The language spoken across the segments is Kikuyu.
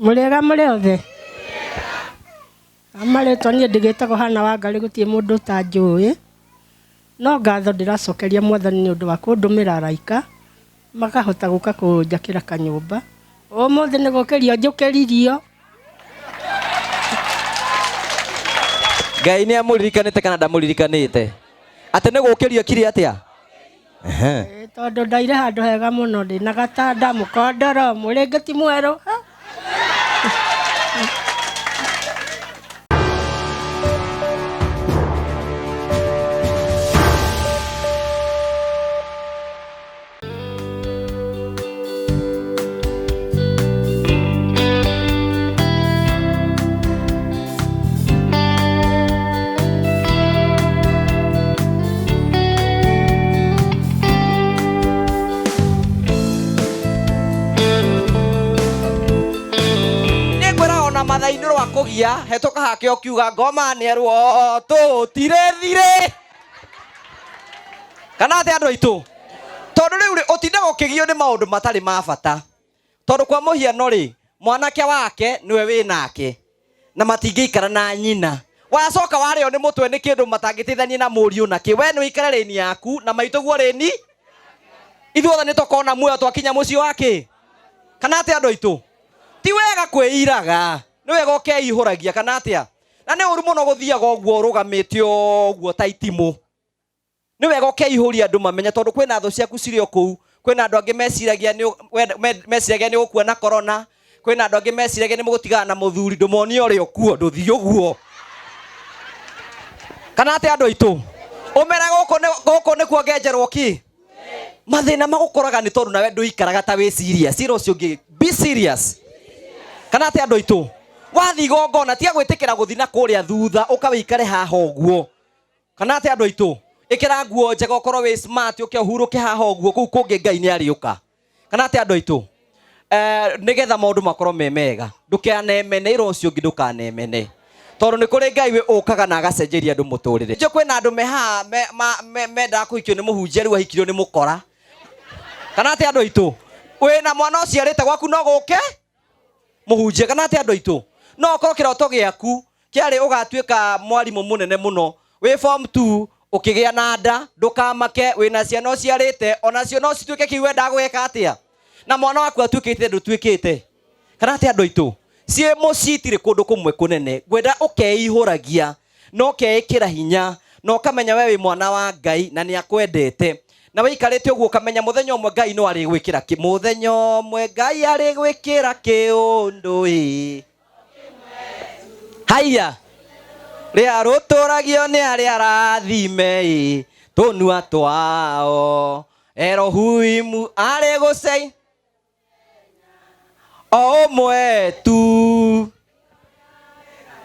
Mũrĩega mũrĩ othe? Marĩtwa niĩ ndĩgĩtagwo Hana Wangarĩ gũtirĩ mũndũ ũtanjũĩ, no ngatho ndĩracokeria mwathani nĩ ũndũ wa kũndũmĩra araika, makahota gũka kũnjakĩra kanyũmba. Ũmũthĩ nĩ gũkĩrio njũkĩririo. Ngai nĩ amũririkanĩte kana ndamũririkanĩte? Atĩ nĩ gũkĩrio kiri atĩa? Ehe. Ĩĩ, tondũ ndaire handũ hega mũno ndĩ na gatanda mũkondoro mũrĩngĩti mwerũ Ha! Nĩngwĩra ona mathainĩ rwa kũgia hetũka hake ũkiuga ngoma nĩerwo tũtirĩ thirĩ kana atĩ andũ aitũ tondũ rĩu rĩ ũtindaga ũkĩgio nĩ maũndũ matarĩ ma bata tondũ kwa mũhiano rĩ mwanake wake nĩwe wĩ nake na matingĩikara na nyina wacoka warĩo nĩ mũtwe nĩ kĩndũ matangĩteithania na mũriũ nakĩ we nĩ ũikare rĩni yaku na maitũguo rĩni ithuothe nĩ tũkona muoyo twakinya mũciĩ wa kĩ kana atĩ andũ aitũ ti wega kwĩiraga nĩ wega ũkeihũragia kana atĩa na nĩ ũru mũno gũthiaga ũguo ũrũgamĩte ũguo ta itimũ nĩ wega ũkeihũria andũ mamenye tondũ kwĩna thũ ciaku cirĩ o kũu kwĩna andũ angĩ meciragia nĩ meciragia nĩ ũgũkua na corona kwĩna andũ angĩ meciragia nĩ mũgũtigana na mũthuri ndũmonie ũrĩ okuo ndũthiĩ ũguo kana atĩ andũ aitũ ũmere gũkũ nĩ gũkũ nĩkuo ngenjerwo ki mathĩna magũkoraga nĩ tondũ nawe ndũikaraga ta wĩ serious ĩra ũcio ũngĩ be serious kana atĩ andũ aitũ wathiĩ igongona tiga gwĩtĩkĩra gũthiĩ na kũrĩa thutha ũka wĩikare haha ũguo kana atĩ andũ aitũ ĩkĩra nguo njega ũkorwo wĩ smart ũke ũhurũke haha ũguo kũu kũngĩ ngai nĩ arĩũka kana atĩ andũ aitũ eh, nĩgetha maũndũ makorwo me mega ndũkanemene ĩra ũcio ũngĩ ndũkanemene tondũ nĩ kũrĩ ngai wĩ ũkaga na agacenjeria andũ mũtũrĩre njũ kwĩna andũ me haha me- ma- me- mendaga kũhikio nĩ mũhunjia rĩu ahikirio nĩ mũkora kana atĩ andũ aitũ wĩna mwana ũciarĩte gwaku no gũke mũhunjia kana atĩ andũ aitũ no okorwo kĩroto gĩaku kĩarĩ ũgatuĩka mwarimũ mũnene mũno wĩ form 2 ũkĩgĩa na nda ndũkamake wĩna ciana ũciarĩte onacio no cituĩke kĩu wendaga gwĩka atĩa na mwana waku atuĩkĩte ndũtuĩkĩte kana atĩ andũ aitũ ciĩ mũciĩ itirĩ kũndũ kũmwe kũnene ngwenda ũkeihũragia na ũkeĩkĩra hinya na ũkamenya we wĩ mwana wa ngai na nĩ akwendete na wĩikarĩte ũguo ũkamenya mũthenya ũmwe ngai no arĩgwĩkĩra kĩ mũthenya ũmwe ngai arĩgwĩkĩra kĩũndũ ĩ haiya rĩa rũtũragio nĩ arĩa arathime ĩ tũnua twao erohuimu arĩ gũcei o ũmwe tu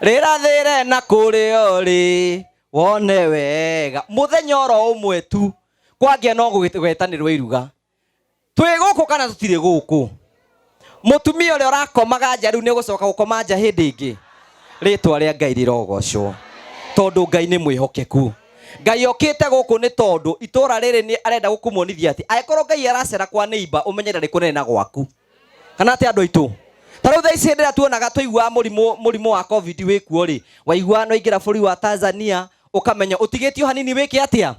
rĩrathĩre na kũrĩa ũrĩ wone wega mũthenya oro ũmwe tu kwangĩa no gwĩtanĩrwo iruga twĩ gũkũ kana tũtirĩ gũkũ mũtumia ũrĩa ũrakomaga nja rĩu nĩ ũgũcoka gũkoma nja hĩndĩ ĩngĩ rĩtwa rĩa ngai rĩrogocwo tondũ ngai nĩ mwĩhokeku ngai okĩte gũkũ nĩ tondũ itũra rĩrĩ nĩ arenda gũkũmuonithia atĩ angĩkorwo ngai aracera kwa neighbor ũmenye ndarĩ kũnene na gwaku kana atĩ andũ aitũ ta rĩu thaa ici hĩndĩ ĩrĩa tuonaga tũiguaga mũrimũ mũrimũ wa covid wĩkuo rĩ waiguaga no aingĩra bũrũri wa Tanzania ũkamenya ũtigĩtio hanini wĩke atĩa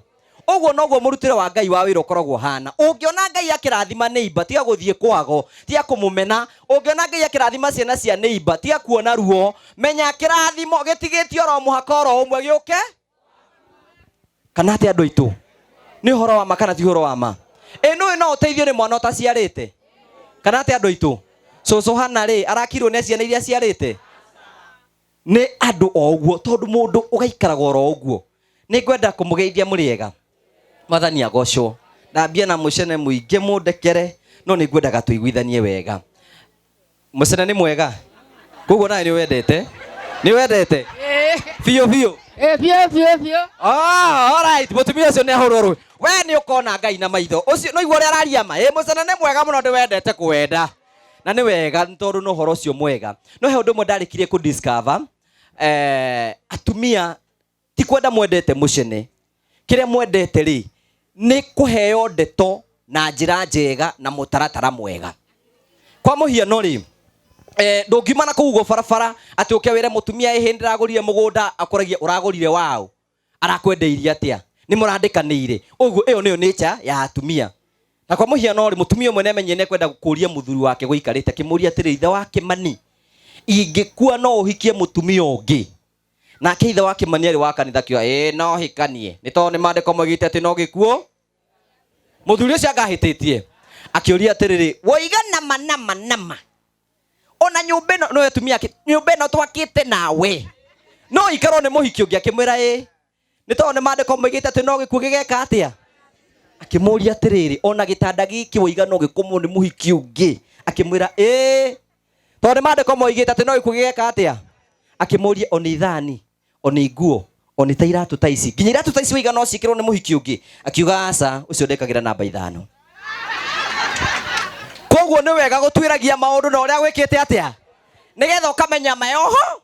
ũguo noguo mũrutĩre wa ngai wa wĩra ũkoragwo ũhana ũngĩona ngai akĩrathima neighbor tiga gũthiĩ kwago tiga kũmũmena ũngĩona ngai akĩrathima ciana cia neighbor tiga kuona ruo menya kĩrathimo gĩtigĩtio oro mũhaka oro ũmwe gĩũke kana atĩ andũ aitũ nĩ ũhoro wa ma kana ti ũhoro wa ma ĩ nũĩ no ũteithio nĩ mwana ũtaciarĩte kana atĩ andũ aitũ cũcũ hana rĩ arakirwo nĩ ciana iria aciarĩte nĩ andũ o ũguo tondũ mũndũ ũgaikaraga oro ũguo nĩ ngwenda kũmũgeithia mũrĩega mwathani agocwo ndambia na mũcene mũingĩ mũndekere no nĩ ngwendaga tũiguithanie wega mũcene nĩ mwega koguo nawe nĩ wendete nĩ wendete biũ biũ Ĩ biũ biũ biũ. Ah, alright mũtumia ũcio nĩ ahũrwo rũĩ we nĩ ũkona ngai na maitho ũcio no igua ũrĩa araria ma ĩ mũcene nĩ mwega mũno ndĩwendete kũwenda na nĩ wega nĩ tondũ nĩ ũhoro ũcio mwega no he ũndũ ũmwe ndarĩkirie kũ discover eh, atumia ti kwenda mwendete mũcene kĩrĩa mwendete rĩ nĩ kũheo ndeto na njĩra njega na mũtaratara mwega kwa mũhiano rĩ Ndũngiuma na kũu ũguo barabara atĩ ũke wĩre mũtumia ĩhĩ ndĩragũrire mũgũnda, akoragia ũragũrire waũ, arakwendeirie atĩa, nĩ mũrandĩkanĩire. Ũguo ĩyo nĩyo nature ya atumia. Na kwa mũhiano rĩ, mũtumia ũmwe nĩamenyire nĩekwenda kũria mũthuri wake gũikarĩte, akĩmũria atĩrĩ, ithe wa Kĩmani, ingĩkua no ũhikie mũtumia ũngĩ? Nake ithe wa Kĩmani arĩ wa kanitha akiuga, ĩĩ no hikanie, nĩ tondũ nĩ maandĩko moigĩte atĩ no gĩkuũ. Mũthuri ũcio angahĩtĩtie akĩũria atĩrĩrĩ, woiga nama nama nama, ona nyũmba ĩno no atumia ake, nyũmba ĩno twakĩte nawe no ikarwo nĩ mũhiki ũngĩ? Akĩmwĩra ĩĩ, nĩ tondũ nĩ maandĩko moigĩte atĩ no gĩkuũ gĩgeka atĩa. Akĩmũria atĩrĩrĩ, ona gĩtanda gĩkĩ woiga no gĩkomwo nĩ mũhiki ũngĩ? Akĩmwĩra ĩĩ, tondũ nĩ maandĩko moigĩte atĩ no gĩkuũ gĩgeka atĩa. Akĩmũria, ona ithani, ona nguo, ona ta iratũ ta ici, nginya iratũ ta ici woiga no ciĩkĩrwo nĩ mũhiki ũngĩ? Akiuga aca, ũcio ndekagĩra namba 5. Koguo nĩ wega gũtuĩragia maũndũ na ũrĩa gwĩkĩte atĩa, nĩgetha ũkamenya mayoho.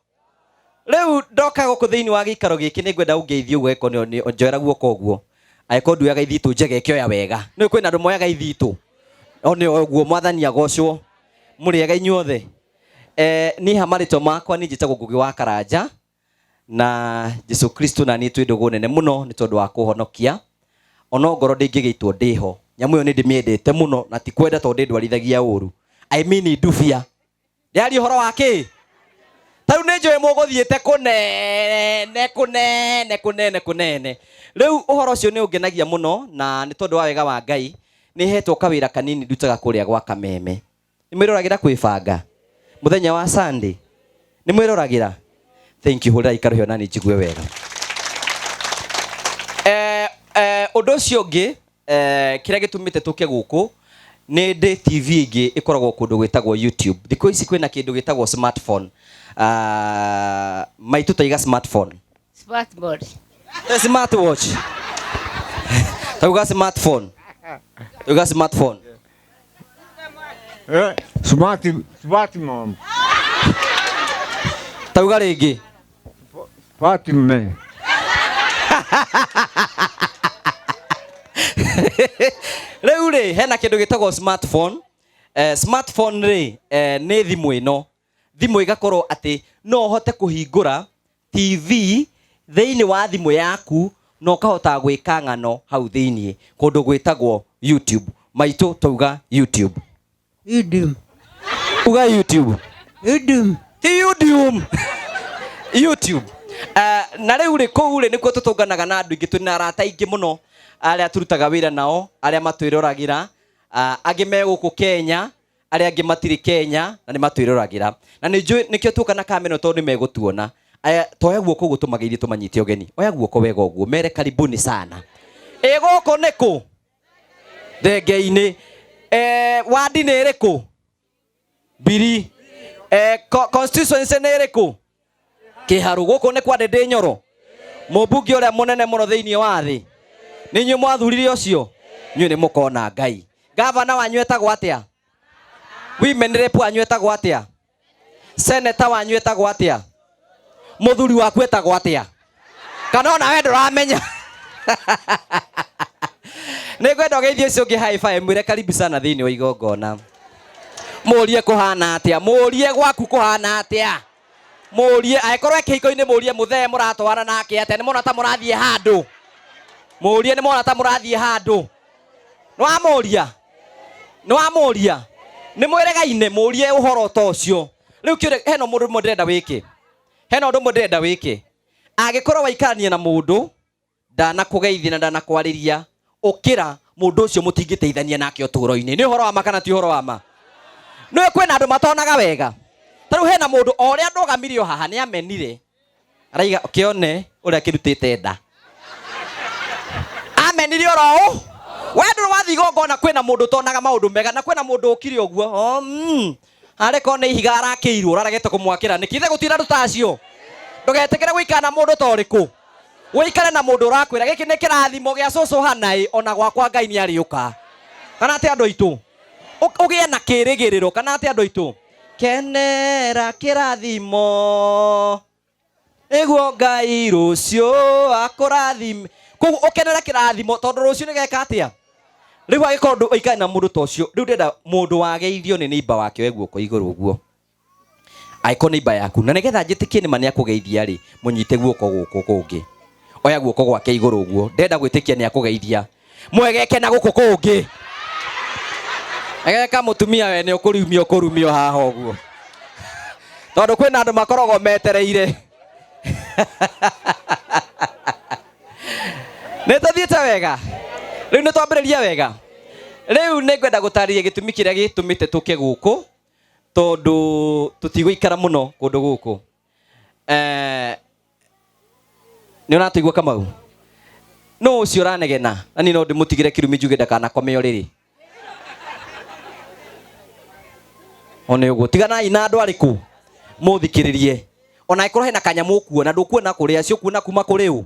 Rĩu ndoka gũkũ thĩinĩ wa gĩikaro gĩkĩ nĩ ngwenda ũngeithie ũguo, angĩkorwo nĩ njoera guoko ũguo, angĩkorwo nduoyaga ithitũ njega ĩkĩoya wega. Nĩ kwĩna andũ moyaga ithitũ o nĩ ũguo. Mwathani agocwo. Mũrĩega inyuothe. Niĩ ha marĩtwa makwa niĩ njĩtagwo Ngũgĩ wa Karanja, na Jesu Kristo na niĩ twĩ ndũgũ nene mũno nĩ tondũ wa kũhonokia. Ona ngorwo ndĩngĩgĩitwo ndĩho, nyamũ ĩyo nĩ ndĩmĩendete mũno, na ti kwenda tondũ ndĩndwarithagia ũru. I mean ndubia. Ndĩraria ũhoro wa kĩ? Ta rĩu nĩ njũĩ mũgũthiĩte kũnene kũnene kũnene kũnene. Rĩu ũhoro ũcio nĩ ũngenagia mũno, na nĩ tondũ wa wega wa Ngai nĩ hetwo kawĩra kanini ndutaga kũrĩa gwa Kameme. Nĩ mwĩroragĩra kwĩbanga mũthenya wa Sunday? Nĩ mwĩroragĩra? Thank you. Hũrĩra ikarũhio nani njigue wega. Ũndũ ũcio ũngĩ, kĩrĩa gĩtũmĩte tũke gũkũ, nĩ ndĩ TV ĩngĩ ĩkoragwo kũndũ gwĩtagwo YouTube. Thikũ ici kwĩna kĩndũ gĩtagwo smartphone. Maitũ taiga smartphone. Smartboard. Smartwatch. Tauga smartphone. Tauga smartphone. Smart, smart mom. Tauga rĩngĩ. Smart man. Rĩu rĩ, hena kĩndũ gĩtagwo smartphone. Smartphone rĩ, nĩ thimũ ĩno. Thimũ ĩgakorwo atĩ no ũhote kũhingũra TV thĩinĩ wa thimũ yaku na ũkahota gwĩka ng'ano hau thĩinĩ kũndũ gwĩtagwo YouTube. Maitũ tauga YouTube. YouTube. Uga YouTube. YouTube. Ti YouTube. YouTube. Na rĩu rĩ, kũu rĩ nĩkuo tũtũnganaga na andũ aingĩ, twĩna arata aingĩ mũno arĩa tũrutaga wĩra nao, arĩa matwĩroragĩra, angĩ me gũkũ Kenya, arĩa angĩ matirĩ Kenya na nĩ matwĩroragĩra. Na nĩ njũĩ nĩkĩo tuoka na kamera tondũ nĩ megũtuona. Aya, toya guoko ũguo tũmageithie tũmanyite ũgeni. Oya guoko wega ũguo, mere karibuni sana. Ĩ gũkũ nĩ kũ? Thenge-inĩ. Wadi nĩ ĩrĩkũ? Mbiri. Constituency nĩ ĩrĩkũ? Kĩharũ. Gũkũ nĩ kwa Ndĩndĩ Nyoro, mũmbunge ũrĩa mũnene mũno thĩinĩ wa thĩ. Nĩ inyuĩ mwathurire ũcio? Inyuĩ nĩ mũkona Ngai. Gavana wanyu etagwo atĩa? Women rep wanyu etagwo atĩa? Senator wanyu etagwo atĩa? Mũthuri waku etagwo atĩa? Kana ona we ndũramenya? Nĩ ngwenda ũgeithie ũcio ũngĩ high five, mwĩre karibu sana thĩinĩ wa igongona. Mũrie kũhana atĩa? Mũrie gwaku kũhana atĩa? Mũrie angĩkorwo e kĩhiko-inĩ, mũrie mũthee mũratwarana nake atĩa? Nĩ mona ta mũrathiĩ handũ? Mũrie nĩ mona ta mũrathiĩ handũ? Nĩ wamũria? Nĩ wamũria? Nĩ mwĩregaine? Mũrie ũhoro ta ũcio. Rĩu kĩũria, hena mũndũ ũmwe ndĩrenda wĩke. Hena ũndũ ũmwe ndĩrenda wĩke. Angĩkorwo waikarania na mũndũ ndanakũgeithia na ndanakwarĩria, ũkĩra mũndũ ũcio mũtingĩteithania nake ũtũũro-inĩ. Nĩ ũhoro wa ma kana ti ũhoro wa ma? Nĩũĩ kwĩna andũ matonaga wega. Ta rĩu hena mũndũ o ũrĩa ndũgamire o haha nĩ amenire. Araiga kĩone ũrĩa kĩrutĩte nda. Amenire oro ũũ. We ndũrĩ wathiĩ igongona kwĩna mũndũ ũtonaga maũndũ mega na kwĩna mũndũ ũkire ũguo. Oh, Arĩ korwo nĩ ihiga arakĩirwo ũraregete kũmwakĩra nĩkĩ? Ithe gũtirĩ andũ ta acio. Ndũgetĩkĩre gũikara na mũndũ ta ũrĩkũ. Ũikare na mũndũ ũrakwĩra gĩkĩ nĩ kĩrathimo gĩa cũcũ hanaĩ, ona gwakwa Ngai nĩ arĩũka. Kana atĩ andũ aitũ? Ũgĩe na kĩrĩgĩrĩro, kana atĩ andũ aitũ? Kenera kĩrathimo nĩguo Ngai rũciũ akũrathime. Koguo ũkenere kĩrathimo tondũ rũciũ nĩgeka atĩa? Rĩu angĩkorwo ndũ ũikare na mũndũ ta ũcio, rĩu ndĩrenda mũndũ wageithio nĩ neighbor wake oe guoko igũrũ ũguo. Angĩkorwo nĩ imba yaku na nĩgetha njĩtĩkie nĩma nĩ akũgeithia rĩ, mũnyite guoko gũkũ kũngĩ, oya guoko gwake igũrũ ũguo, ndenda gwĩtĩkia nĩ akũgeithia, mwegeke na gũkũ kũngĩ. Egeka mũtumia we nĩ ũkũrumio ũkũrumio haha ũguo, tondũ kwĩna andũ makoragwo metereire. Nĩ tũthiĩte wega, rĩu nĩ twambĩrĩria wega. Rĩu nĩ ngwenda gũtarĩria gĩtũmi kĩrĩa gĩtũmĩte tũke gũkũ, tondũ tũtigũikara mũno kũndũ gũkũ. Nĩ ũratũigua Kamau? No ũcio ũranegena na niĩ no ndĩmũtigĩre kĩrumi njuge ndakanakome ũrĩrĩ. One ũguo, tiganai na andũ arĩkũ mũthikĩrĩrie, ona angĩkorwo hena kanyamũ ũkuona, ndũkuona kũrĩ acio, ũkuona kuma kũrĩ ũ.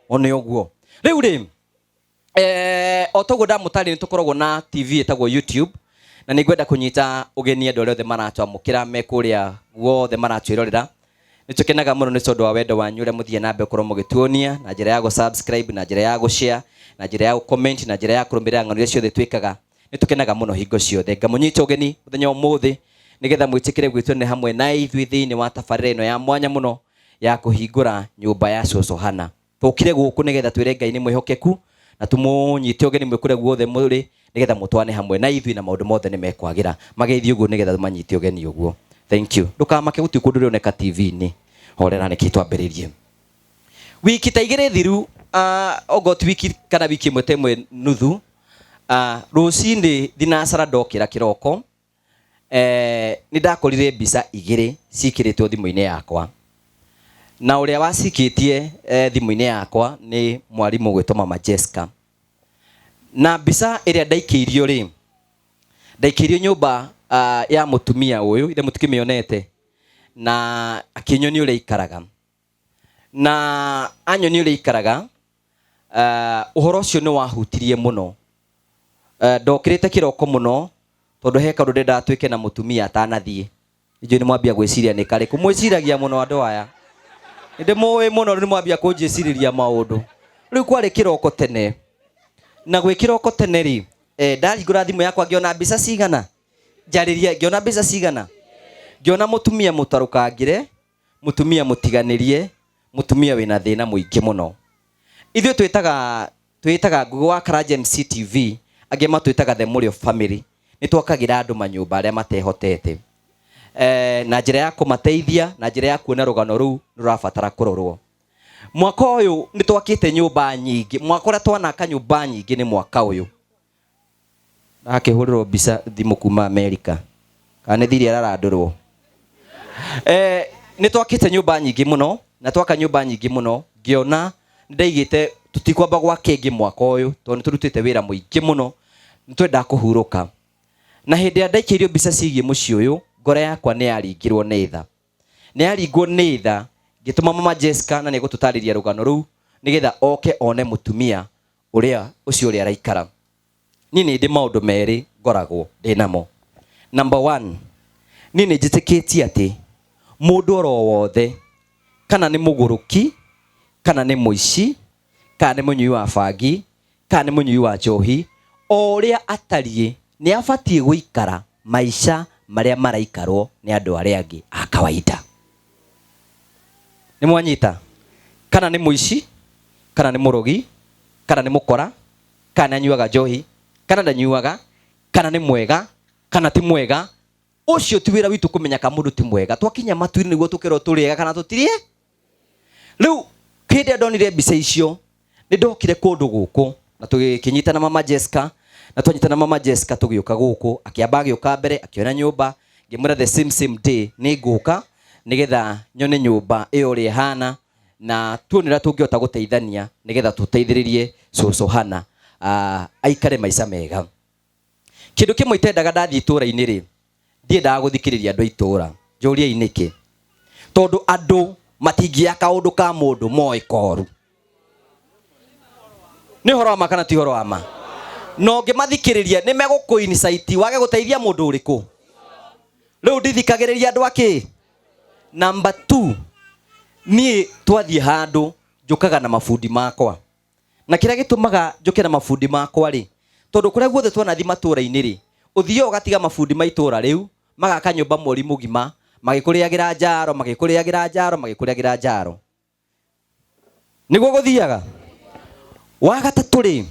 One ũguo. Rĩu rĩ, o toguo ndamũtarĩria, nĩ tũkoragwo na TV ĩtagwo YouTube, na nĩ ngwenda kũnyita ũgeni andũ arĩa othe maratwamũkĩra me kũrĩa guothe maratwĩrorera. Nĩ tũkenaga mũno nĩ tondũ wa wendo wanyu ũrĩa mũthiĩ na mbere gũkorwo mũgĩtuonia na njĩra ya gũ-subscribe, na njĩra ya gũ-share, na njĩra ya gũ-comment, na njĩra ya kũrũmĩrĩra ng'ano iria ciothe twĩkaga. Nĩ tũkenaga mũno hingo ciothe. Ngamũnyita ũgeni mũthenya wa ũmũthĩ nĩgetha mwĩtĩkĩre gwĩtuanĩra hamwe na ithuĩ thĩinĩ wa tabarĩra ĩno ya mwanya mũno ya kũhingũra nyũmba ya cũcũ Hannah. Tũkire gũkũ nĩgetha twĩre Ngai nĩ mwĩhokeku na tũmũnyite ũgeni mwĩ kũrĩa guothe mũrĩ nĩgetha mũtwane hamwe na ithuĩ na maũndũ mothe nĩ mekwagĩra. Mageithie ũguo nĩgetha manyite ũgeni ũguo. Thank you. Ndũkamake gũtirĩ kũndũ ũrĩoneka TV-inĩ. Horera nĩkĩ twambĩrĩrie. Wiki ta igĩrĩ thiru, ogot wiki kana wiki ĩmwe ta ĩmwe nuthu, rũcinĩ thinacara ndokĩra kĩroko, nĩ ndakorire mbica igĩrĩ ciĩkĩrĩtwo thimũ-inĩ yakwa. Na ũrĩa wacikĩtie thimũ-inĩ yakwa nĩ mwarimũ gwĩtwo Mama Jessica. Na mbica ĩrĩa ndaikĩirio rĩ, ndaikĩirio nyũmba ya mũtumia ũyũ, ithe mũtikĩmĩonete, na akĩnyonia ũrĩa aikaraga. Na anyonia ũrĩa aikaraga, ũhoro ũcio nĩ wahutirie mũno. Ndokĩrĩte kĩroko mũno, tondũ he kaũndũ ndendaga twĩke na mũtumia atanathiĩ. Inyuĩ nĩ mwambia gwĩciria nĩ karĩkũ. Mwĩciragia mũno andũ aya. Nĩ ndĩmũĩ mũno, rĩu nĩ mwambia kũnjĩcirĩria maũndũ. Rĩu kwarĩ kĩroko tene. Na gwĩ kĩroko tene rĩ, ndahingũra thimũ yakwa ngĩona mbica cigana? Njarĩria, ngĩona mbica cigana? Ngĩona mũtumia mũtarũkangĩre, mũtumia mũtiganĩrie, mũtumia wĩna thĩna mũingĩ mũno. Ithuĩ twĩtaga Google wa Karanja MC TV, angĩ matwĩtaga The Mũrĩo Family. Nĩ twakagĩra andũ manyũmba arĩa matehotete. Na njĩra ya kũmateithia, na njĩra ya kuona rũgano rũu rũrabatara kũrorwo. Mwaka ũyũ nĩ twakĩte nyũmba nyingĩ. Mwaka ũrĩa twanaka nyũmba nyingĩ nĩ mwaka ũyũ. Ndakĩhũrĩrwo mbica thimũ kuma Amerika. Kana nĩ thiri ararandũrwo. Nĩ twakĩte nyũmba nyingĩ mũno, na twaka nyũmba nyingĩ mũno, ngĩona ndaigĩte tũtikwamba gwaka ĩngĩ mwaka ũyũ, tondũ nĩ tũrutĩte wĩra mũingĩ mũno, nĩ twendaga kũhurũka. Na hĩndĩ ĩrĩa ndaikĩirio mbica ciĩgiĩ mũciĩ ũyũ, ngoro yakwa nĩ yaringirwo nĩ tha. Nĩ yaringwo nĩ tha, ngĩtũma Mama Jessica na nĩ egũtũtarĩria rũgano rũu, nĩgetha oke one mũtumia ũrĩa ũcio ũrĩa araikara. Niĩ nĩ ndĩ maũndũ merĩ ngoragwo ndĩ namo. Number one, niĩ nĩ njĩtĩkĩtie atĩ mũndũ oro wothe, kana nĩ mũgũrũki, kana nĩ mũici, kana nĩ mũnyui wa bangi, kana nĩ mũnyui wa njohi, o ũrĩa atariĩ nĩ abatiĩ gũikara maica marĩa maraikarwo nĩ andũ arĩa angĩ a kawaida. Nĩ mwanyita? Kana nĩ mũici, kana nĩ mũrogi, kana nĩ mũkora, kana nĩ anyuaga njohi, kana ndanyuaga, kana nĩ mwega, kana ti mwega. Ũcio ti wĩra witũ kũmenya kana mũndũ ti mwega. Twakinya matu-inĩ nĩguo tũkerwo tũrĩ ega kana tũtirĩ. Rĩu hĩndĩ ĩrĩa ndonire mbica icio, nĩ ndokire kũndũ gũkũ na tũgĩkĩnyitana Mama Jessica, na twanyitana Mama Jessica tũgĩũka gũkũ, akĩamba agĩũka mbere akĩona nyũmba, ngĩmwĩra the same same day nĩ ngũka nĩgetha nyone nyũmba ĩyo ũrĩa ĩhana, na tuone ũrĩa tũngĩhota gũteithania nĩgetha tũteithĩrĩrie cũcũ Hannah, aikare maica mega. Kĩndũ kĩmwe itendaga ndathiĩ itũũra-inĩ rĩ, ndiendaga gũthikĩrĩria andũ a itũũra. Njũriai nĩkĩ? Tondũ andũ matingĩoya kaũndũ ka mũndũ moĩ koru. Nĩ ũhoro wa ma kana ti ũhoro wa ma? Na ũngĩmathikĩrĩria nĩ megũkũ incite wage gũteithia mũndũ ũrĩkũ. Rĩu ndithikagĩrĩria andũ akĩ? Number 2, niĩ twathiĩ handũ njũkaga na mabundi makwa. Na kĩrĩa gĩtũmaga njũke na mabundi makwa rĩ, tondũ kũrĩa guothe twanathiĩ matũũra-inĩ rĩ, ũthiaga ũgatiga mabundi ma itũũra rĩu, magaka nyũmba mweri mũgima, Magĩkũrĩagĩra njaro, magĩkũrĩagĩra njaro, magĩkũrĩagĩra njaro. Nĩguo gũthiaga. Wa gatatũ rĩ,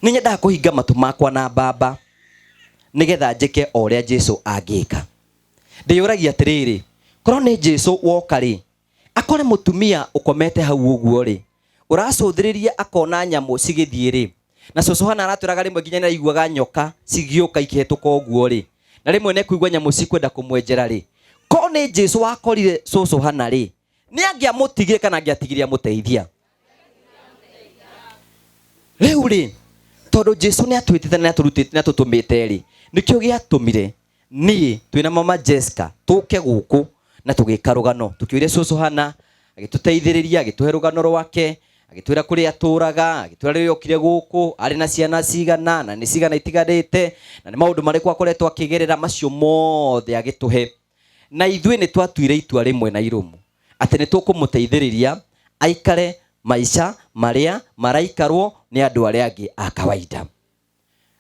nĩ nyendaga kũhinga matũ makwa na mbamba nĩgetha njĩke o ũrĩa Jesu angĩka. Ndĩyũragia atĩrĩrĩ, korwo nĩ Jesu woka rĩ, akore mũtumia ũkomete hau ũguo rĩ, ũracũthĩrĩria akona nyamũ cigĩthiĩ rĩ, na cũcũ Hana aratwĩraga rĩmwe nginya nĩaraiguaga nyoka cigĩũka ikĩhetũka ũguo rĩ, na rĩmwe nĩekũigua nyamũ cikwenda kũmwenjera rĩ, korwo nĩ Jesu wakorire cũcũ Hana rĩ, nĩ angĩamũtigire kana angĩatigire amũteithia? Rĩu rĩ, tondũ Jesu nĩatwĩtĩte na nĩatũrutĩte nĩatũtũmĩte rĩ, nĩkĩo gĩatũmire niĩ twĩna mama Jessica tũke gũkũ na tũgĩka rũgano. Tũkĩũria cũcũ Hana, agĩtũteithĩrĩria, agĩtũhe rũgano rwake, agĩtwĩra kũrĩa atũraga, agĩtwĩra rĩrĩa okire gũkũ arĩ na ciana cigana na nĩ cigana itiganĩte, na nĩ maũndũ marĩkũ akoretwo akĩgerera, macio mothe agĩtũhe. Na ithuĩ nĩ twatuire itua rĩmwe na irũmu atĩ nĩ tũkũmũteithĩrĩria aikare maica marĩa maraikarwo nĩ andũ arĩa angĩ a kawaida.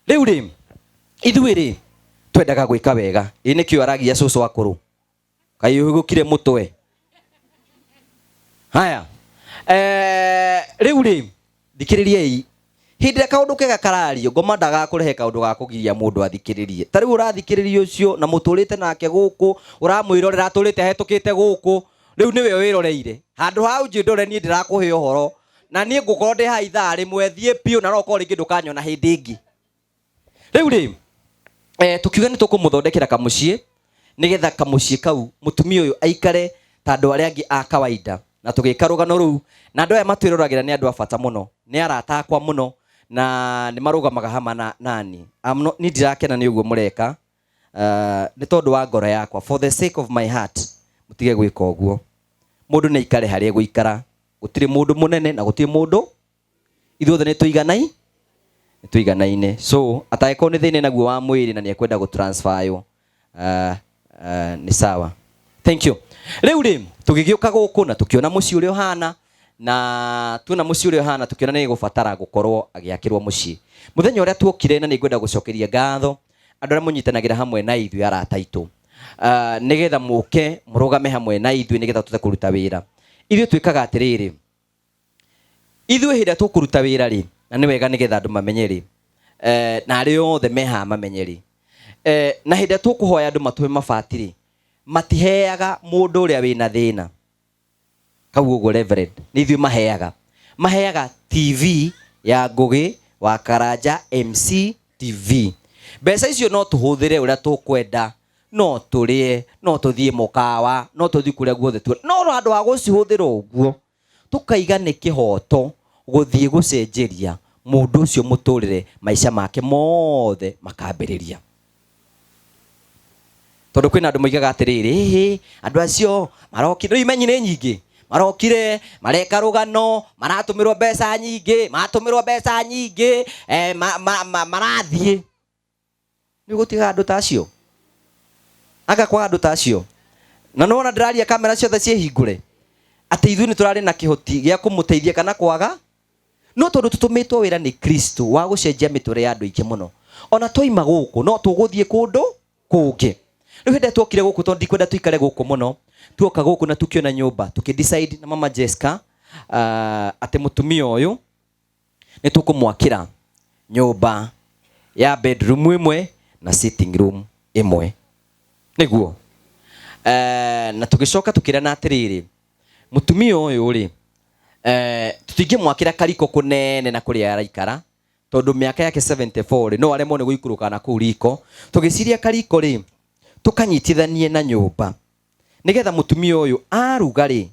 Rĩu rĩ, ithuĩ rĩ, twendaga gwĩka wega. Ĩ nĩkĩo aragia cũcũ akũrũ, kaĩ ũhũgũkire mũtwe. Haya, rĩu rĩ, thikĩrĩriai, hĩndĩ ĩrĩa kaũndũ kega karario, ngoma ndagakũrehe kaũndũ ga kũgiria mũndũ athikĩrĩrie. Ta rĩu ũrathikĩrĩria ũcio na mũtũrĩte nake gũkũ, ũramwĩrorera atũrĩte ahetũkĩte gũkũ, rĩu nĩwe wĩroreire. Handũ ha ũnjĩndore niĩ ndĩrakũhe ũhoro, na niĩ ngũkorwo ndĩ haha ithaa rĩmwe, thiĩ biũ na no ũkorwo rĩngĩ ndũkanyona hĩndĩ ĩngĩ. Rĩu rĩ, tukiuga nĩ tũkũmũthondekera kamũciĩ, nĩgetha kamũciĩ kau mũtumia ũyũ aikare ta andũ arĩa angĩ a kawaida. Na tũgĩka rũgano rũu, na andũ aya matwĩroragĩra nĩ andũ a bata mũno, nĩ arata akwa mũno, na nĩ marũgamaga hama na nani. I'm not, niĩ ndirakena nĩ ũguo mũreka, nĩ tondũ wa ngoro yakwa, for the sake of my heart, mũtige gwĩka ũguo. Mũndũ nĩ aikare harĩa egũikara, gũtirĩ mũndũ mũnene na gũtirĩ mũndũ, ithuothe nĩ tũiganai, nĩ tũiganaine. So atangĩkorwo nĩ thĩna naguo wa mwĩrĩ na nĩ ekwenda gũ-transfer-yo, nĩ sawa. Thank you. Rĩu rĩ, tũgĩgĩũka gũkũ na tũkĩona mũciĩ ũrĩa ũhana, na tuona mũciĩ ũrĩa ũhana tũkĩona nĩ gũbatara gũkorwo agĩakĩrwo mũciĩ. Mũthenya ũrĩa tuokire, na nĩ ngwenda gũcokeria ngatho andũ arĩa mũnyitanagĩra hamwe na ithuĩ arata aitũ, nĩgetha mũke mũrũgame hamwe na ithuĩ nĩgetha tũhote kũruta wĩra. Ithuĩ twĩkaga atĩrĩrĩ, ithuĩ hĩndĩ ĩrĩa tũkũruta wĩra rĩ, na nĩ wega nĩgetha andũ mamenye rĩ, na arĩa othe me haha mamenye rĩ, na hĩndĩ ĩrĩa tũkũhoya andũ matũhe mabati rĩ, matiheaga mũndũ ũrĩa wĩna thĩna. Kau ũguo Reverend, nĩ ithuĩ maheaga. Maheaga TV ya Ngũgĩ wa Karanja MC TV. Mbeca icio no tũhũthĩre ũrĩa tũkwenda, no tũrĩe, no tũthiĩ mũkawa, no tũthiĩ kũrĩa guothe tu. No handũ ha gũcihũthĩra ũguo, tũkaiga nĩ kĩhoto gũthiĩ gũcenjeria mũndũ ũcio mũtũrĩre, maica make mothe makambĩrĩria. Tondũ kwĩna andũ moigaga atĩrĩrĩ, ĩhĩ, andũ acio marokire, rĩu imenyi nĩ nyingĩ, marokire, mareka rũgano, maratũmĩrwo mbeca nyingĩ, matũmĩrwo mbeca nyingĩ, marathiĩ. Nĩ ũgũtiga andũ ta acio? Anga kwaga andũ ta acio? Na nĩwona ndĩraria kamera ciothe ciĩhingũre, atĩ ithuĩ nĩ tũrarĩ na kĩhoti gĩa kũmũteithia kana kwaga, no tondũ tũtũmĩtwo wĩra nĩ Kristo wa gũcenjia mĩtũrĩre ya andũ aingĩ mũno. Ona twaima gũkũ no tũgũthiĩ kũndũ kũngĩ. Rĩu hĩndĩ ĩrĩa tuokire gũkũ, tondũ ndikwenda tũikare gũkũ mũno, tuoka gũkũ na tũkĩona nyũmba, tũkĩ decide na mama Jessica, atĩ mũtumia ũyũ nĩ tũkũmwakĩra nyũmba ya bedroom ĩmwe na sitting room ĩmwe. Nĩguo. Na tũgĩcoka tũkĩrana atĩrĩrĩ, mũtumia ũyũ rĩ, tũtingĩmwakĩra kariko kũnene na kũrĩa araikara, tondũ mĩaka yake 74 rĩ, no aremwo nĩ gũikũrũka na kũu riko. Tũgĩciria kariko rĩ, tũkanyitithanie na nyũmba, nĩgetha mũtumia ũyũ aruga rĩ,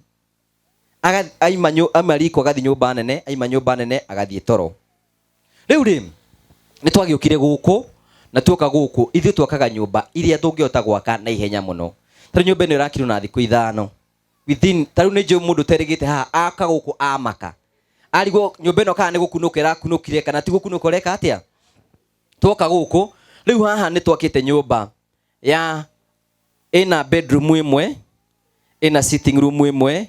aima riko agathiĩ nyũmba nene, aima nyũmba nene agathiĩ toro. Rĩu rĩ, nĩ twagĩũkire gũkũ, na tuoka gũkũ, ithuĩ twakaga nyũmba iria tũngĩhota gwaka na ihenya mũno. Tarĩu nyũmba ĩno ĩrakirwo na thikũ 5. Within, tarĩu nĩ njũĩ mũndũ ũterĩgĩte haha, aka gũkũ amaka. Arigwo nyũmba ĩno kana nĩ gũkunũka ĩrakunũkire, kana ti gũkunũka ũreka atĩa? Tuoka gũkũ, rĩu haha nĩ twakĩte nyũmba ya ĩna bedroom ĩmwe, ĩna sitting room ĩmwe,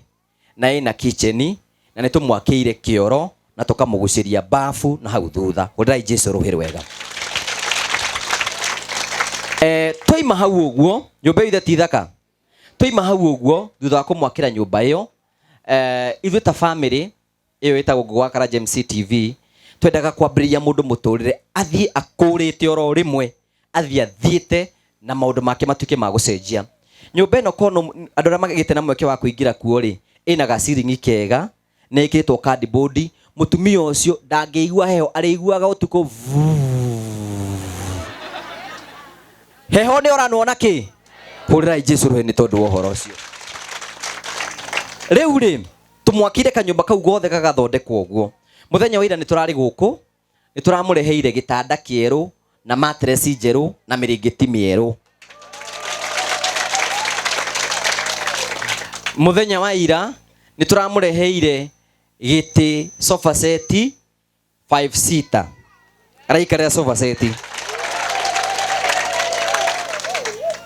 na ĩna kitchen, na nĩ tũmwakĩire kĩoro na tũkamũgucĩria bafu na hau thutha. Hũrĩrai Jesu rũhĩ rwega. Twaima hau ũguo, nyũmba ithe ti thaka. Twaima hau ũguo thutha wa kũmwakĩra nyũmba ĩyo, ithuĩ ta family ĩyo ĩtagwo Ngũgũ wa Karanja MC TV, twendaga kwambĩrĩria mũndũ mũtũrĩre athiĩ akũrĩte oro rĩmwe, athiĩ athiĩte na maũndũ make matuĩke ma gũcenjia. Nyũmba ĩno kono andũ arĩa magĩte na mweke wa kũingĩra kuo rĩ, ĩna gaciringi kega, nĩ ĩkĩrĩtwo cardboard, mũtumia ũcio ndangĩigua heho, arĩiguaga ũtukũ heho nĩ oranwo na kĩ. Hũrĩrai Jesu rũhĩ nĩ tondũ wa ũhoro ũcio. Rĩu rĩ, tũmwakire kanyũmba kau gothe gagathondekwo ũguo. Mũthenya wa ira nĩ tũrarĩ gũkũ, nĩ tũramũreheire gĩtanda kĩerũ na mattress njerũ na mĩrĩngĩti mĩerũ. Mũthenya wa ira nĩ tũramũreheire gĩtĩ sofa set 5 seater. Araikarĩra sofa set.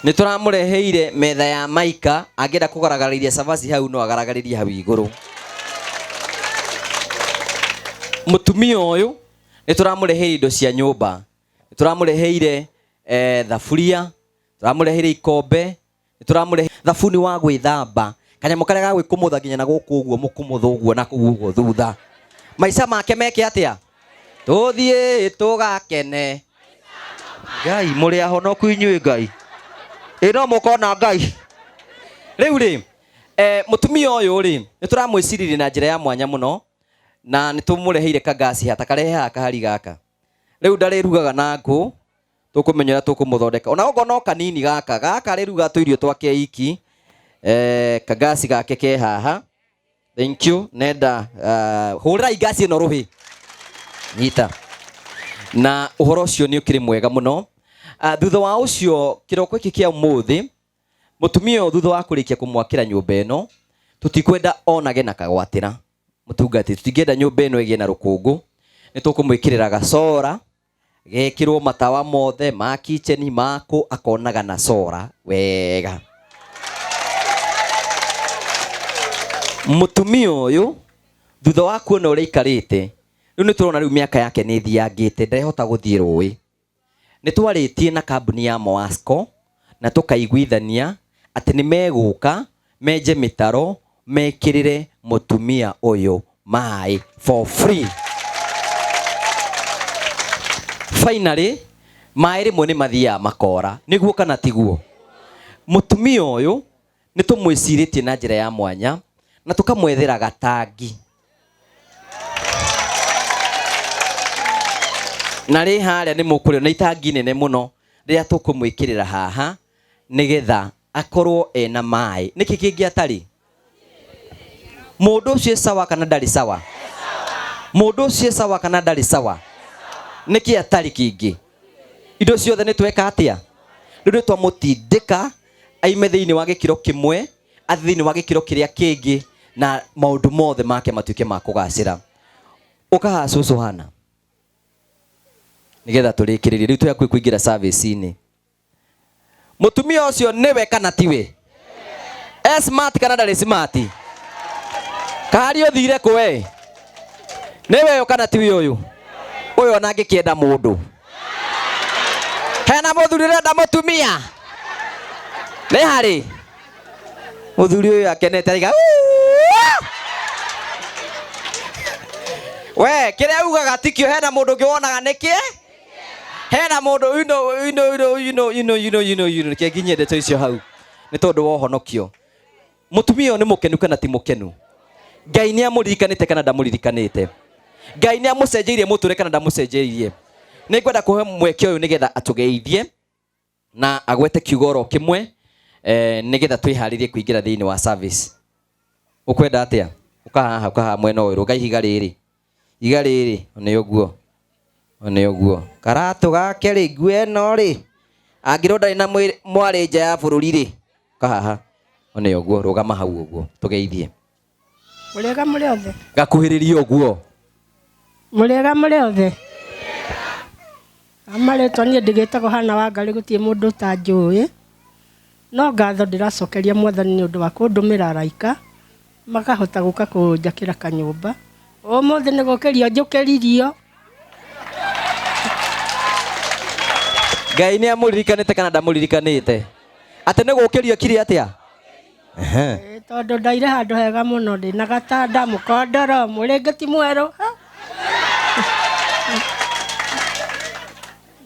Nĩ tũramũreheire metha ya maika, angĩenda kũgaragarĩria cabaci hau no agaragarĩrie hau igũrũ. Mũtumia ũyũ nĩ tũramũreheire indo cia nyũmba. Nĩ tũramũreheire thaburia, tũramũreheire ikombe, nĩ tũramũrehe thabuni wa gwĩthamba, kanyamũ karĩa ga gwĩkũmũtha nginya na gũkũ ũguo mũkũmũtha ũguo na kũu ũguo thutha. Maica make meke atĩa? Tũthiĩ tũgakene. Ngai mũrĩ ahonoku inyuĩ Ngai. Ĩ no mũkona Ngai. Rĩu rĩ, mũtumia ũyũ rĩ, nĩ tũramwĩciririe na njĩra ya mwanya mũno, na nĩ tũmũreheire kagasi hata karehe haha kahari gaka. Rĩu ndarĩrugaga na ngũ, tũkũmenya ũrĩa tũkũmũthondeka. Ona okorwo no kanini gaka, gaka arĩrugaga tũirio twake iki, kagasi gake ke haha. Thank you. Nenda, hũrĩrai ngasi ĩno rũhĩ. Nyita. Na ũhoro ũcio nĩ ũkĩrĩ mwega mũno. Thutha wa ũcio kĩroko gĩkĩ kĩa ũmũthĩ, mũtumia ũyũ thutha wa kũrĩkia kũmwakĩra nyũmba ĩno, tũtikwenda onage na kagwatĩra. Mũtungati, tũtingĩenda nyũmba ĩno ĩgĩe na rũkũngũ. Nĩ tũkũmwĩkĩrĩra gacora, gekĩrwo matawa mothe ma kitchen makũ, akonaga na cora wega. Mũtumia ũyũ thutha wa kuona ũrĩa aikarĩte, rĩu nĩ tũrona rĩu mĩaka yake nĩ ĩthiangĩte, ndarehota gũthiĩ rũĩ. Nĩ twarĩtie na kambuni ya Moasco na tũkaiguithania atĩ nĩ megũka menje mĩtaro mekĩrĩre mũtumia ũyũ maĩ for free. Finally, maĩ rĩmwe nĩ mathiaga makora, nĩguo kana tiguo? Mũtumia ũyũ nĩ tũmwĩcirĩtie na njĩra ya mwanya na tũkamwethera gatangi. Na rĩ harĩa nĩ mũkũrĩo na itangi nene mũno rĩrĩa tũkũmwĩkĩrĩra haha nĩgetha akorwo ena maĩ. Nĩkĩ kĩngĩ atarĩ? Mũndũ ũcio e sawa kana ndarĩ sawa? Mũndũ ũcio e sawa kana ndarĩ sawa? Nĩkĩ atarĩ kĩngĩ? Indo ciothe nĩ tweka atĩa? Rĩu nĩ twamũtindĩka aime thĩinĩ wa gĩkĩro kĩmwe athiĩ thĩinĩ wa gĩkĩro kĩrĩa kĩngĩ, na maũndũ mothe make matuĩke ma kũgacĩra. Ũka haha cũcũ hana nĩgetha tũrĩkĩrĩrie. Rĩu twĩ hakuhĩ kũingĩra service-inĩ. Mũtumia ũcio nĩwe kana tiwe? E smart kana ndarĩ smart? Kahari ũthire kũ we? Nĩwe ũyũ kana tiwe ũyũ? Ũyũ ona angĩkĩenda mũndũ. Hena mũthuri ũrenda mũtumia? Nĩ harĩ? Mũthuri ũyũ akenete araiga, Uuuu! We, kĩrĩa ugaga tikĩo, hena mũndũ ũngĩ wonaga nĩkĩ? Hena mũndũ, you know, you know, you know, you know, you know, you know, you know, you know, reke nginyie ndeto icio hau nĩ tondũ wa ũhonokio. Mũtumia ũyũ nĩ mũkenu kana ti mũkenu? Ngai nĩ amũririkanĩte kana ndamũririkanĩte? Ngai nĩ amũcenjeirie mũtũrĩre kana ndamũcenjeirie? Nĩ ngwenda kũhe mweke ũyũ nĩgetha atũgeithie na agwete kiugo oro kĩmwe, nĩgetha twĩharĩrie kũingĩra thĩinĩ wa service. Ũkwenda atĩa? Ũka haha, ũka haha mwena ũyũ, rũga ihiga rĩrĩ. Ihiga rĩrĩ, nĩ ũguo. Nĩ ũguo. Karatũ gake rĩ, nguo ĩno rĩ, angĩrwo ndarĩ na mwarĩ nja ya bũrũri rĩ, ũka haha. Nĩ ũguo, rũgama hau ũguo, tũgeithie. Mũrĩega mũrĩ othe. Gakuhĩrĩrie ũguo. Mũrĩega mũrĩ othe. Amarĩtwa niĩ ndigĩtagwo Hana wa Ngarĩ, gũtirĩ mũndũ ũtanjũĩ. No ngatho ndĩracokeria mwathani nĩ ũndũ wa kũndũmĩra araika makahota gũka kũnjakĩra kanyũmba. Ũmũthĩ nĩ gũkĩrio njũkĩririo. Ngai nĩ amũririkanĩte kana ndamũririkanĩte? Atĩ nĩ gũkĩrio kiri atĩa? Ĩĩ, tondũ ndaire handũ hega mũno ndĩna gatanda mũkondoro mũrĩngĩti mwerũ. Ha.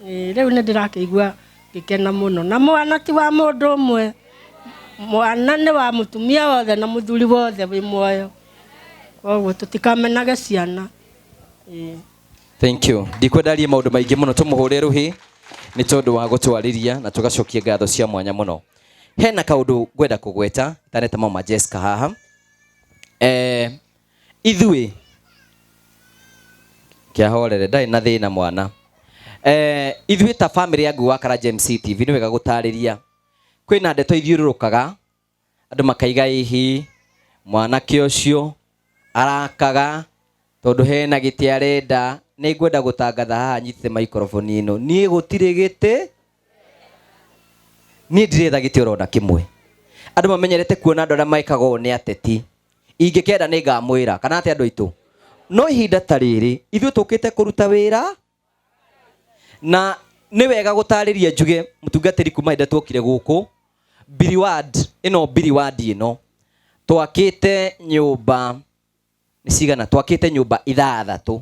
Ĩĩ, rĩu nĩ ndĩrakĩigua ngĩkena mũno na mwana ti wa mũndũ ũmwe, mwana nĩ wa mũtumia wothe na mũthuri wothe wĩ muoyo, koguo tũtikamenage ciana. Ĩĩ. Thank you. Ndikwenda arie maũndũ maingĩ mũno, tũmũhũre rũhĩ nĩ tondũ wa gũtwarĩria na tũgacokia ngatho cia mwanya mũno. Hena kaũndũ ngwenda kũgweta taneta mama Jessica haha. Ithuĩ kĩahorere ndarĩ na thĩna mwana. Ithuĩ ta family ya Ngui wa Karanja MC TV nĩ wega gũtarĩria kwĩna ndeto ithiũrũrũkaga andũ makaiga ihi mwanake ũcio arakaga tondũ hena gĩtĩ arenda. Nĩ ngwenda gũtangatha haha nyitĩte microphone ĩno, niĩ gũtirĩ gĩtĩ, niĩ ndiretha gĩtĩ orona kĩmwe. Andũ mamenyerete kuona andũ arĩa mekaga ũũ nĩ ateti, ingĩkenda nĩ ngamwĩra kana atĩ andũ aitũ, no ihinda ta rĩrĩ ithuĩ tũkĩte kũruta wĩra na nĩ wega gũtarĩria njuge mũtungatĩri kuma hĩndĩ tuokire gũkũ Biriward ĩno, Biriward ĩno twakĩte nyũmba nĩ cigana, twakĩte nyũmba ithathatũ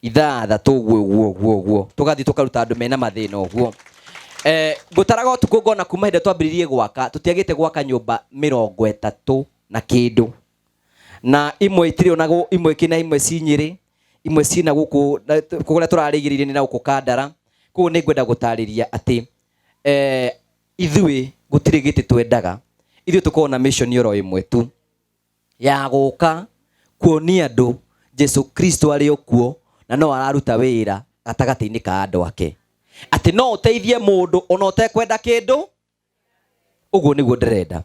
ithathatũ ũguo ũguo ũguo ũguo, tũgathiĩ tũkaruta andũ mena mathĩna ũguo. Ngũtaraga ũtukũ ngona kuma hĩndĩ twambĩrĩirie gwaka tũtiagĩte gwaka nyũmba 30 na kĩndũ, na imwe itirĩ ona imwe kĩna, imwe ci Nyĩrĩ, imwe cina gũkũ kũrĩa tũrarĩgĩrĩire nĩ na gũkũ Kandara. Koguo nĩ ngwenda gũtarĩria atĩ ithuĩ gũtirĩ gĩtĩ twendaga, ithuĩ tũkoragwo na mission oro ĩmwe tu ya gũka kuonia andũ Jesu Kristo arĩ o kuo na no araruta wĩra gatagatĩ-inĩ ka andũ ake, atĩ no ũteithie mũndũ ona ũtekwenda kĩndũ. Ũguo nĩguo ndĩrenda,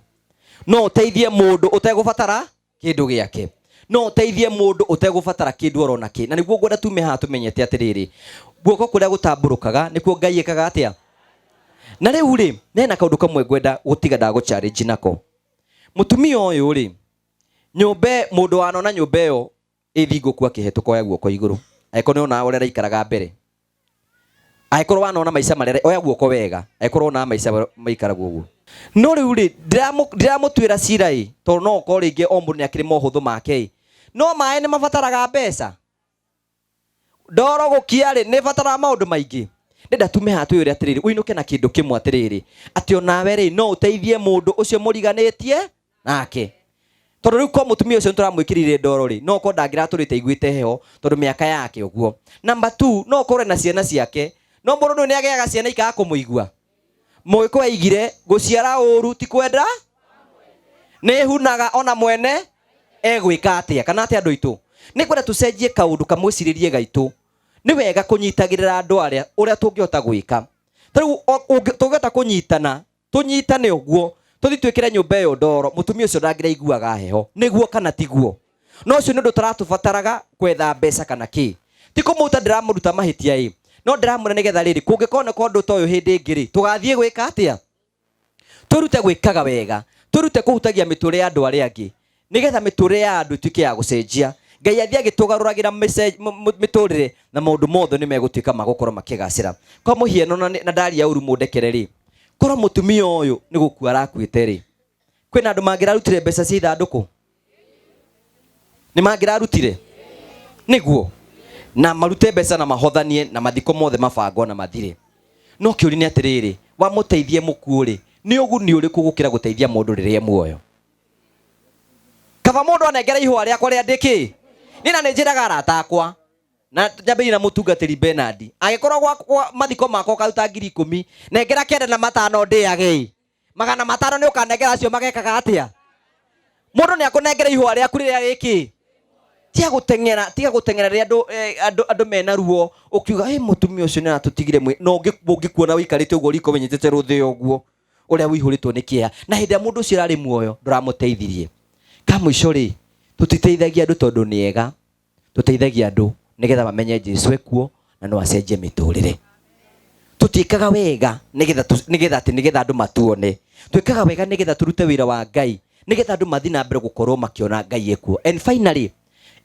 no ũteithie mũndũ ũtegũbatara kĩndũ gĩake, no ũteithie mũndũ ũtegũbatara kĩndũ orona kĩ. Na nĩguo ngwenda tume haha tũmenyete atĩrĩrĩ, guoko kũrĩa gũtambũrũkaga nĩkuo Ngai ĩkaga atĩa. Na rĩu rĩ, nena kaũndũ kamwe ngwenda gũtiga ndagũ challenge nako. Mũtumia ũyũ rĩ, nyũmba mũndũ wanona nyũmba ĩyo ĩthingũku akĩhetũka oya guoko igũrũ, angĩkorwo nĩ onaga ũrĩa araikaraga mbere, angĩkorwo wanona maica marĩa, oya guoko wega, angĩkorwo wonaga maica maikaragwo ũguo. No rĩu rĩ, ndiramũtuĩra cira ĩ, tondũ no ũkorwo rĩngĩ o mũndũ nĩ akĩrĩ mohũthũ make ĩ, no maĩ nĩ mabataraga mbeca, ndoro gũkia rĩ nĩ ĩbataraga maũndũ maingĩ. Ndenda tume haha twĩre atĩrĩrĩ, ũinũke na kĩndũ kĩmwe atĩrĩrĩ, atĩ onawe rĩ no ũteithie mũndũ ũcio mũriganĩtie nake. Tondũ rĩu ko mũtumia ũcio nĩtũramwĩkĩrire ndoro rĩ, no ũkorwo ndangĩratũrĩte aiguĩte heho tondũ mĩaka yake ũguo. Number 2, no ũkorwo na ciana ciake, no mũndũ ũyũ nĩagĩaga ciana ikaga kũmũigua. Mũgĩkũyũ aigire gũciara ũru ti kwenda, nĩ hunaga ona mwene egwĩka atĩa. Kana atĩa andũ aitũ? Nĩ ngwenda tũcenjie kaũndũ kamwĩcirĩrie gaitũ. Nĩ wega kũnyitagĩrĩra andũ arĩa ũrĩa tũngĩhota gwĩka. Ta rĩu tũngĩhota kũnyitana, tũnyitane ũguo, tũthiĩ twĩkĩre nyũmba ĩyo ndoro, mũtumia ũcio ndangĩraiguaga heho. Nĩguo kana tiguo? No ũcio nĩ ũndũ tũratũbataraga kwetha mbeca kana kĩ. Ti kũmũruta ndĩramũruta mahĩtia ĩ, no ndĩramwĩra nĩgetha rĩrĩ kũngĩkoneka ũndũ ta ũyũ hĩndĩ ĩngĩ rĩ, tũgathiĩ gwĩka atĩa? Twĩrute gwĩkaga wega, twĩrute kũhutagia mĩtũrĩre ya andũ arĩa angĩ, nĩgetha mĩtũrĩre ya andũ ĩtuĩke ya gũcenjia. Ngai athiĩ agĩtũgarũragĩra mĩtũrĩre na maũndũ mothe nĩ megũtuĩka ma gũkorwo makĩgacĩra. Kwa mũhiano, na ndaria ũru mũndekere rĩ, korwo mũtumia ũyũ nĩ gũkua arakuĩte rĩ, kwĩna andũ mangĩrarutire mbeca cia ithandũkũ? Nĩ mangĩrarutire? Nĩguo. Na marute mbeca na mahothanie na mathiko mothe mabangwo na mathire. No kĩũria nĩ atĩrĩrĩ, wamũteithie mũkuũ rĩ, nĩ ũguni ũrĩkũ gũkĩra gũteithia mũndũ rĩrĩa e muoyo? Kaba mũndũ anengere ihũa rĩakwa rĩa ndĩkĩ? Niĩ na nĩ njĩraga arata akwa, na nyambĩrĩrie na mũtungatĩri Bernard, angĩkorwo gwa mathiko makwa ũkaruta 10,000, nengera 95 ndĩage ĩ. 500 nĩ ũkanengera acio magekaga atĩa? Mũndũ nĩ akũnengera ihũa rĩaku rĩrĩa rĩkĩ? Tiga gũteng'era, tiga gũteng'era rĩrĩa andũ mena ruo, ũkiuga, ĩ mũtumia ũcio nĩ aratũtigire mwĩ-, na ũngĩkuona ũikarĩte ũguo riko wĩnyitĩte rũthĩo ũguo, ũrĩa ũihũrĩtwo nĩ kĩeha. Na hĩndĩ ĩrĩa mũndũ ũcio ararĩ muoyo, ndũramũteithirie. Ka mũico rĩ, tũtiteithagia andũ tondũ nĩ ega, tũteithagia andũ nĩgetha mamenye Jesu ekuo na no acenjie mĩtũrĩre. Tũtiĩkaga wega nĩgetha atĩ nĩgetha andũ matuone. Twĩkaga wega nĩgetha tũrute wĩra wa Ngai, nĩgetha andũ mathiĩ na mbere gũkorwo makĩona Ngai ekuo. And finally,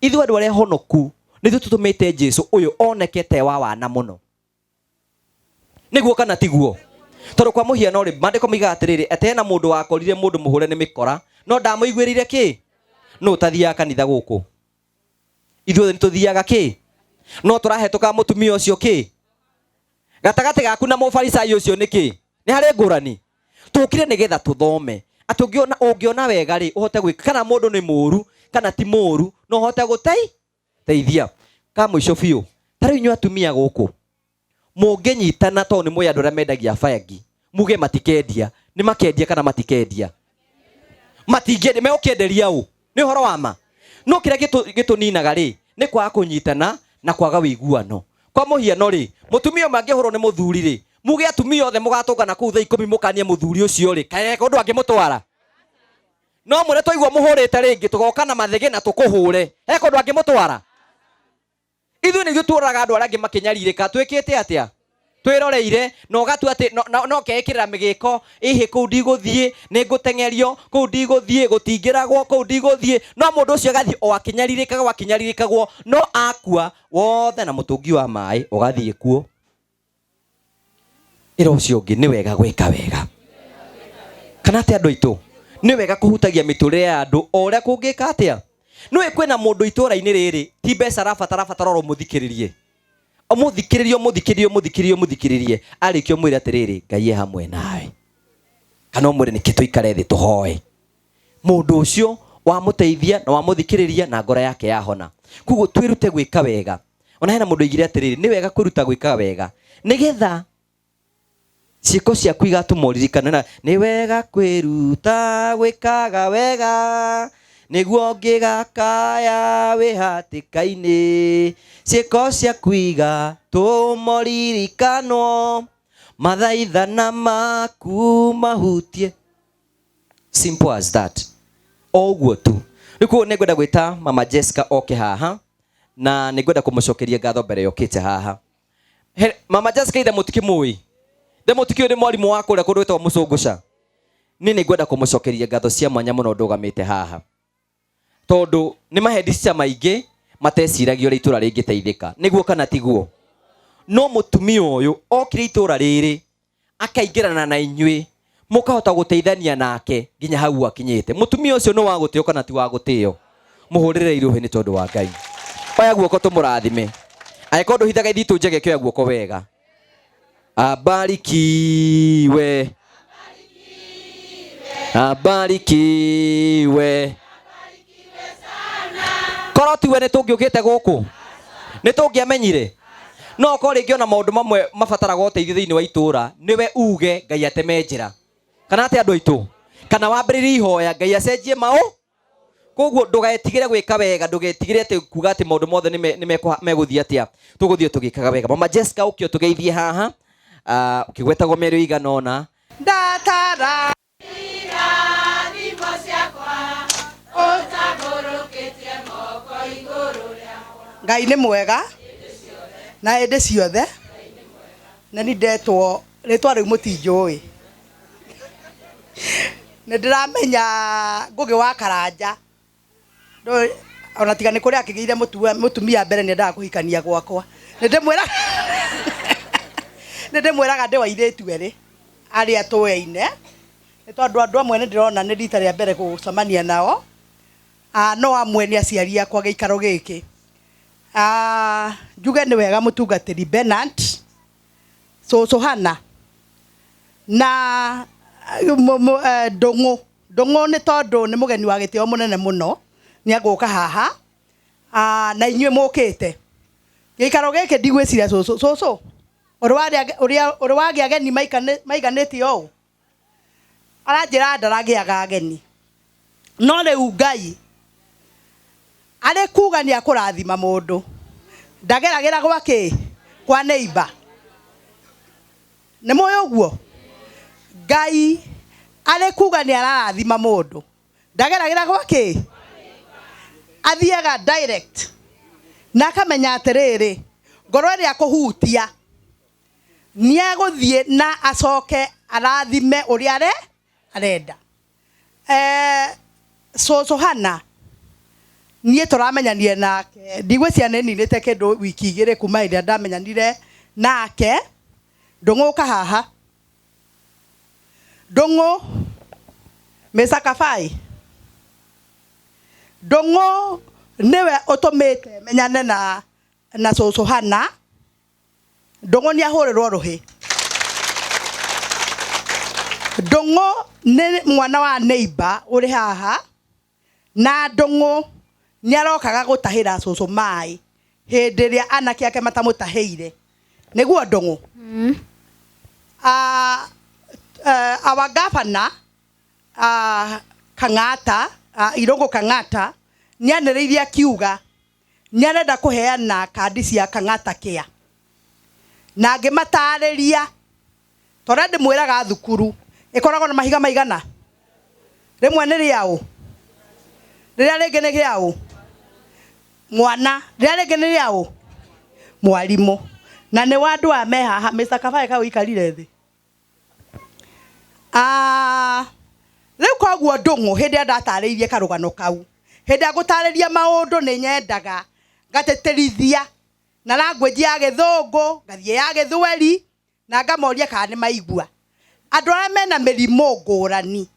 ithuĩ andũ arĩa honoku nĩthuĩ tũtũmĩte Jesu ũyũ oneke te wa wana mũno. Nĩguo kana tiguo? Tondũ kwa mũhiano rĩ, maandĩko moigaga atĩrĩrĩ, atĩ hena mũndũ wakorire mũndũ mũhũre nĩ mĩkora, no ndamũiguĩrĩire kĩ? Nũ ũtathiaga kanitha gũkũ? Ithuothe nĩ tũthiaga kĩ? No tũrahetũka mũtumia ũcio kĩ? Gatagatĩ gaku na mũfarisai ũcio nĩ kĩ? Nĩ harĩ ngũrani. Tũkire nĩgetha tũthome. Atĩ ũngĩona ũngĩona wega rĩ, ũhote gwĩka kana mũndũ nĩ mũru kana ti mũru, no ũhote gũteithia. Ka mũico biũ, ta rĩu inyuĩ atumia gũkũ, mũngĩnyitana tondũ nĩ mũĩ andũ arĩa mendagia bangi, muge matikendia, nĩ makendia kana matikendia? Matingĩendia, megũkĩenderia ũ? Nĩ ũhoro wa ma. No kĩrĩa gĩtũninaga rĩ, nĩ kwaga kũnyitana na kwaga wĩiguano. Kwa mũhiano rĩ, mũtumia ũmwe angĩhũrwo nĩ mũthuri rĩ, muge atumia othe mũgatũngana kũu thaa ikũmi mũkanie mũthuri ũcio rĩ, kaĩ ũndũ angĩmũtwara? No mwĩre twaigua mũhũrĩte rĩngĩ tũgoka na mathĩgĩ na tũkũhũre. He kũndũ angĩmũtwara? Ithuĩ nĩ ithuĩ tuoraga andũ arĩa angĩ makĩnyarirĩka, twĩkĩte atĩa? Twĩroreire na ũgatua atĩ no, no, no keĩkĩrĩra mĩgĩko, ĩhĩ kũu ndigũthiĩ, nĩ ngũteng'erio, kũu ndigũthiĩ, gũtingĩragwo, kũu ndigũthiĩ. No mũndũ ũcio agathiĩ o akĩnyarirĩkagwo akĩnyarirĩkagwo, no akua wothe na mũtũngi wa maĩ ũgathiĩ kuo. Ĩra ũcio ũngĩ nĩ wega gwĩka wega. Kana atĩ andũ aitũ, nĩ wega kũhutagia mĩtũrĩre ya andũ o ũrĩa kũngĩka atĩa? Nĩũĩ kwĩna mũndũ itũra-inĩ rĩrĩ ti mbeca arabatara, abatara oro ũmũthikĩrĩrie. Ũmũthikĩrĩrie, ũmũthikĩrĩrie, ũmũthikĩrĩrie, ũmũthikĩrĩrie. Arĩkia ũmwĩre atĩrĩrĩ, Ngai e hamwe nawe. Kana ũmwĩre nĩkĩ tũikare thĩ tũhoe. Mũndũ ũcio wamũteithia na wamũthikĩrĩria na ngoro yake yahona. Koguo twĩrute gwĩka wega. Ona hena mũndũ oigire atĩrĩrĩ, nĩ wega kwĩruta gwĩka wega nĩgetha ciĩko ciaku igatũma ũririkane. Na nĩ wega kwĩruta gwĩkaga wega nĩguo ngĩgakaya wĩ hatĩka-inĩ. Ciĩko ciaku igatũma ũririkanwo, mathaithana maku mahutie. Simple as that. O ũguo tu. Rĩu koguo nĩ ngwenda gwĩta Mama Jessica oke haha na nĩ ngwenda kũmũcokeria ngatho mbere yokĩte haha. He, Mama Jessica ithe mũtikĩmũĩ? Ithe mũtikĩũĩ nĩ mwarimũ wa kũrĩa kũndũ gwĩtagwo Mũcũngũca. Niĩ nĩ ngwenda kũmũcokeria ngatho cia mwanya mũno ndũgamĩte haha. Tondũ nĩ mahedicia maingĩ mateciragia ũrĩa itũra rĩngĩteithĩka. Nĩguo kana tiguo? No mũtumia ũyũ okire itũra rĩrĩ akaingĩrana na inyuĩ mũkahota gũteithania nake nginya hau akinyĩte. Mũtumia ũcio nĩ wa gũtĩo kana ti wa gũtĩo? Mũhũrĩre irũhĩ nĩ tondũ wa Ngai. Oya guoko tũmũrathime. Angĩkorwo ndũhithaga ithitũ njege kĩoya guoko wega. Abarikiwe. Abarikiwe. Korwo tiwe nĩ tũngĩũkĩte gũkũ? Nĩ tũngĩamenyire? No okorwo rĩngĩ ona maũndũ mamwe mabataraga ũteithio thĩinĩ wa itũũra, nĩwe uge Ngai ateme njĩra. Kana atĩ andũ aitũ? Kana wambĩrĩrie ihoya Ngai acenjie maũ? Koguo ndũgetigĩre gwĩka wega, ndũgetigĩre atĩ kuga atĩ maũndũ mothe nĩ megũthiĩ atĩa. Tũgũthiĩ tũgĩkaga wega. Mama Jessica ũkĩ ũtũgeithie haha, ũkĩgwetagwo mĩario ĩigana ũna. Ndatara Ngai nĩ mwega na hĩndĩ ciothe na ni ndetwo rĩtwa rĩu mũtinjũĩ nĩ ndĩramenya Ngũgĩ wa Karanja Ndũĩ, ona tiga nĩ kũrĩa akĩgĩire mũtumia mbere nĩ endaga kũhikania gwakwa. Nĩ ndĩmwĩra nĩ ndĩmwĩraga ndĩ wa airĩtu erĩ arĩa tũyaine, nĩ tondũ andũ amwe nĩ ndĩrona nĩ rita rĩa mbere gũcemania nao, ah, no amwe nĩ aciari akwa gĩikaro gĩkĩ. Ah, njuge nĩ wega mũtungatĩri Bernard cũcũ Hannah na Ndũng'ũ. Ndũng'ũ nĩ tondũ nĩ mũgeni wa gĩtĩo mũnene mũno, nĩ egũka haha ah, na inyuĩ mũkĩte. Gĩikaro gĩkĩ ndigwĩciria cũcũ, cũcũ ũrĩ wagĩa ageni maiganĩte ũũ? Aranjĩra ndaragĩaga ageni. No rĩu Ngai arĩ kuga nĩ akũrathima mũndũ, ndageragĩra gwa kĩ? Kwa neighbor. Nĩ mũĩ ũguo? Ngai arĩ kuga nĩ ararathima mũndũ, ndageragĩra gwa kĩ? Athiaga direct na akamenya atĩrĩrĩ, ngoro ĩrĩa akũhutia nĩ egũthiĩ na acoke arathime ũrĩa arenda. Eh, cũcũ Hannah niĩ tũramenyanire nake ndigwĩciria nĩ ninĩte kĩndũ wiki igĩrĩ kuma hĩndĩ ĩrĩa ndamenyanire nake. Ndũng'ũka haha. Ndũng'ũ Mr. Kabai, Ndũng'ũ nĩwe ũtũmĩte menyane na cũcũ Hana. Ndũng'ũ nĩ ahũrĩrwo rũhĩ. Ndũng'ũ nĩ mwana wa neighbor ũrĩ haha, na Ndũng'ũ nĩ arokaga gũtahĩra cũcũ maĩ hĩndĩ ĩrĩa anake ake matamũtahĩire. Nĩguo Ndũng'ũ? Our governor Kang'ata, Irũngũ Kang'ata nĩ anĩrĩirie akiuga nĩ arenda kũheana kandi cia Kang'ata Care, na ngĩmatarĩria torĩa ndĩmwĩraga thukuru ĩkoragwo na mahiga maigana, rĩmwe nĩ rĩaũ, rĩrĩa rĩngĩ nĩ rĩaũ mwana, rĩrĩa rĩngĩ nĩ rĩaũ mwarimũ, na nĩ wa andũ aya me haha. Mr. Kabae kau ikarire thĩ. Rĩu koguo Ndũng'ũ hĩndĩ ĩrĩa ndatarĩirie karũgano kau, hĩndĩ ĩrĩa ngũtarĩria maũndũ nĩ nyendaga ngatĩtĩrithia na language ya gĩthũngũ, ngathiĩ ya gĩthweri, na ngamoria kana nĩ maigua. Andũ arĩa mena mĩrimũ ngũrani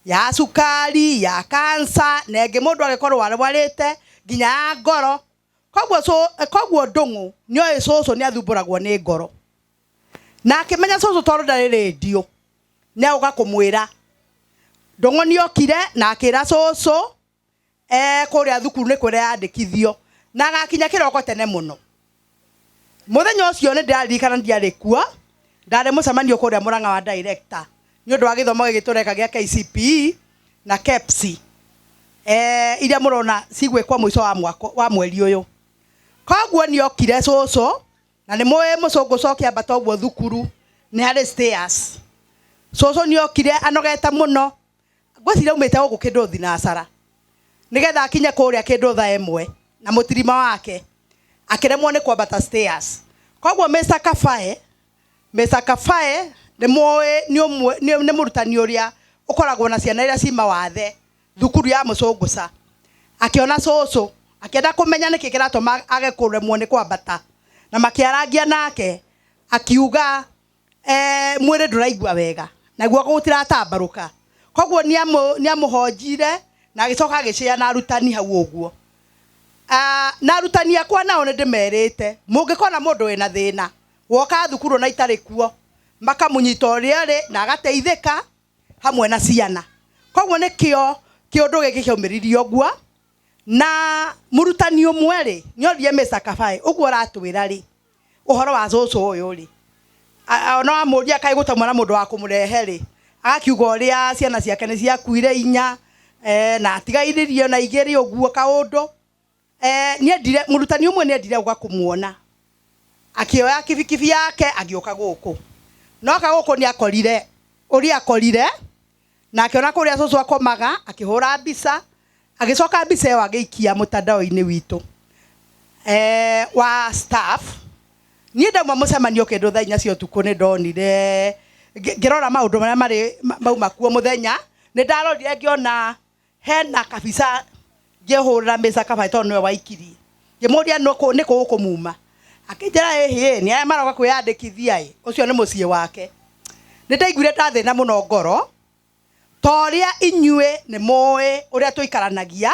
ya cukari, ya cancer, na ĩngĩ mũndũ agĩkorwo arwarĩte nginya ya ngoro. Koguo Ndũng'ũ nĩoĩ cũcũ nĩ athumbũragwo nĩ ngoro, na akĩmenya cũcũ tondũ ndarĩ rĩndiũ nĩ agũka kũmwĩra. Ndũng'ũ nĩokire na akĩra cũcũ kũrĩa thukuru nĩ kwĩra yandĩkithio na agakinya kĩroko tene mũno. Mũthenya ũcio nĩ ndĩraririkana ndiarĩ kuo, ndarĩ mũcemanio kũrĩa Mũrang'a wa director nĩ ũndũ wa gĩthomo gĩkĩ tũreka gĩa KCPE na KEPSI, iria mũrona cigwĩkwo mũico wa mwaka wa mweri ũyũ. Koguo nĩokire cũcũ, na nĩ mũĩ mũcũngũ coke ambata ũguo thukuru nĩ harĩ stairs. Cũcũ nĩokire anogete mũno, ngwĩciria aumĩte gũkũ kĩndũ thinacara, nĩgetha akinye kũrĩa kĩndũ thaa 1 na mũtirima wake akĩremwo nĩ kwambata stairs. Koguo Mr. Kabae, Mr. Kabae nĩ mũĩ nĩ ũmwe nĩ mũrutani ũrĩa ũkoragwo na ciana iria ci mawathe thukuru ya mũcũngũca. Akĩona cũcũ akĩenda kũmenya nĩkĩ kĩratũma age kũremwo nĩ kwambata, na makĩarangia nake akiuga mwĩrĩ ndũraigua wega na guoko gũtiratambarũka. Koguo nĩamũhonjire na agĩcoka agĩcĩa na arutani hau ũguo. Na arutani akwa nao nĩ ndĩmerĩte mũngĩkona mũndũ wĩna thĩna woka thukuru na itarĩ kuo, makamũnyita ũrĩa arĩ na agateithĩka hamwe na ciana. Koguo nĩkĩo kĩũndũ gĩkĩ kĩaumĩririe ũguo. Na mũrutani ũmwe rĩ nĩoririe Mr. Kabae ũguo ũratwĩra rĩ ũhoro wa cũcũ ũyũ rĩ, ona wamũria kaĩ gũtauma na mũndũ wa kũmũrehe rĩ, agakiuga ũrĩa ciana ciake nĩ ciakuire inya, na atigairirie na igĩrĩ ũguo kaũndũ. Nĩendire mũrutani ũmwe nĩendire gũka kũmuona, akĩoya kibikibi yake agĩũka gũkũ. No oka gũkũ nĩakorire ũrĩa akorire, na akĩona kũrĩa cũcũ akomaga, akĩhũra mbica, agĩcoka mbica ĩyo agĩikia mũtandao-inĩ witũ wa staff. Niĩ ndauma mũcemanio kĩndũ thaa 4 cia ũtukũ nĩ ndonire ngĩrora maũndũ marĩa marĩ mauma kuo mũthenya, nĩ ndarorire ngĩona hena kabica ngĩhũrĩra Mr. Kabae tondũ nĩwe waikirie, ngĩmũria nĩ kũ ũkũmuma, akĩnjĩra ĩhĩ nĩ aya maroka kwĩyandĩkithia ĩ, ũcio nĩ mũciĩ wake. Nĩ ndaiguire ndathĩna mũno ngoro, ta ũrĩa inyuĩ nĩ mũĩ ũrĩa tũikaranagia,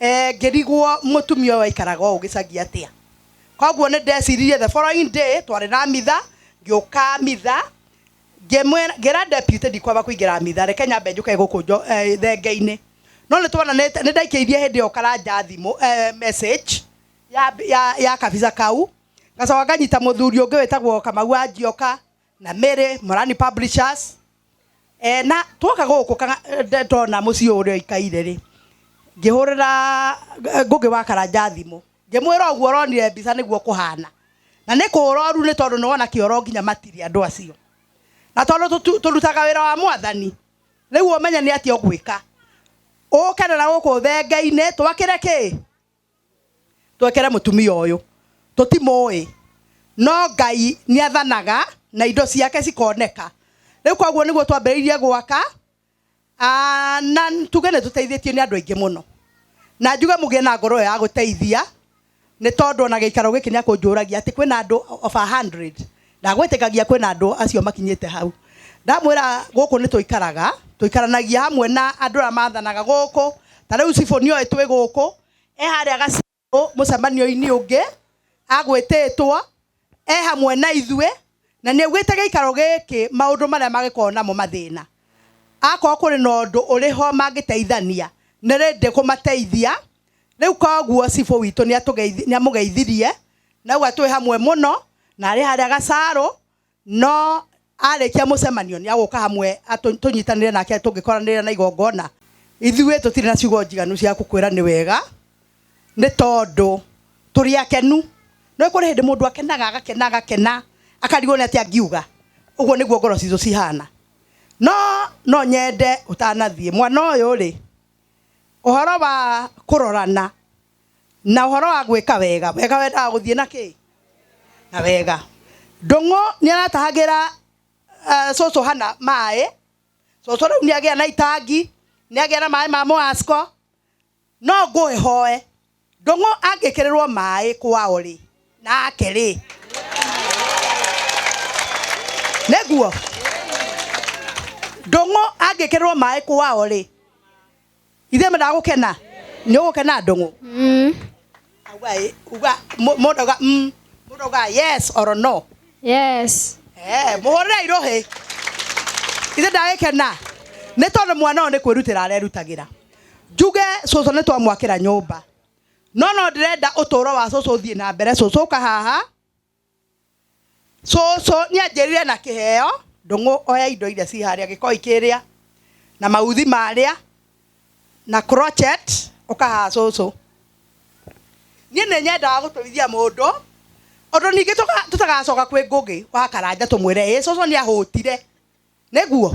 ngĩrigwo mũtumia ũyũ aikaraga ũũ gĩcagi atĩa. Koguo nĩ ndeciririe the following day twarĩ na mitha, ngĩũka mitha ngĩra deputy ndikwamba kũingĩra mitha, reke nyambe njũke gũkũ thenge-inĩ. No nĩ tuonanĩte, nĩ ndaikĩirie hĩndĩ ĩyo Karanja thimũ, message ya kabica kau, ngacoka nganyita mũthuri ũngĩ wĩtagwo Kamau wa Njioka na Mary Morani Publishers. Na twoka gũkũ ndona mũciĩ ũrĩa ũikaire rĩ, ngĩhũrĩra Ngũgĩ wa Karanja thimũ, ngĩmwĩra ũguo ũronire mbica nĩguo kũhana, na nĩ kũroru nĩ tondũ nĩwona kĩoro nginya matirĩ andũ acio, na tondũ tũrutaga wĩra wa mwathani, rĩu ũmenye nĩ atĩa ũgwĩka, ũke na gũkũ thenge-inĩ twakĩre kĩ, twekere mũtumia ũyũ tũtimũĩ, no Ngai nĩathanaga na indo ciake cikoneka. Rĩu koguo nĩguo twambĩrĩirie gwaka, na tuge nĩ tũteithĩtio nĩ andũ aingĩ mũno, na njuge mũgĩe na ngoro ĩyo ya gũteithia, nĩ tondũ ona gĩikaro gĩkĩ nĩakũnjũragia atĩ kwĩna andũ over 100, ndagwĩtĩkagia kwĩna andũ acio makinyĩte hau. Ndamwĩra gũkũ nĩ tũikaraga, tũikaranagia hamwe na andũ arĩa mathanaga gũkũ. Ta rĩu cibũ nĩoĩ twĩ gũkũ, e harĩa gacirũ mũcemanio-inĩ ũngĩ agwĩtĩtwo, e hamwe na ithuĩ, na nĩ augĩte gĩikaro gĩkĩ maũndũ marĩa mangĩkorwo namo mathĩna. Akorwo kũrĩ na ũndũ ũrĩ ho mangĩteithania, nĩ ready kũmateithia. Rĩu koguo cibũ witũ nĩ amũgeithirie, na auga twĩ hamwe mũno, na arĩ harĩa Gacarũ, no arĩkia mũcemanio nĩ agũka hamwe tũnyitanĩre nake tũngĩkoranĩra na igongona. Ithuĩ tũtirĩ na ciugo njiganu cia gũkwĩra nĩ wega, nĩ tondũ tũrĩ akenu. No kũrĩ hĩndĩ mũndũ akenaga, agakena, agakena, akarigwo nĩ atĩa angiuga. Ũguo nĩguo ngoro citũ cihana. No no nyende ũtanathiĩ mwana ũyũ rĩ, ũhoro wa kũrorana na ũhoro wa gwĩka wega, wega wendaga gũthiĩ na kĩ? Na wega. Ndũng'ũ nĩ aratahagĩra cũcũ hana maĩ. Cũcũ rĩu nĩ agĩa na itangi, nĩ agĩa na maĩ ma Moasco. No ngũĩhoe Ndũng'ũ angĩkĩrĩrwo maĩ kwao rĩ, nake rĩ, nĩguo Ndũng'ũ angĩkĩrĩrwo maĩ kwao rĩ, ithuĩ mendaga gũkena. Nĩ ũgũkena Ndũng'ũ? Auga ĩ, uga mũndũ auga mũndũ auga yes or no. Yes. Mũhũrĩre irũhĩ. Ithe ndagĩkena nĩ tondũ mwana ũyũ nĩ kwĩrutĩra arerutagĩra. Njuge cũcũ nĩ twamwakĩra nyũmba, no no ndĩrenda ũtũũro wa cũcũ ũthiĩ na mbere. Cũcũ ũka haha. Cũcũ nĩ anjĩrire na kĩheo. Ndũng'ũ oya indo iria ci harĩa gĩkoi kĩrĩa na mauthi marĩa na crochet, ũka haha cũcũ. Niĩ nĩ nyendaga gũtũithia mũndũ ũndũ ningĩ tũtagacoka kwĩ Ngũgĩ wa Karanja tũmwĩre ĩ cũcũ nĩ ahũtire. Nĩguo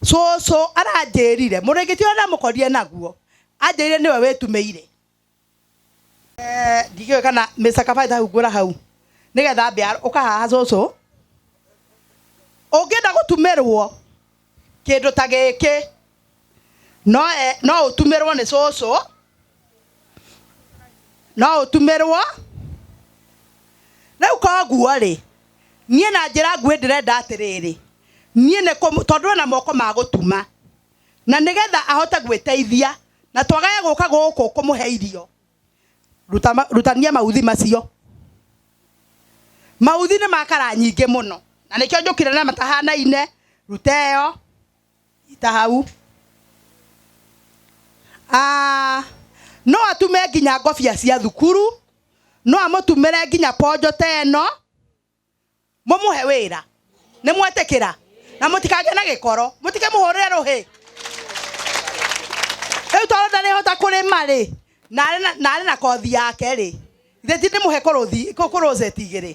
cũcũ aranjĩrire mũrĩngĩti ũrĩa ndamũkorire naguo, anjĩrire nĩwe wĩtumĩire. Ndingĩũĩ kana Mr. Kabaita hungũra hau nĩgetha ambia ũka haha cũcũ. Ũngĩenda gũtumĩrwo kĩndũ ta gĩkĩ, no ũtumĩrwo nĩ cũcũ, no ũtumĩrwo. Rĩu koguo rĩ, niĩ na njĩra nguhĩ ndĩrenda atĩrĩrĩ, niĩ nĩ tondũ ena moko ma gũtuma, na nĩgetha ahote gwĩteithia na twagage gũka gũkũ kũmũhe irio. Rutania mauthi macio. Mauthi nĩ makara nyingĩ mũno, na nĩkĩo njũkire na matahanaine. Ruta ĩyo ita hau. No atume nginya ngobia cia thukuru, no amũtumĩre nginya ponjo ta ĩno, mũmũhe wĩra. Nĩ mwetĩkĩra? Na mũtikagĩe na gĩkoro, mũtikĩmũhũrĩre rũhĩ. Rĩu tondũ ndarĩhota kũrĩma rĩ, na arĩ na kothi yake rĩ, ithe ti ndĩmũhe kũrũceti igĩrĩ,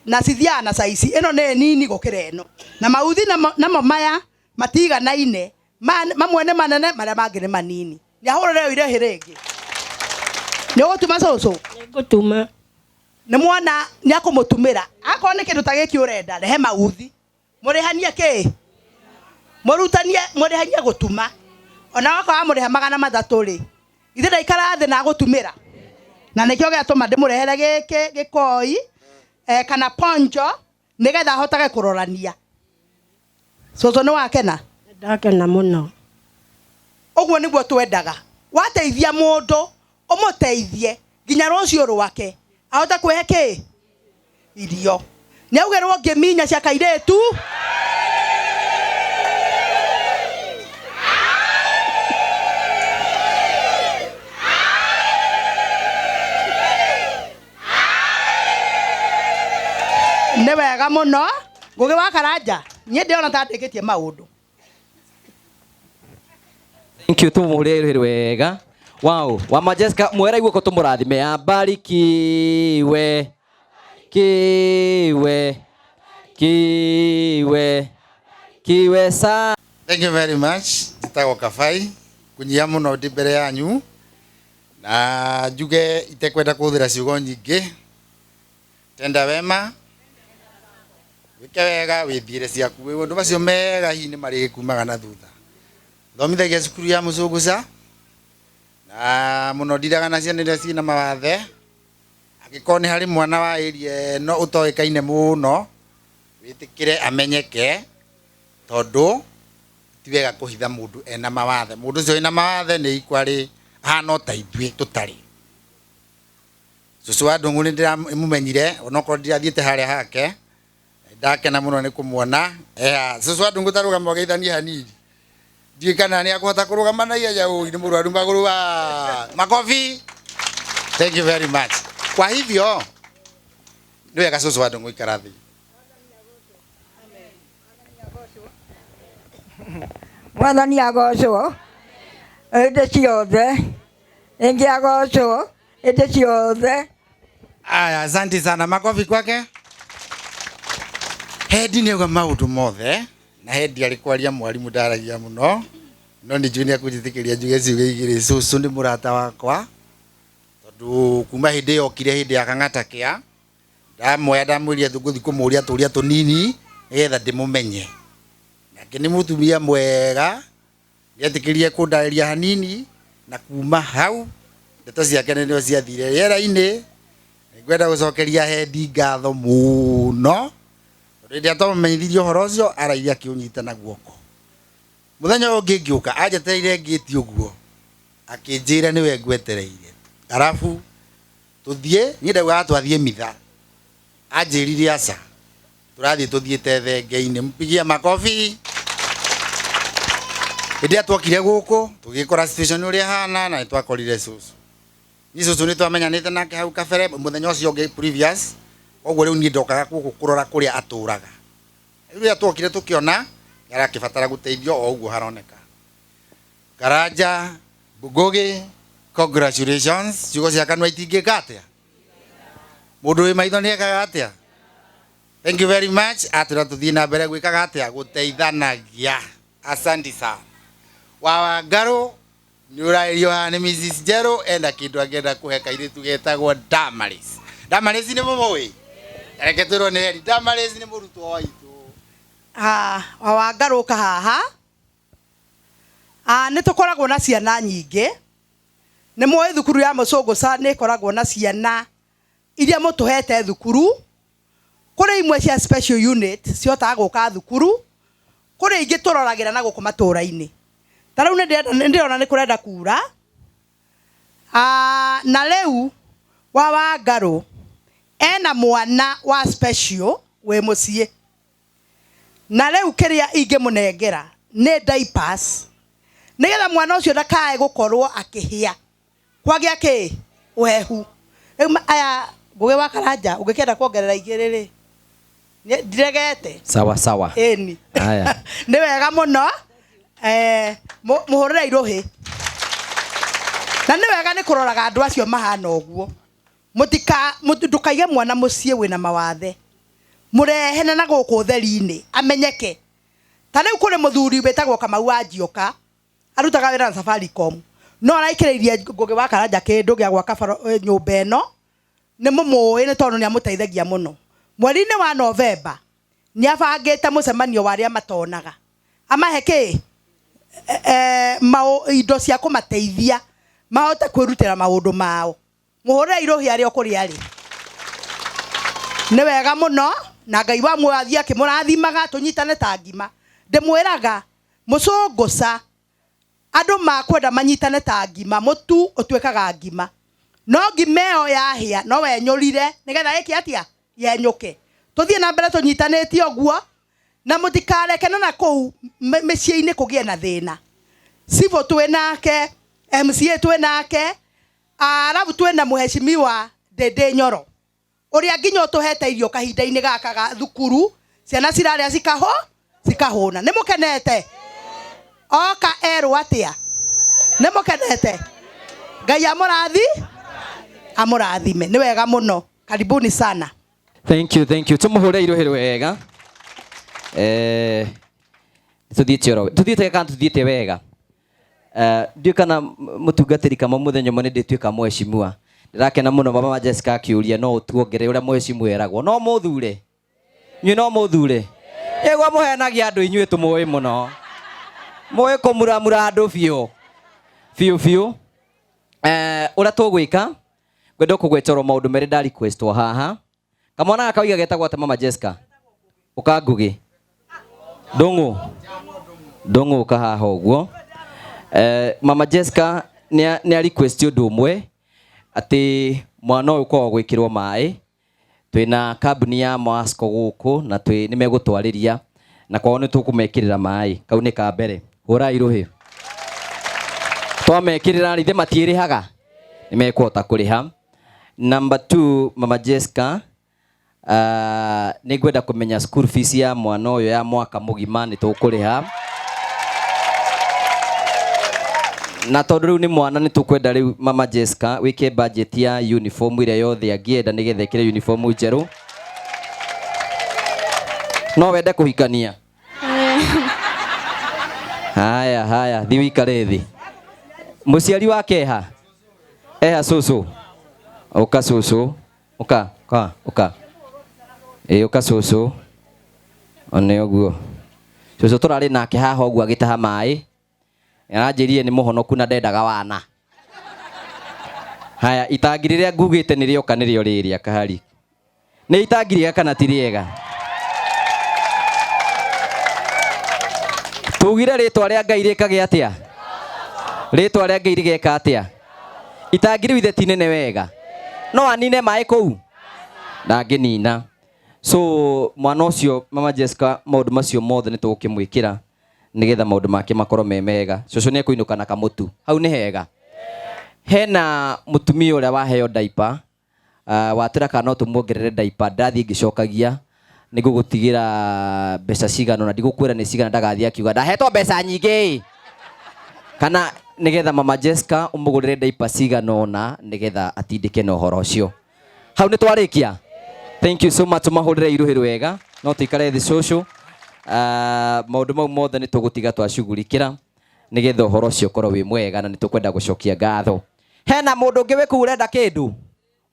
na cithiaga na caici ĩno nĩ nini gũkĩra ĩno. Na mauthi namo maya matiganaine, mamwe nĩ manene, marĩa mangĩ nĩ manini. Nĩ ahũrĩre irĩhĩ rĩngĩ. Nĩ ũgũtuma cũcũ? Nĩngũtuma. Nĩ mwana nĩ akũmũtumĩra. Akorwo nĩ kĩndũ ta gĩkĩ ũrenda, rehe mauthi. Mũrĩhanie kĩ? Mũrutanie, mũrĩhanie gũtuma. Ona wakorwo amũrĩha 300 rĩ, ithe ndaikara thĩ na agũtumĩra. Na nĩkĩo gĩatũma ndĩmũrehere gĩkĩ gĩkoi, kana poncho, nĩgetha ahotage kũrorania. Cũcũ nĩ wakena? Ndakena mũno. Ũguo nĩguo twendaga. Wateithia mũndũ, ũmũteithie nginya rũciũ rwake ahote kwĩhe kĩ? Irio. Nĩ augĩrwo ngĩminya cia kairĩtu. Nĩ wega mũno. Ngũgĩ wa Karanja, niĩ ndĩrona ta ndĩkĩtie maũndũ. Thank you, tumuhũrĩre wega. Wow, wa Majeska mwera guoko tumurathime. Abarikiwe kiwe kiwe kiwe sa. Thank you very much. Njĩtagwo Kabai, kunyia mũno ndĩ mbere yanyu na njuge itekwenda kũhũthĩra ciugo nyingĩ. Tenda wema, wĩke wega, wĩthiĩre ciaku. Maũndũ macio mega hihi nĩ marĩkumaga na thutha. Thomithagia cukuru ya Mũcũngũca na mũno ndiraga na ciana iria ciĩna mawathe. Angĩkorwo nĩ harĩ mwana wa area ĩno ũtoĩkaine mũno, Wĩtĩkĩre amenyeke tondũ ti wega kũhitha mũndũ ena mawathe. Mũndũ ũcio wĩna mawathe nĩ ikwarĩ ahana o ta ithuĩ tũtarĩ. Cũcũ wa Ndũng'ũ nĩ ndĩramũmenyire onokorwo ndirathiĩte harĩa hake, ndakena mũno nĩ kũmuona. Eha, cũcũ wa Ndũng'ũ ta rũgama ũgeithanie hanini. Ndiũĩ kana nĩ akũhota kũrũgama na ihenya, ũi nĩ mũrwaru magũrũ wa makobi. Thank you very much. Kwa hivyo nĩ wega cũcũ wa Ndũng'ũ ikara thĩ. Mwathani agocwo hĩndĩ ciothe, ĩngĩ agocwo hĩndĩ ciothe. Aya, asante sana, makofi kwake. Hendi nĩ auga maũndũ mothe na Hendi arĩ kwaria mwarimũ ndaragia mũno, no nĩ njũĩ nĩ akũnjĩtĩkĩria njuge ciugo igĩrĩ. Cũcũ nĩ mũrata wakwa tondũ kuma hĩndĩ ĩyo okire hĩndĩ ya Kang'ata kĩa ndamuoya ndamwĩria ngũthiĩ kũmũria tũria tũnini nĩgetha ndĩmũmenye. Nake nĩ mũtumia mwega, nĩetĩkĩrie kũndarĩria hanini, na kuma hau ndeto ciake nĩrĩo ciathire rĩera-inĩ. Nĩngwenda gũcokeria Hendi ngatho mũno tondũ hĩndĩ ĩrĩa twamũmenyithirie ũhoro ũcio araire akĩũnyita na guoko. Mũthenya ũyũ ũngĩ ngĩũka anjetereire ngĩti ũguo akĩnjĩra nĩwe ngwetereire, arabu tũthiĩ. Niĩ ndaugaga twathiĩ mitha, anjĩrire aca, tũrathiĩ tũthiĩte thenge-inĩ. Mpigie makobi. Hĩndĩ ĩrĩa twokire gũkũ tũgĩkora situation ũrĩa ĩhana na nĩtwakorire cũcũ. Niĩ cũcũ nĩtwamenyanĩte nake hau kabere mũthenya ũcio ũngĩ previous, koguo rĩu niĩ ndokaga gũkũ kũrora kũrĩa atũraga. Rĩu rĩrĩa twokire tũkĩona nĩarakĩbatara gũteithio o ũguo haroneka. Karanja Ngugi, congratulations. Ciugo cia kanua itingĩka atĩa? Mũndũ wĩ maitho nĩekaga atĩa? Thank you very much. Atwĩra tũthiĩ na mbere gwĩkaga atĩa? Gũteithanagia. Asante sana. Wa Wangarũ nĩ ũraĩrio haha nĩ Mrs. Njerũ, ena kĩndũ angĩenda kũhe kairĩtu getagwo Damaris. Damaris nĩ mũmũĩ? Reke twĩrwo nĩ Heri. Damaris nĩ mũrutwo waitũ. Wa Wangarũ ũka haha. Nĩ tũkoragwo na ciana nyingĩ. Nĩ mũĩ thukuru ya Mũcũngũca nĩ ĩkoragwo na ciana iria mũtũhete thukuru. Kũrĩ imwe cia special unit cihotaga gũka thukuru, kũrĩ ingĩ tũroragĩra na gũkũ matũra-inĩ. Ta rĩu nĩ ndĩrona nĩ kũrenda kura. Na rĩu wa Wangarũ ena mwana wa special wĩ mũciĩ. Na rĩu kĩrĩa ingĩmũnengera nĩ diapers nĩgetha mwana ũcio ndakae gũkorwo akĩhĩa kwagĩa kĩ ũhehu. Rĩu aya Ngũgĩ wa Karanja ũngĩkĩenda kuongerera igĩrĩ rĩ, ndiregete. Sawa sawa. Ĩni. Aya. Nĩ wega mũno. Mũhũrĩre irũhĩ. Na nĩ wega nĩ kũroraga andũ acio mahana ũguo. Mũtika ndũkaige mwana mũciĩ wĩna mawathe. Mũrehe na gũkũ ũtheri-inĩ amenyeke. Ta rĩu kũrĩ mũthuri wĩtagwo Kamau wa Njioka, arutaga wĩra na Safaricom. No araikĩrĩirie Ngũgĩ wa Karanja kĩndũ gĩa gwaka nyũmba ĩno. Nĩ mũmũĩ nĩ tondũ nĩ amũteithagia mũno. Mweri-inĩ wa Novemba nĩ abangĩte mũcemanio wa arĩa matonaga. Amahe kĩ? Indo cia kũmateithia mahote kwĩrutĩra maũndũ mao. Mũhũrĩre irũhi arĩ o kũrĩa arĩ. Nĩ wega mũno na Ngai wa muoyo athiĩ akĩmũrathimaga tũnyitane ta ngima. Ndĩmwĩraga mũcũngũca andũ makwenda manyitane ta ngima, mũtu ũtuĩkaga ngima. No ngima ĩyo yahĩa no wenyũrire nĩgetha ĩke atĩa? Yenyũke. Tũthiĩ na mbere tũnyitanĩte ũguo na mũtikareke na kũu mĩciĩ-inĩ kũgĩe na thĩna. Civil twĩ nake, MCA twĩ nake, arabu twĩ na mũheshimiwa Ndĩndĩ Nyoro ũrĩa nginya ũtũhete irio kahinda-inĩ gaka ga thukuru, ciana cirarĩa cikahũna. Nĩ mũkenete? Oka erwo atĩa? Nĩ mũkenete? Ngai amũrathime. Nĩ wega mũno. Karibuni sana. Thank you, thank you. Tumuhure iruhi wega. Tuthiĩte oro tuthiĩte kana tuthiĩte wega. Ndiũĩ kana mũtungatĩri kama mũthenya ũmwe nĩ ndĩtuĩka mheshimiwa. Ndĩrakena mũno mama Jessica akĩũria no ũtuongerere ũrĩa mheshimiwa eragwo. No mũthure. Inyuĩ no mũthure. Ĩgwa mũhenagia andũ inyuĩ tũmũĩ mũno. Mũĩ kũmuramura andũ biũ. Biũ biũ. Ũrĩa tũgwĩka ngwenda kũgwetera maũndũ merĩ nda request haha. Kamwana gaka waiga getagwo atĩa mama Jessica? Ũka Ngũgĩ. Ndũng'ũ. Ndũng'ũ ũka haha ũguo. Mama Jessica nĩ a request ũndũ ũmwe atĩ mwana ũyũ kwaga gwĩkĩrwo maĩ. Twĩna kambuni ya Mwasco gũkũ na twĩ nĩ megũtwarĩria na kwao nĩ tũkũmekĩrĩra maĩ. Kau nĩ ka mbere. Hũrai rũhĩ. Twamekĩrĩra ithe matiĩrĩhaga. Nĩ mekũhota kũrĩha. Number 2, Mama Jessica, nĩ ngwenda kũmenya school fees ya mwana ũyũ ya mwaka mũgima nĩ tũkũrĩha. Na tondũ rĩu nĩ mwana nĩ tũkwenda rĩu Mama Jessica wĩke budget ya uniform ĩrĩa yothe angĩenda nĩgetha ĩkĩre uniform njerũ. No wende kũhikania? Haya, haya, thiĩ wĩikare thĩ. Mũciari wake eha? Eha cũcũ? Ũka cũcũ. Ũka, ũka, ũka. Ĩ, ũka cũcũ. One ũguo. Cũcũ tũrarĩ nake haha ũguo agĩtaha maĩ. Aranjĩrire nĩ mũhonoku na ndendaga wana. Haya, itangi rĩrĩa ngugĩte nĩ rĩoka nĩrĩo rĩrĩa kahari. Nĩ itangi rĩega kana ti rĩega? Tugire rĩtwa rĩa Ngai rĩkagĩa atĩa? Rĩtwa rĩa Ngai rĩgeka atĩa? Itangi rĩu ithe ti nene wega. No anine maĩ kũu? Ndangĩnina. So mwana ũcio Mama Jessica maũndũ macio mothe nĩ tũgũkĩmwĩkĩra nĩgetha maũndũ make makorwo me mega. Cũcũ nĩ ekũinũka na kamũtu. Hau nĩ hega. Hena mũtumia ũrĩa waheo diaper, watwĩra kana no tũmuongerere diaper, ndathiĩ ngĩcokagia nĩ ngũgũtigĩra mbeca cigana ũna, ndigũkwĩra nĩ cigana ndagathiĩ akiuga ndahetwo mbeca nyingĩ. Kana nĩgetha Mama Jessica ũmũgũrĩre diaper cigana ũna nĩgetha atindĩke na ũhoro ũcio. Hau nĩ twarĩkia. Thank you so much, tũmahũrĩre irũhĩ rwega. No tũikare thĩ cũcũ. Maũndũ mau mothe nĩ tũgũtiga twacugurikĩra nĩgetha ũhoro ũcio ũkorwo wĩ mwega na nĩ tũkwenda gũcokia ngatho. Hena mũndũ ũngĩ wĩ kũu ũrenda kĩndũ?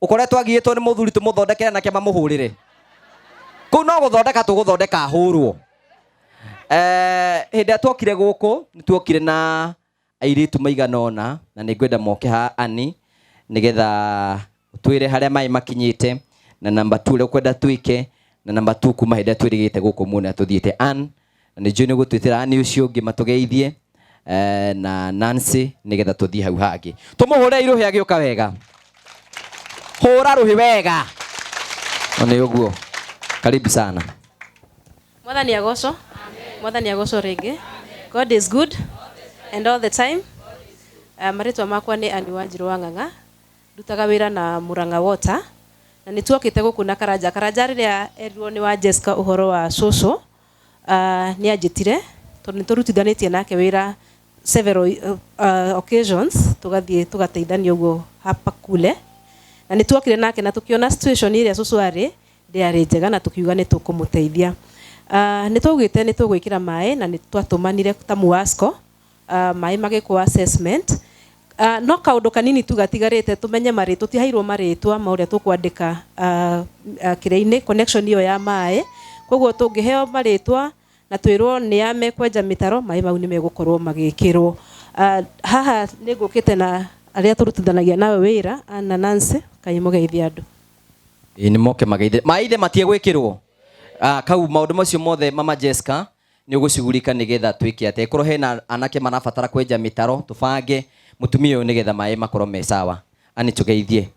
Ũkoretwo agiĩtwo nĩ mũthuri tũmũthondekere nake mamũhũrĩre. Kũu no gũthondeka tũgũthondeka ahũrwo. Hĩndĩ ĩrĩa tuokire gũkũ, nĩ tuokire na airĩtu maigana ũna na nĩ ngwenda moke haha Annie nĩgetha twĩre harĩa maĩ makinyĩte na namba 2 ũrĩa ũkwenda twĩke na namba 2 kuma hĩndĩ ĩrĩa twĩrĩgĩte gũkũ muone tũthiĩte Ann na nĩ njũĩ nĩ ũgũtwĩtĩra Annie ũcio ũngĩ matũgeithie na Nancy nĩgetha tũthiĩ hau hangĩ. Tũmũhũre irũhĩ agĩũka wega. Hũra rũhĩ wega. No nĩ ũguo. Karibu sana. Mwathani agocwo. Mwathani agocwo rĩngĩ. God is good and all the time. Marĩtwa makwa nĩ Annie Wanjirũ wa Ng'ang'a. Ndutaga wĩra na Murang'a Water. Na nĩ tuokĩte gũkũ na Karanja. Karanja rĩrĩa erirwo nĩ wa Jessica ũhoro wa cũcũ, nĩ anjĩtire tondũ nĩ tũrutithanĩtie nake wĩra several occasions, tũgathiĩ tũgateithania ũguo hapa kule. Na nĩ tuokire nake na tũkĩona situation ĩrĩa cũcũ arĩ ndĩarĩ njega na tũkiuga nĩ tũkũmũteithia. Nĩ twaugĩte nĩ tũgwĩkĩra maĩ na nĩ twatũmanire ta Muasco, maĩ magĩkwo assessment. No kaũndũ kanini tu gatigarĩte tũmenye marĩtwa, tũtiheirwo marĩtwa ma ũrĩa tũkwandĩka kĩrĩa-inĩ, connection ĩyo ya maĩ. Koguo tũngĩheo marĩtwa na twĩrwo nĩ a mekwenja mĩtaro, maĩ mau nĩ megũkorwo magĩkĩrwo. Haha nĩ ngũkĩte na arĩa tũrutithanagia nao wĩra, Anna Nancy, kaĩ mũgeithie andũ. Ĩĩ nĩ moke mageithie. Maĩ ithe matie gwĩkĩrwo. Kau maũndũ macio mothe Mama Jessica nĩ ũgũcugurika nĩgetha twĩke atĩa. Ĩkorwo hena anake marabatara kwenja mĩtaro, tũbange mũtumia ũyũ nĩgetha maĩ makorwo me sawa. Ani tũgeithie.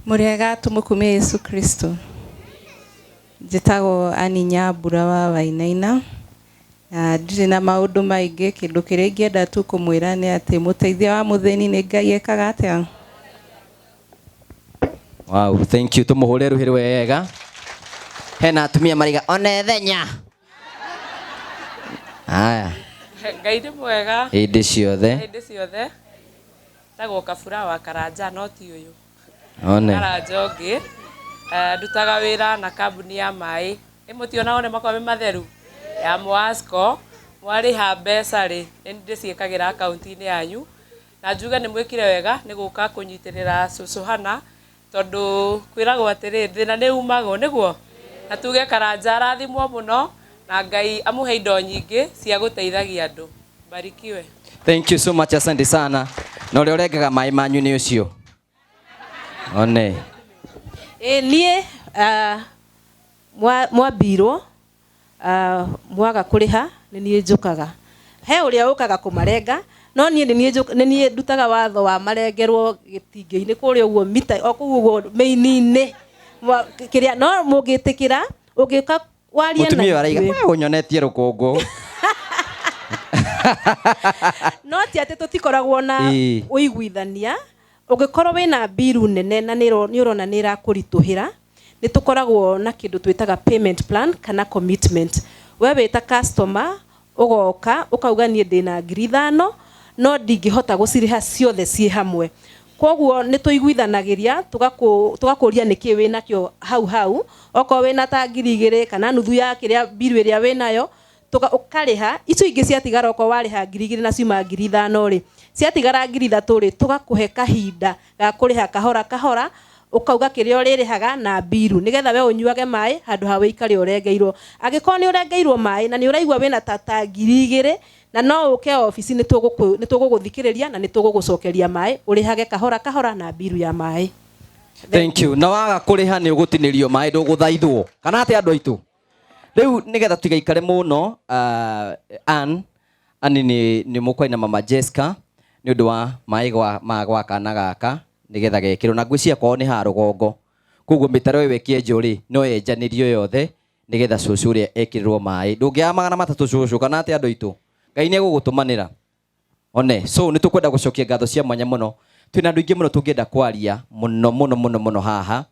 Mũrĩega tũmũkumie Yesu Kristo. Njĩtagwo Annie Nyambura wa Wainaina. Na ndirĩ na maũndũ maingĩ, kĩndũ kĩrĩa ingĩenda tu kũmwĩra nĩ atĩ mũteithia wa mũthĩni nĩ Ngai ekaga atĩa? Wow, thank you. Tũmũhũre rũhĩ rwega. Hena atumia mariga one thenya. Haya. Ngai nĩ mwega. Hĩndĩ ciothe. Hĩndĩ ciothe. Tagwo Kabura wa Karanja no ti ũyũ. One. Karanja ũngĩ. Ndutaga wĩra na kambuni ya maĩ. Ĩ mũtionagwo nĩ makoragwo me matheru? Ya Muasco. Mwarĩha mbeca rĩ, nĩ ndĩciĩkagĩra akaunti-inĩ yanyu. Na njuge nĩ mwĩkire wega nĩ gũka kũnyitĩrĩra cũcũ Hana, tondũ kwĩragwo atĩrĩ, thĩna nĩ umagwo, nĩguo? Na tuge Karanja arathimwo mũno, na Ngai amũhe indo nyingĩ cia gũteithagia andũ. Barikiwe. Thank you so much, asante sana. Na ũrĩa ũrengaga maĩ manyu nĩ ũcio. One. Ĩ, niĩ, Mwambirwo mwaga kũrĩha nĩ niĩ njũkaga. He ũrĩa ũkaga kũmarenga, no niĩ nĩ niĩ nĩ niĩ ndutaga watho wa marengerwo gĩtingĩ-inĩ kũrĩa ũguo mita o kũu ũguo mĩini-inĩ. Kĩrĩa no mũngĩtĩkĩra ũngĩũka warie na Mũtumia ũyũ araiga ithuĩ. we ũnyonetie rũkũngũ. No ti atĩ tũtikoragwo na ũiguithania. Ũngĩkorwo wĩna mbiru nene na nĩ ũrona nĩ ĩrakũritũhĩra, nĩ tũkoragwo na kĩndũ twĩtaga payment plan kana commitment. We wĩ ta customer ũgoka ũkauga niĩ ndĩna 5,000 no ndingĩhota gũcirĩha ciothe ciĩ hamwe. Koguo nĩ tũiguithanagĩria tũgakũria nĩkĩ wĩnakĩo hau hau, okorwo wĩna ta 2,000 kana nuthu ya kĩrĩa mbiru ĩrĩa wĩnayo ũkarĩha icio ingĩ ciatigara. Okorwo warĩha 2,000 na ciuma 5,000 rĩ, ciatigara 3,000 rĩ, tũgakũhe kahinda ga kũrĩha kahora kahora, ũkauga kĩrĩa ũrĩrĩhaga na mbiru nĩgetha we ũnyuage maĩ handũ ha wĩikare ũrengeirwo. Angĩkorwo nĩ ũrengeirwo maĩ na nĩ ũraigua wĩna ta 2,000 na no ũke obici, nĩ tũgũgũthikĩrĩria na nĩ tũgũgũcokeria maĩ ũrĩhage kahora kahora na mbiru ya maĩ. Thank you. Na waga kũrĩha nĩ ũgũtinĩrio maĩ, ndũgũthaithwo kana atĩ andũ aitũ. Rĩu nĩgetha tũtigaikare mũno, Ann ani nĩ mũkwaina mama Jessica nĩ ũndũ wa maĩ ma gwa kana gaka nĩgetha gekĩrwo, na ngwĩciria kwao nĩ haha rũgongo, koguo mĩtaro ĩyo ĩkĩenjwo rĩ, no yenjanĩrio yothe nĩgetha cũcũ ũrĩa ekĩrĩrwo maĩ. Ndũngĩaga 300 cũcũ kana atĩ andũ aitũ? Ngai nĩ egũgũtũmanĩra one. So nĩ tũkwenda gũcokia ngatho cia mwanya mũno. Twĩna andũ aingĩ mũno tũngĩenda kwaria mũno mũno mũno mũno haha.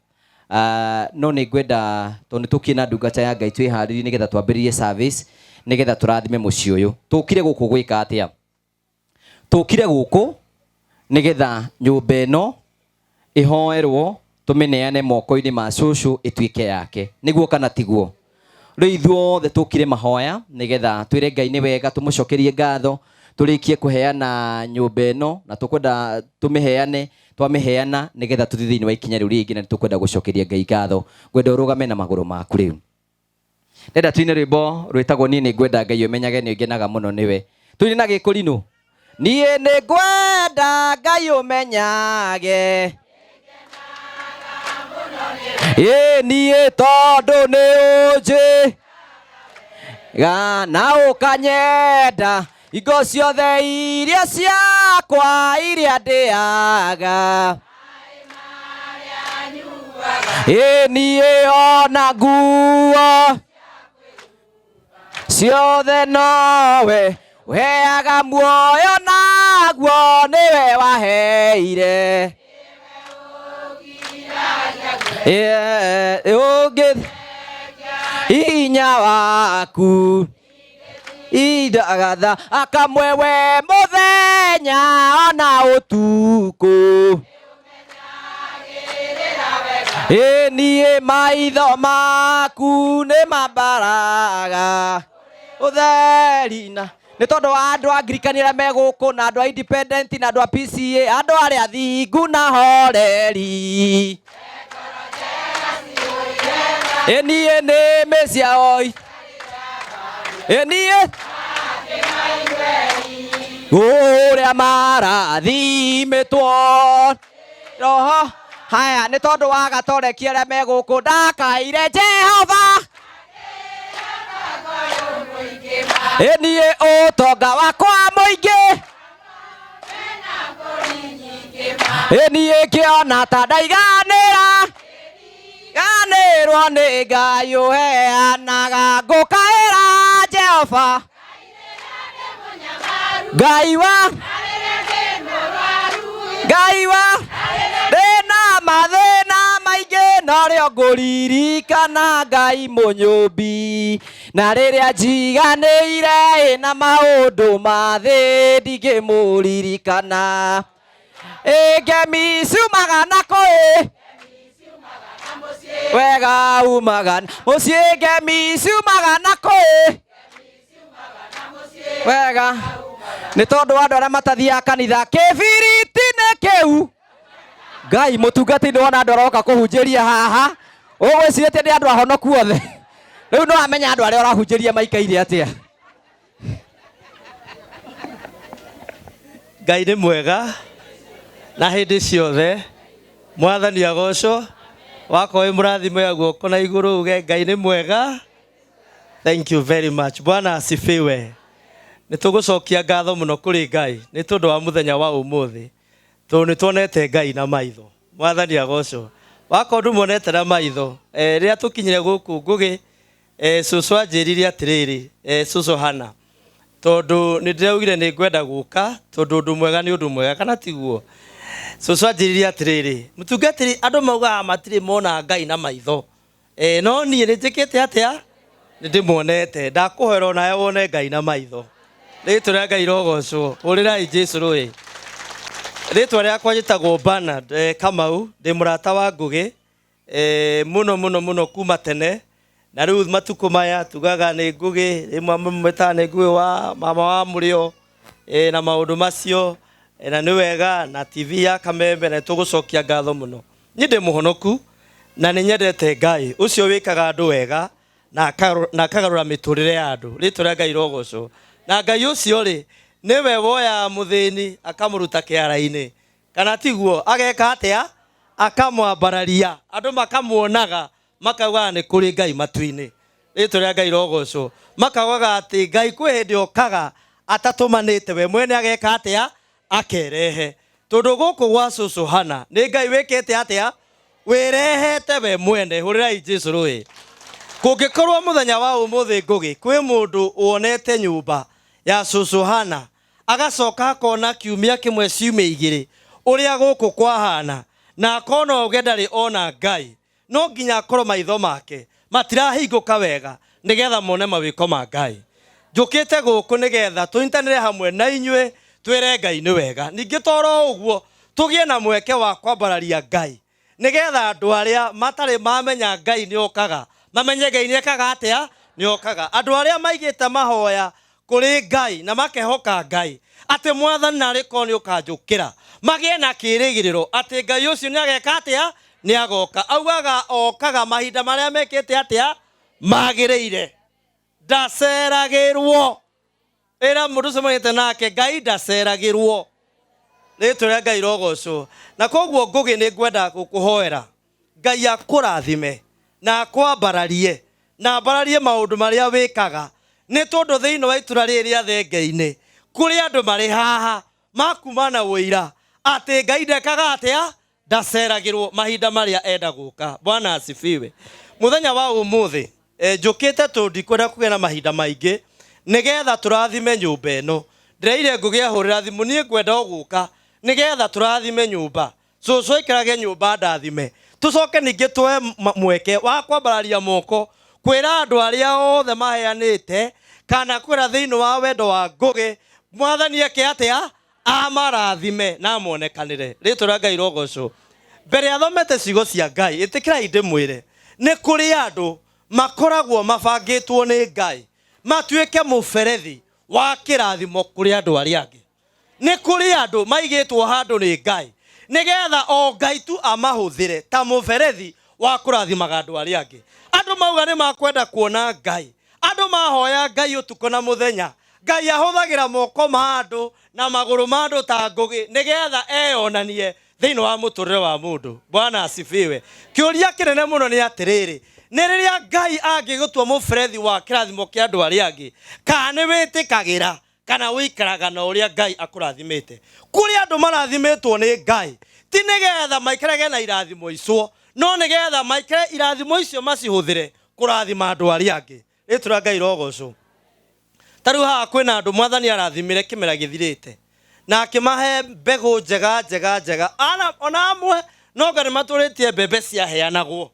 No nĩ ngwenda tondũ nĩ tũkire na ndungata ya Ngai twĩharĩrie nĩgetha twambĩrĩrie service nĩgetha tũrathime mũciĩ ũyũ. Tũkire gũkũ gwĩka atĩa? Tũkire gũkũ nĩgetha nyũmba ĩno ĩhoerwo, tũmĩneane moko-inĩ ma cũcũ ĩtuĩke yake, nĩguo kana tiguo? Rĩu ithuothe tũkire mahoya nĩgetha twĩre Ngai nĩ wega, tũmũcokerie ngatho, tũrĩkie kũheana nyũmba ĩno, na tũkwenda tũmĩheane, twamĩheana nĩgetha tũthiĩ thĩinĩ wa ikinya rĩu rĩngĩ, na nĩtũkwenda gũcokeria Ngai ngatho. Ngwenda ũrũgame na magũrũ maku rĩu. Ndenda tuine rwĩmbo rwĩtagwo Niĩ nĩ ngwenda Ngai ũmenyage nĩ ngenaga mũno nĩwe. Tuine na gĩkũrinũ. Niĩ nĩ ngwenda Ngai ũmenyage, ĩ niĩ tondũ nĩ ũnjĩ na ũkanyenda ingo ciothe iria ciakwa iria ndĩaga, ĩ niĩ ona nguo ciothe nowe ũheaga muoyo, naguo nĩwe waheire ũngĩ hinya waku indagatha akamwewe mũthenya ona ũtukũ. Ĩ niĩ maitho maku nĩ mambaraga ũtheri na nĩ tondũ wa andũ a Anglican arĩa me gũkũ na andũ a Independent na andũ a PCA, andũ arĩa athingu na horeri. Ĩ niĩ nĩ mĩcia oi, ĩ niĩ ũrĩa marathimĩtwo roho. Haya, nĩ tondũ wa gatoreki arĩa me gũkũ, ndakaire Jehova. Ĩ niĩ ũtonga wakwa mũingĩ, ĩ niĩ ngĩona ta ndaiganĩra, ganĩrwo nĩ Ngai ũheanaga, ngũkaĩra Jehova Ngai wa Ngai wa ndĩna mathĩna maingĩ, norĩo ngũririkana Ngai mũnyũmbi, na rĩrĩa njiganĩire ĩna maũndũ ma thĩ ndingĩmũririkana. Ĩ ngemi ciumaga na kũĩ, wega umaga mũciĩ, ngemi ciumaga na kũĩ, wega nĩ tondũ wa andũ arĩa matathiaga kanitha kĩbiriti-inĩ kĩu. Ngai mũtungati nĩ wona andũ aroka kũhunjĩria haha, ũgwĩcirĩtie nĩ andũ ahonoku othe. Rĩu nĩ wamenya andũ arĩa ũrahunjĩria maikaire atĩa. Ngai nĩ mwega na hĩndĩ ciothe. Mwathani agocwo. Wakorwo wĩ mũrathime oya guoko na igũrũ uge Ngai nĩ mwega. Thank you very much. Bwana asifiwe. Nĩ tũgũcokia ngatho mũno kũrĩ Ngai nĩ tondũ wa mũthenya wa ũmũthĩ, tondũ nĩ tuonete Ngai na maitho. Mwathani agocwo. Wakorwo ndũmuonete na maitho, rĩrĩa tũkinyire gũkũ Ngũgĩ, cũcũ anjĩrire atĩrĩrĩ, cũcũ Hana, tondũ nĩ ndĩraugire nĩ ngwenda gũka, tondũ ũndũ mwega nĩ ũndũ mwega, kana tiguo? Cũcũ anjĩrire atĩrĩrĩ, mũtungatĩri, andũ maugaga matirĩ mona Ngai na maitho. No niĩ nĩ njĩkĩte atĩa? Nĩ ndĩmuonete. Ndakũhoera onawe wone Ngai na maitho. Rĩtwa rĩa Ngai rogocwo. Hũrĩrai Jesũ rũĩ. Rĩtwa rĩakwa njĩtagwo Bernard Kamau, ndĩ mũrata wa Ngũgĩ mũno mũno mũno kuma tene. Na rĩu matukũ maya tugaga nĩ Ngũgĩ, rĩmwe mamwĩtaga nĩ Ngũgĩ wa mama wa mũrĩo, na maũndũ macio, na nĩ wega na TV ya Kameme, na nĩtũgũcokia ngatho mũno. Niĩ ndĩ mũhonoku na nĩ nyendete Ngai ũcio wĩkaga andũ wega na akagarũra mĩtũrĩre ya andũ. Rĩtwa rĩa Ngai rogocwo. Na Ngai ũcio rĩ, nĩwe woyaga mũthĩni akamũruta kĩara-inĩ, kana tiguo? Ageka atĩa? Akamwambararia, andũ makamuonaga, makaugaga nĩ kũrĩ Ngai matu-inĩ. Rĩtwa rĩa Ngai rogocwo. Makaugaga atĩ Ngai kwĩ hĩndĩ okaga atatũmanĩte, we mwene ageka atĩa? Akerehe. Tondũ gũkũ gwa cũcũ Hana nĩ Ngai wĩkĩte atĩa? Wĩrehete we mwene. Hũrĩrai Jesũ rũĩ. Kũngĩkorwo mũthenya wa ũmũthĩ Ngũgĩ kwĩ mũndũ wonete nyũmba ya cũcũ Hana, agacoka akona kiumia kĩmwe ciumia igĩrĩ ũrĩa gũkũ kwahana, na akona ũge ndarĩ ona Ngai, no nginya akorwo maitho make matirahingũka wega nĩgetha mone mawĩko ma Ngai. Njũkĩte gũkũ nĩgetha tũnyitanĩre hamwe na inyuĩ twĩre Ngai nĩ wega. Ningĩ toro ũguo tũgĩe na mweke wa kwambararia Ngai nĩgetha andũ arĩa matarĩ mamenya Ngai nĩ okaga mamenye Ngai nĩ ekaga atĩa? Nĩ okaga. Andũ arĩa maigĩte mahoya kũrĩ Ngai na makehoka Ngai atĩ Mwathani narĩ korwo nĩ ũkanjũkĩra, magĩe na kĩĩrĩgĩrĩro atĩ Ngai ũcio nĩ ageka atĩa? Nĩ agoka. Augaga okaga mahinda marĩa mekĩte atĩa? Magĩrĩire. Ndaceragĩrwo. Ĩra mũndũ ũcio mũnyite nake, Ngai ndaceragĩrwo. Rĩtwa rĩa Ngai rogocwo. Na koguo Ngũgĩ nĩ ngwenda gũkũhoera Ngai akũrathime na akwambararie na ambararie maũndũ marĩa wĩkaga, nĩ tondũ thĩinĩ wa itũra rĩrĩ rĩa Thenge-inĩ kũrĩ andũ marĩ haha makuma na ũira atĩ Ngai ndekaga atĩa? Ndaceragĩrwo mahinda marĩa enda gũka. Bwana asifiwe. Mũthenya wa ũmũthĩ njũkĩte tondũ ndikwenda kũgĩa na mahinda maingĩ nĩgetha tũrathime nyũmba ĩno. Ndĩreire Ngũgĩ ahũrĩra thimũ, niĩ ngwenda o gũka nĩgetha tũrathime nyũmba, cũcũ aikarage nyũmba ndathime, tũcoke ningĩ tuoe mweke wa kwambararia moko kwĩra andũ arĩa othe maheanĩte kana kwĩra thĩinĩ wa wendo wa Ngũgĩ, Mwathani eke atĩa? Amarathime na amonekanĩre. Rĩtwa rĩa Ngai rogocwo. Mbere athomete ciugo cia Ngai, ĩtĩkĩrai ndĩmwĩre, nĩ kũrĩ andũ makoragwo mabangĩtwo nĩ Ngai matuĩke mũberethi wa kĩrathimo kũrĩ andũ arĩa angĩ. Nĩ kũrĩ andũ maigĩtwo handũ nĩ Ngai nĩgetha o Ngai tu amahũthĩre ta mũberethi wa kũrathimaga andũ arĩa angĩ. Andũ mauga nĩ makwenda kuona Ngai, andũ mahoya Ngai ũtukũ na mũthenya, Ngai ahũthagĩra moko ma andũ na magũrũ ma andũ ta Ngũgĩ nĩgetha eyonanie thĩinĩ wa mũtũrĩre wa mũndũ. Bwana asifiwe. Kĩũria kĩnene mũno nĩ atĩrĩrĩ, nĩ rĩrĩa Ngai angĩgũtua mũberethi wa kĩrathimo kĩa andũ arĩa angĩ, kana nĩ wĩtĩkagĩra kana ũikaraga na ũrĩa Ngai akũrathimĩte? Kũrĩ andũ marathimĩtwo nĩ Ngai ti nĩgetha maikarage na irathimo icio, no nĩgetha maikare irathimo icio macihũthĩre kũrathima andũ arĩa angĩ. Rĩtwa rĩa Ngai rogocwo. Ta rĩu haha kwĩna andũ Mwathani arathimire kĩmera gĩthirĩte na akĩmahe mbegũ njega njega njega. Ona amwe no nga nĩ matũrĩtie mbembe ciaheanagwo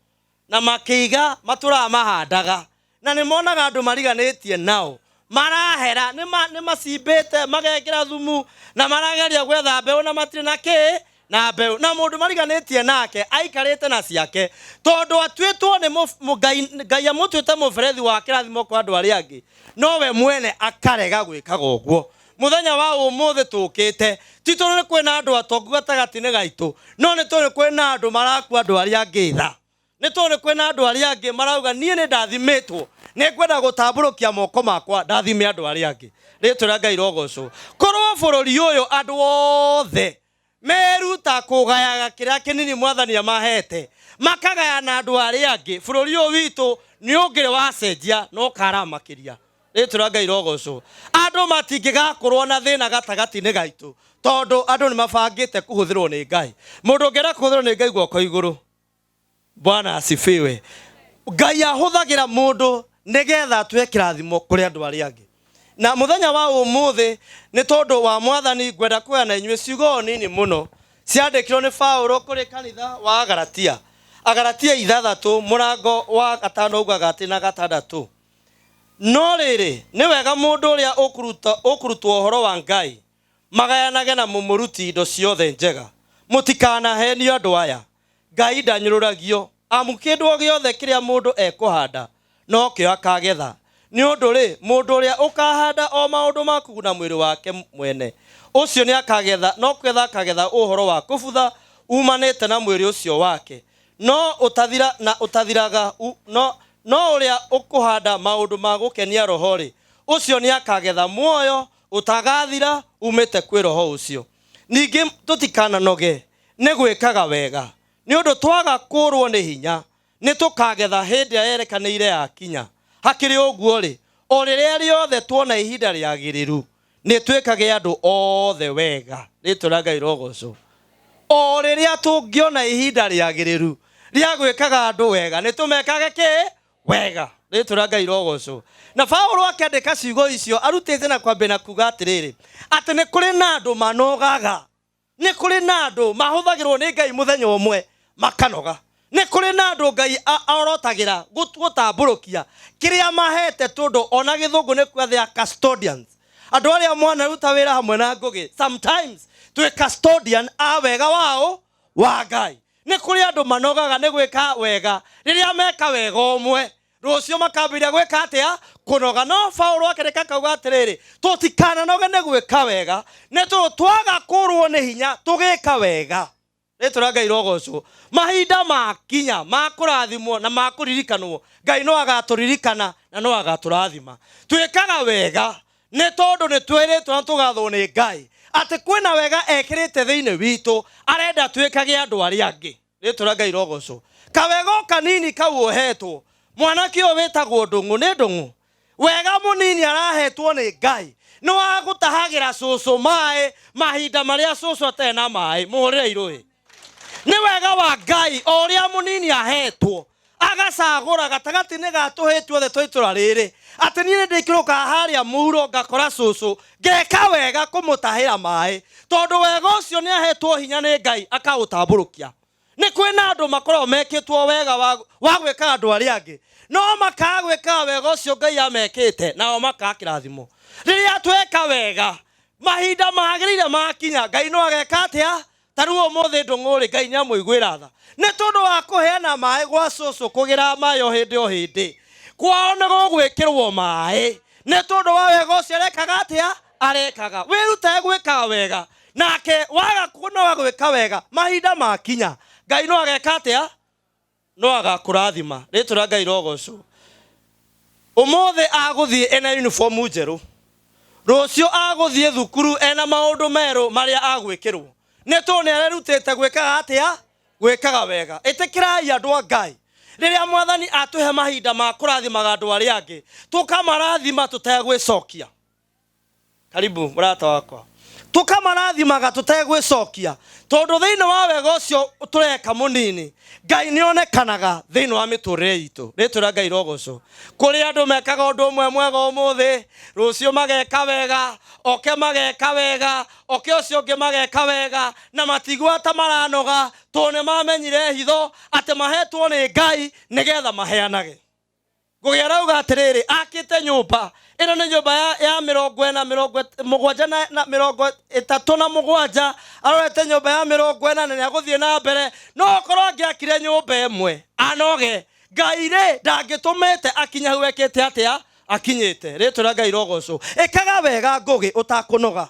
na makĩiga matũraga mahandaga, na nĩ monaga andũ mariganĩtie nao marahera, nĩ macimbĩte magekĩra thumu na marageria gwetha mbeũ na matirĩ na kĩ na mbeũ, na mũndũ mariganĩtie nake aikarĩte na ciake tondũ atuĩtwo nĩ Ngai, Ngai amũtuĩte mũberethi wa kĩrathimo kwa andũ arĩa angĩ, nowe mwene akarega gwĩkaga ũguo. Mũthenya wa ũmũthĩ tũkĩte ti tondũ nĩ kwĩna andũ atongu gatagatĩ-inĩ gaitũ, no nĩ tondũ kwĩna andũ marakua andũ arĩa angĩ tha. Nĩ tondũ nĩ kwĩna andũ arĩa angĩ marauga niĩ nĩ ndathimĩtwo, nĩ ngwenda gũtambũrũkia moko makwa ndathime andũ arĩa angĩ. Rĩtwa rĩa Ngai rogocwo. Korwo bũrũri ũyũ andũ othe Meruta kũgayaga kĩrĩa kĩnini mwathani amahete, makagaya na andũ arĩa angĩ. Bũrũri ũyũ witũ nĩ ũngĩrĩ wacenjia na ũkara makĩria. Rĩtwa rĩa Ngai rogocwo. Andũ matingĩgakorwo na thĩna gatagatĩ-inĩ gaitũ, tondũ andũ nĩ mabangĩte kũhũthĩrwo nĩ Ngai. Mũndũ ũngĩenda kũhũthĩrwo nĩ Ngai guoko igũrũ. Bwana asifiwe. Ngai ahũthagĩra mũndũ nĩgetha atue kĩrathimo kũrĩ andũ arĩa angĩ. Na mũthenya wa ũmũthĩ nĩ tondũ wa mwathani ngwenda kuoya na inyuĩ ciugo nini mũno ciandĩkirwo nĩ Paũlũ kũrĩ kanitha wa Agalatia. Agalatia 6 mũrango wa 5 ugaga atĩ na 6. No rĩrĩ, nĩ wega mũndũ ũrĩa ũkũrutwo ũhoro wa Ngai magayanage na mũmũruti indo ciothe njega. Mũtikanahenio andũ aya, Ngai ndanyũrũragio, amu kĩndũ o gĩothe kĩrĩa mũndũ ekũhanda nokĩo akagetha. Nĩ ũndũ rĩ, mũndũ ũrĩa ũkahanda o maũndũ ma kũguna mwĩrĩ wake mwene, ũcio nĩakagetha, no kũgetha akagetha ũhoro wa kũbutha umanĩte na mwĩrĩ ũcio wake, no ũtathira na ũtathiraga, no no ũrĩa ũkũhanda maũndũ ma gũkenia roho rĩ, ũcio nĩakagetha muoyo ũtagathira umĩte kwĩ roho ũcio. Ningĩ tũtikananoge nĩ gwĩkaga wega, nĩ ũndũ twaga kũrwo nĩ hinya nĩ tũkagetha hĩndĩ ĩrĩa yerekanĩire yakinya. Hakĩrĩ ũguo rĩ, o rĩrĩa rĩothe tuona ihinda rĩagĩrĩru, nĩ twĩkage andũ othe wega. Rĩtwa rĩa Ngai rogocwo. O rĩrĩa tũngĩona ihinda rĩagĩrĩru rĩa gwĩkaga andũ wega, nĩ tũmekage kĩ? Wega. Rĩtwa rĩa Ngai rogocwo. Na Paũlũ akĩandĩka ciugo icio arutĩte na kwambia na kuga atĩrĩrĩ, atĩ nĩ kũrĩ na andũ manogaga, nĩ kũrĩ na andũ mahũthagĩrwo nĩ Ngai mũthenya ũmwe makanoga, nĩ kũrĩ na andũ Ngai orotagĩra gũtambũrũkia kĩrĩa mahete, tondũ ona gĩthũngũ nĩ kuga they are custodians. Andũ arĩa mwanaruta wĩra hamwe na Ngũgĩ, sometimes twĩ custodian a wega wao wa Ngai. Nĩ kũrĩ andũ manogaga nĩ gwĩka wega, rĩrĩa meka wega ũmwe rũciũ makambĩrĩria gwĩka atĩa? Kũnoga. No Paũlũ akĩrĩka akauga atĩrĩrĩ, tũtikananoge nĩ gwĩka wega, nĩ tondũ twaga kũrwo nĩ hinya tũgĩka wega. Rĩtwa rĩa Ngai rogocwo. Mahinda makinya ma kũrathimwo na ma kũririkanwo, Ngai no agatũririkana na no agatũrathima. Twĩkaga wega nĩ tondũ nĩ twĩrĩtwo na tũgathwo nĩ Ngai atĩ kwĩna wega ekĩrĩte thĩinĩ witũ, arenda twĩkage andũ arĩa angĩ. Rĩtwa rĩa Ngai rogocwo. Kawega o kanini kau ũhetwo, mwanake ũyũ wĩtagwo Ndũng'ũ, nĩ Ndũng'ũ, wega mũnini arahetwo nĩ Ngai nĩ wa gũtahagĩra cũcũ maĩ mahinda marĩa cũcũ atarĩ na maĩ. Mũhũrĩre irũĩ. Nĩ wega wa Ngai o ũrĩa mũnini ahetwo, agacagũra gatagatĩ-inĩ ga tũhĩĩ tuothe twa itũra rĩrĩ, atĩ niĩ nĩ ndĩikũrũkaga harĩa mũhuro ngakora cũcũ, ngeka wega kũmũtahĩra maĩ, tondũ wega ũcio nĩ ahetwo hinya nĩ Ngai akaũtambũrũkia. Nĩ kwĩna andũ makoragwo mekĩtwo wega wa gwĩka andũ arĩa angĩ, no makaga gwĩkaga wega ũcio Ngai amekĩte, nao makaga kĩrathimo. Rĩrĩa tweka wega, mahinda magĩrĩire makinya, Ngai no ageka atĩa? Ta rĩu ũmũthĩ Ndũng'ũ rĩ, Ngai nĩamũiguĩra tha nĩ tondũ wa kũheana maĩ gwa cũcũ, kũgĩra maĩ o hĩndĩ o hĩndĩ. Kwao nĩ gũgwĩkĩrwo maĩ nĩ tondũ wa wega ũcio arekaga atĩa? Arekaga. Wĩrute gwĩkaga wega, nake waga kũnoga gwĩka wega, mahinda makinya Ngai no ageka atĩa? No agakũrathima. Rĩtwa rĩa Ngai rogocwo. Ũmũthĩ agũthiĩ ena uniform njerũ, rũciũ agũthiĩ thukuru ena maũndũ merũ marĩa agwĩkĩrwo, nĩ tondũ nĩ arerutĩte gwĩkaga atĩa? Gwĩkaga wega. Ĩtĩkĩrai andũ a Ngai, rĩrĩa mwathani atũhe mahinda ma kũrathimaga andũ arĩa angĩ, tũkamarathima tũtegwĩcokia. Karibu mũrata wakwa. Tũkamarathimaga tũtegwĩcokia, tondũ thĩinĩ wa wega ũcio tũreka mũnini, Ngai nĩonekanaga thĩinĩ wa mĩtũrĩre itũ. Rĩtwa rĩa Ngai rogocwo. Kũrĩ andũ mekaga ũndũ ũmwe mwega ũmũthĩ, rũciũ mageka wega, oke mageka wega, oke ũcio ũngĩ mageka wega, na matiguaga ta maranoga, tondũ nĩ mamenyire hitho atĩ mahetwo nĩ Ngai nĩgetha maheanage. Ngũgĩ arauga atĩrĩrĩ, akĩte nyũmba ĩno nĩ nyũmba ya 40, 70 na 37, arorete nyũmba ya 40 na nĩagũthiĩ na mbere. No okorwo angĩakire nyũmba ĩmwe anoge, Ngai rĩ ndangĩtũmĩte akinye hau ekĩte atĩa? Akinyĩte. Rĩtwa rĩa Ngai rogocwo. Ĩkaga wega Ngũgĩ ũtakũnoga,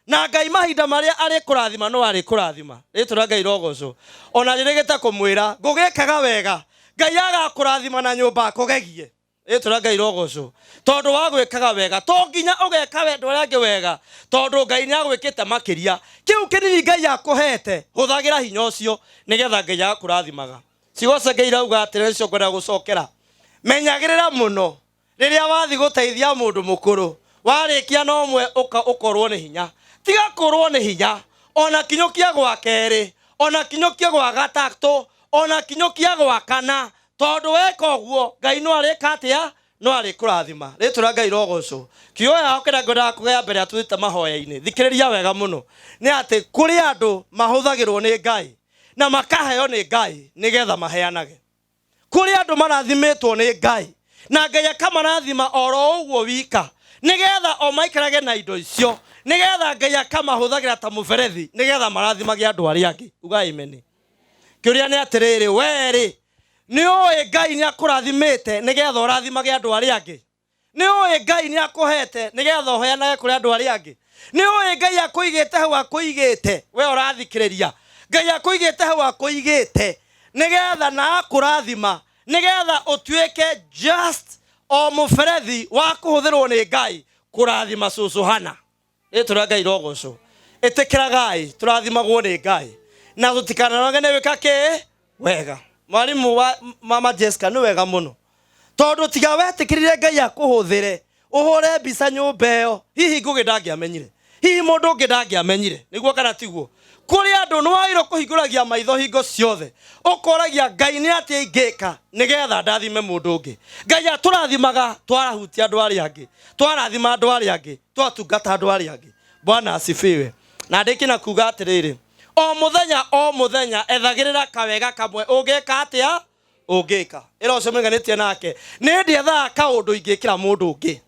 na Ngai mahinda marĩa arĩkũrathima no arĩkũrathima. Rĩtwa rĩa Ngai rogocwo. Ona njĩrĩgĩte kũmwĩra Ngũgĩ ĩkaga wega, Ngai agakũrathima na nyũmba akũgegie. Rĩtwa rĩa Ngai rogocwo. Tondũ wa gwĩkaga wega, to nginya ũgeka andũ arĩa angĩ wega, tondũ Ngai nĩ agwĩkĩte makĩria. Kĩu kĩnini Ngai akũhete, hũthagĩra hinya ũcio nĩgetha Ngai agakũrathimaga. Ciugo cia Ngai irauga atĩrĩ, nĩcio ngwenda gũcokera. Menyagĩrĩra mũno rĩrĩa wathiĩ gũteithia mũndũ mũkũrũ, warĩkia na ũmwe ũka ũkorwo nĩ hinya. Tiga kũrwo nĩ hinya, ona kinyũkia gwa kerĩ, ona kinyũkia gwa gatatũ, ona kinyũkia gwa kana, tondũ weka ũguo Ngai no arĩka atĩa? No arĩkũrathima. Rĩtwa rĩa Ngai rogocwo. Kiugo gĩakwa kĩrĩa ngwendaga kũgĩa mbere ya tũthiĩte mahoya-inĩ, thikĩrĩria wega mũno, nĩ atĩ kũrĩ andũ mahũthagĩrwo nĩ Ngai na makaheo nĩ Ngai nĩgetha maheanage. Kũrĩ andũ marathimĩtwo nĩ Ngai na Ngai akamarathima oro ũguo wika nĩgetha o maikarage na indo icio, nĩgetha Ngai akamahũthagĩra ta mũberethi nĩgetha marathimage andũ arĩa angĩ. Ugai amen. Kĩũria nĩ atĩrĩrĩ, we-rĩ nĩ ũĩ Ngai nĩ akũrathimĩte nĩgetha ũrathimage andũ arĩa angĩ? Nĩ ũĩ Ngai nĩ akũhete nĩgetha ũheanage kũrĩ andũ arĩa angĩ? Nĩ ũĩ Ngai akũigĩte hau akũigĩte, we ũrathikĩrĩria, Ngai akũigĩte hau akũigĩte nĩgetha na akũrathima nĩgetha ũtuĩke just o mũberethi wa kũhũthĩrwo nĩ Ngai kũrathima cũcũ Hana. Rĩtwa rĩa Ngai rogocwo. Ĩtĩkĩragai tũrathimagwo nĩ Ngai na tũtikananoge nĩ gwĩka kĩ wega. Mwarimũ wa mama Jessica nĩ wega mũno tondũ tiga wetĩkĩrire Ngai akũhũthĩre ũhũre mbica nyũmba ĩyo, hihi Ngũgĩ ndangĩamenyire, hihi mũndũ ũngĩ ndangĩamenyire. Nĩguo kana tiguo? Kũrĩ andũ nĩ wagĩrĩirwo kũhingũragia maitho hingo ciothe ũkoragia Ngai nĩ atĩa ingĩka nĩgetha ndathime mũndũ ũngĩ. Ngai atũrathimaga twarahutia andũ arĩa angĩ, twarathima andũ arĩa angĩ, twatungata andũ arĩa angĩ. Bwana asifiwe. Na ndĩkie na kuga atĩrĩrĩ, o mũthenya o mũthenya ethagĩrĩra kawega kamwe ũngĩka atĩa? Ũngĩka. Ĩra ũcio mũiganĩtie nake, nĩ ndiethaga kaũndũ ingĩkĩra mũndũ ũngĩ.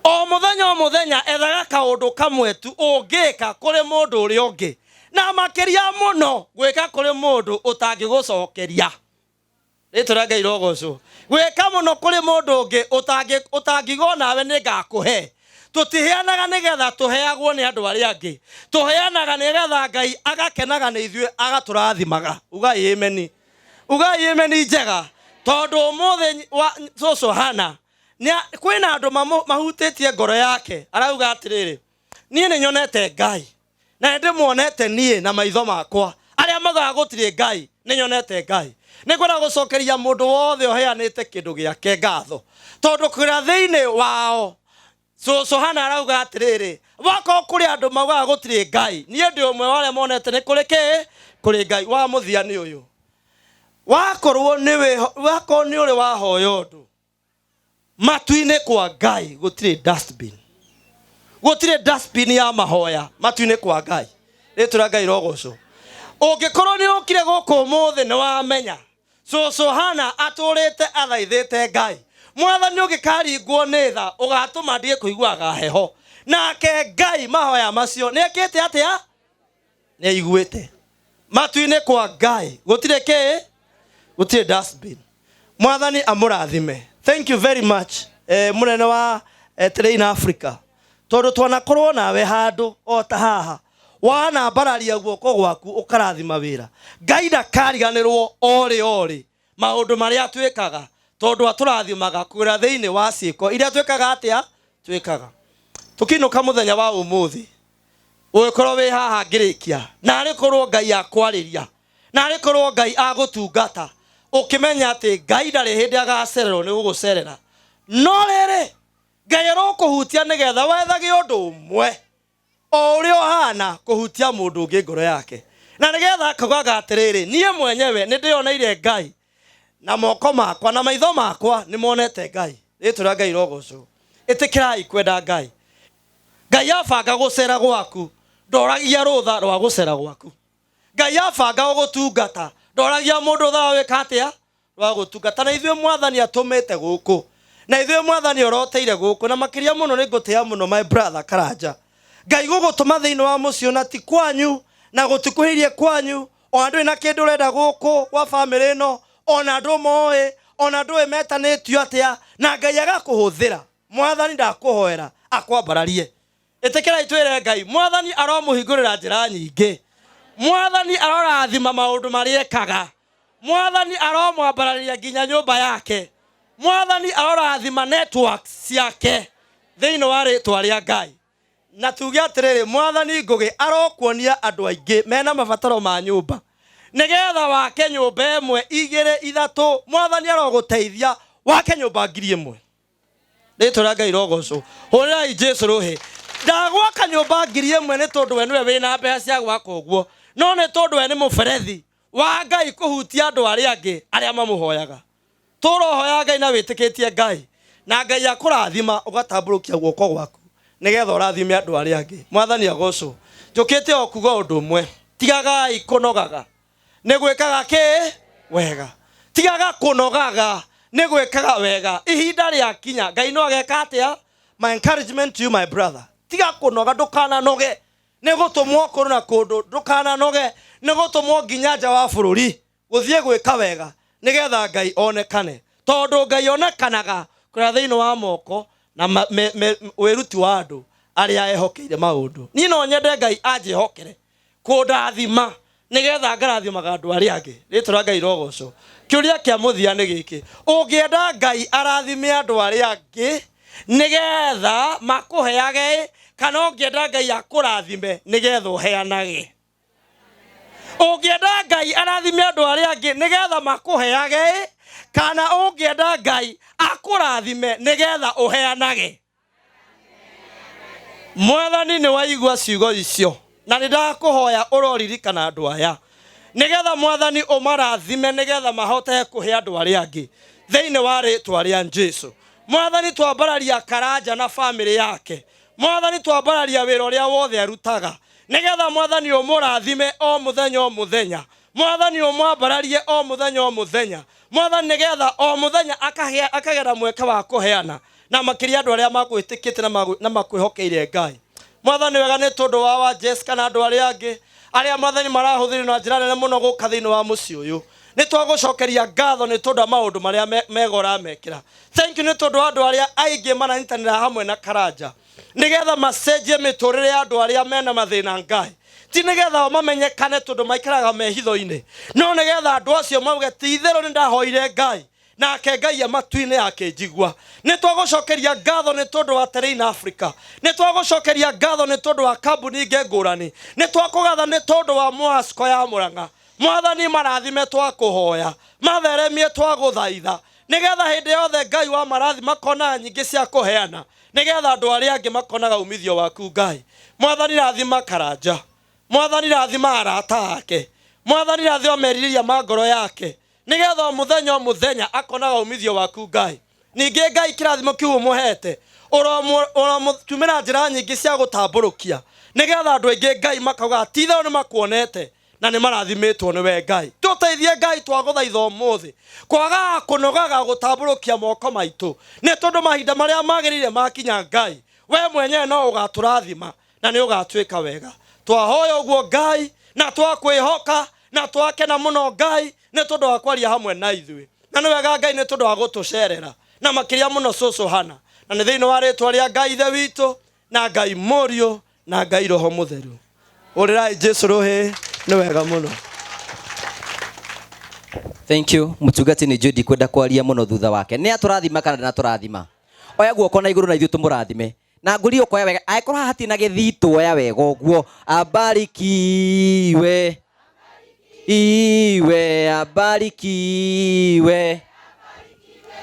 O mũthenya o mũthenya ethaga kaũndũ kamwe tu ũngĩka kũrĩ mũndũ ũrĩa ũngĩ, na makĩria mũno gwĩka kũrĩ mũndũ ũtangĩgũcokeria. Rĩtwa rĩa Ngai rogocwo. Gwĩka mũno kũrĩ mũndũ ũngĩ ũtangiuga onawe nĩ ngakũhe. Tũtiheanaga nĩgetha tũheagwo nĩ andũ arĩa angĩ, tũheanaga nĩgetha Ngai agakenaga nĩ ithuĩ agatũrathimaga. Ugai ameni. Ugai ameni njega. Tondũ ũmũthĩ wa cũcũ Hana kwĩna andũ mahutĩtie ngoro yake, arauga atĩrĩrĩ, niĩ nĩ nyonete Ngai na nĩ ndĩmuonete niĩ na maitho makwa. Arĩa maugaga gũtirĩ Ngai, nĩ nyonete Ngai. Nĩ ngwenda gũcokeria mũndũ wothe ũheanĩte kĩndũ gĩake ngatho, tondũ kũrĩa thĩinĩ wao cũcũ Hana arauga atĩrĩrĩ, wakorwo kũrĩ andũ maugaga gũtirĩ Ngai, niĩ ndĩ ũmwe wa arĩa monete nĩ kũrĩ kĩ? Kũrĩ Ngai. Wa mũthia nĩ ũyũ, wakorwo nĩ ũrĩ wahoya ũndũ matu-inĩ kwa Ngai gũtirĩ dustbin, gũtirĩ dustbin ya mahoya matu-inĩ kwa Ngai. Rĩtwa rĩa Ngai rogocwo. Ũngĩkorwo nĩ ũkire gũkũ ũmũthĩ nĩ wamenya cũcũ Hana atũrĩte athaithĩte Ngai, Mwathani ũngĩkaringwo nĩ tha ũgatũma ndige kũiguaga heho. Nake Ngai mahoya macio nĩ ekĩte atĩa? Nĩ aiguĩte. Matu-inĩ kwa Ngai gũtirĩ kĩ? Gũtirĩ dustbin. Mwathani amũrathime. Thank you very much, mũnene wa Terrain Africa, tondũ twanakorwo nawe handũ o ta haha, wanambararia guoko gwaku ũkarathima wĩra. Ngai ndakariganĩrwo orĩ orĩ maũndũ marĩa twĩkaga, tondũ atũrathimaga kũgerera thĩinĩ wa ciĩko iria twĩkaga atĩa? Twĩkaga. Tũkĩinũka mũthenya wa ũmũthĩ, ũgĩkorwo wĩ haha ngĩrĩkia, na arĩ korwo Ngai akwarĩria, na arĩ korwo Ngai agũtungata, ũkĩmenya atĩ Ngai ndarĩ hĩndĩ agacererwo nĩ gũgũcerera. No rĩrĩ, Ngai arokũhutia nĩgetha wethage ũndũ ũmwe o ũrĩa ũhana kũhutia mũndũ ũngĩ ngoro yake, na nĩgetha akaugaga atĩrĩrĩ, niĩ mwenyewe nĩ ndĩyoneire Ngai na moko makwa na maitho makwa nĩ monete Ngai. Rĩtwa rĩa Ngai rogocwo. Ĩtĩkĩrai kwenda Ngai. Ngai abanga gũcera gwaku, ndoragia rũtha rwa gũcera gwaku. Ngai abanga gũgũtungata, ndoragia mũndũ rũtha rwa gwĩka atĩa? Rwa gũtungata. Na ithuĩ Mwathani atũmĩte gũkũ, na ithuĩ Mwathani oroteire gũkũ, na makĩria mũno nĩ ngũtĩa mũno my brother Karanja. Ngai gũgũtũma thĩinĩ wa mũciĩ na ti kwanyu, na gũtikuhĩrĩirie kwanyu, ona ndũrĩ na kĩndũ ũrenda gũkũ gwa famĩlĩ ĩno, ona ndũmoĩ, ona ndũĩ metanĩtio atĩa, na Ngai agakũhũthĩra. Mwathani ndakũhoera akwambararie. Ĩtĩkĩrai twĩre Ngai, Mwathani aromũhingũrĩra njĩra nyingĩ. Mwathani arorathima maũndũ marĩa ekaga. Mwathani aromwambararia nginya nyũmba yake. Mwathani arorathima networks ciake thĩinĩ wa rĩtwa rĩa Ngai. Na tuge atĩrĩrĩ, Mwathani Ngũgĩ arokuonia andũ aingĩ mena mabataro ma nyũmba, nĩgetha wake nyũmba ĩmwe, igĩrĩ, ithatũ. Mwathani arogũteithia wake nyũmba 1000. Rĩtwa rĩa Ngai rogocwo. Hũrĩrai Jesu rũhĩ. Ndagwaka nyũmba 1000 nĩ tondũ we nĩwe wĩna mbeca cia gwaka ũguo, no nĩ tondũ we nĩ mũberethi wa Ngai kũhutia andũ arĩa angĩ arĩa mamũhoyaga. Tũrohoya Ngai na wĩtĩkĩtie Ngai, na Ngai akũrathima ũgatambũrũkia guoko gwaku nĩgetha ũrathime andũ arĩa angĩ. Mwathani agocwo. Njũkĩte o kuga ũndũ ũmwe, tigagai kũnogaga nĩ gwĩkaga kĩ wega. Tigaga kũnogaga nĩ gwĩkaga wega. Ihinda rĩakinya Ngai no ageka atĩa? My encouragement to you, my brother, tiga kũnoga, ndũkananoge nĩ gũtũmwo kũndũ na kũndũ, ndũkananoge nĩ gũtũmwo nginya nja wa bũrũri gũthiĩ gwĩka wega nĩgetha Ngai onekane, tondũ Ngai onekanaga kũrĩa thĩinĩ wa moko na wĩruti wa andũ arĩa ehokeire maũndũ. Niĩ no nyende Ngai anjĩhokere kũndathima nĩgetha ngarathimaga andũ arĩa angĩ. Rĩtwa rĩa Ngai rogocwo. Kĩũria kĩa mũthia nĩ gĩkĩ, ũngĩenda Ngai arathime andũ arĩa angĩ nĩgetha makũheage, kana ũngĩenda Ngai akũrathime nĩgetha ũheanage? Ũngĩenda Ngai arathime andũ arĩa angĩ nĩgetha makũheage, kana ũngĩenda Ngai akũrathime nĩgetha ũheanage? Mwathani, nĩ waigua ciugo icio, na nĩ ndakũhoya ũroririkana andũ aya nĩgetha Mwathani ũmarathime nĩgetha mahote kũhe andũ arĩa angĩ thĩinĩ wa rĩtwa rĩa Jesu. Mwathani, twambararia Karanja na bamĩrĩ yake. Mwathani, twambararia wĩra ũrĩa wothe arutaga nĩgetha Mwathani ũmũrathime o mũthenya o mũthenya. Mwathani, ũmwambararie o mũthenya o mũthenya. Mwathani, nĩgetha o mũthenya akagĩa na mweke wa kũheana, na makĩria andũ arĩa makwĩtĩkĩtie na makwĩhokeire Ngai. Mwathani, wega nĩ tondũ wa Jessica na andũ arĩa angĩ arĩa Mwathani marahũthĩrwo na njĩra nene mũno gũka thĩinĩ wa mũciĩ ũyũ. Nĩ twagũcokeria ngatho nĩ tondũ wa maũndũ marĩa mega ũramekĩra. Thank you nĩ tondũ wa andũ arĩa aingĩ maranyitanĩra hamwe na Karanja nĩgetha macenjie mĩtũrĩre ya andũ arĩa mena mathĩna. Ngai, ti nĩgetha o mamenyekane tondũ maikaraga mehitho-inĩ, no nĩgetha andũ acio mauge ti itherũ nĩ ndahoire Ngai nake Ngai matu-inĩ akĩnjigua. Nĩ twagũcokeria ngatho nĩ tondũ wa Terrain Africa, nĩ twagũcokeria ngatho nĩ tondũ wa kambuni ingĩ ngũrani, nĩ twakũgatha nĩ tondũ wa Mwasco ya Murang'a. Mwathani, marathime twakũhoya, matheremie twagũthaitha, nĩgetha hĩndĩ yothe Ngai wa marathi makonaga nyingĩ cia kũheana, nĩgetha andũ arĩa angĩ makonaga umithio waku. Ngai, Mwathani, rathima Karanja. Mwathani, rathima arata ake. Mwathani, rathima merirĩria ma ngoro yake, nĩgetha o mũthenya o mũthenya akonaga umithio waku. Ngai, ningĩ Ngai, kĩrathimo kĩu ũmũhete ũromũtumĩra njĩra nyingĩ cia gũtambũrũkia, nĩgetha andũ aingĩ Ngai makauga ti itherũ nĩ makuonete na nĩ marathimĩtwo nĩwe. Ngai, tũteithie. Ngai, twagũthaitha ũmũthĩ kwagaga kũnogaga gũtambũrũkia moko maitũ, nĩ tondũ mahinda marĩa magĩrĩire makinya, Ngai, we mwenyewe no ũgatũrathima na nĩ ũgatuĩka wega. Twahoya ũguo, Ngai, na twakwĩhoka na twakena mũno, Ngai, nĩ tondũ wa kwaria hamwe na ithuĩ, na nĩ wega, Ngai, nĩ tondũ wa gũtũcerera, na makĩria mũno cũcũ Hana. Na nĩ thĩinĩ wa rĩtwa rĩa Ngai Ithe witũ na Ngai Mũriũ na Ngai Roho Mũtheru. Ũrĩrai Jesu rũhĩ. Nĩ wega mũno. Thank you, mũtungati. Nĩ njũĩ ndikwenda kwaria mũno thutha wake. Nĩ atũrathima kana ndanatũrathima? Oya guoko na igũrũ na ithuĩ tũmũrathime na ngũri ũkoya wega. Angĩkorwo haha hatirĩ na gĩthitũ, oya wega ũguo. Abarikiwe iwe, abarikiwe.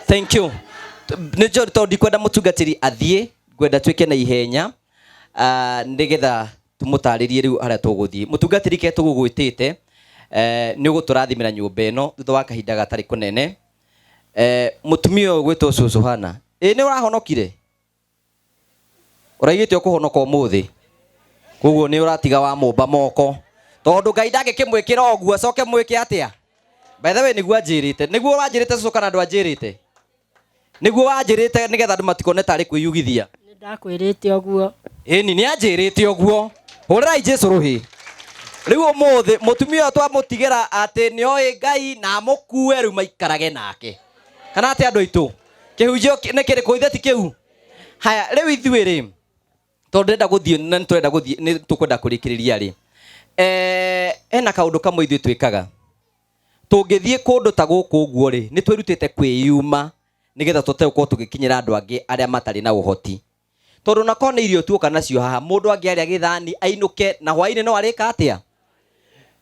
Thank you. Nĩ njũĩ tondũ ndikwenda mũtungatĩri athiĩ, ngwenda tuĩke na ihenya nĩgetha tũmũtarĩrie rĩu harĩa tũgũthiĩ. Mũtungatĩri, ke tũgũgwĩtĩte nĩ ũgũtũrathimĩra nyũmba ĩno thutha wa kahinda gatarĩ kũnene. Mũtumia ũyũ gwĩtwo cũcũ Hana, ĩ nĩ ũrahonokire? Ũraigĩte ũkũhonoka ũmũthĩ, koguo nĩ ũratiga wa mũmba moko, tondũ Ngai ndangĩkĩmwĩkĩra ũguo acoke mwĩke atĩa? By the way, nĩguo anjĩrĩte, nĩguo wanjĩrĩte cũcũ, kana ndwanjĩrĩte? Nĩguo wanjĩrĩte, nĩgetha andũ matikone tarĩ kwĩyugithia. Nĩ ndakwĩrĩte ũguo. Ĩni, nĩ anjĩrĩte ũguo. Hũrĩrai Jesu rũhĩ. Rĩu ũmũthĩ mũtumia ũyũ twamũtigĩra atĩ nĩ oĩ Ngai na amũkue rĩu maikarage nake, kana atĩ andũ aitũ kĩhunjio nĩ kĩrĩkũ ithe ti kĩu? Haya, rĩu ithuĩ rĩ, tondũ ndĩrenda gũthiĩ na nĩ tũrenda gũthiĩ, nĩ tũkwenda kũrĩkĩrĩria rĩ, hena kaũndũ kamwe ithuĩ twĩkaga tũngĩthiĩ kũndũ ta gũkũ ũguo rĩ, nĩ twĩrutĩte kwĩyuma. Nĩgetha tũhote gũkorwo tũgĩkinyĩra andũ angĩ arĩa matarĩ na ũhoti. Tondũ na korwo nĩ irio tuoka nacio haha, mũndũ angĩarĩa gĩthani ainũke na hwainĩ no arĩka atĩa?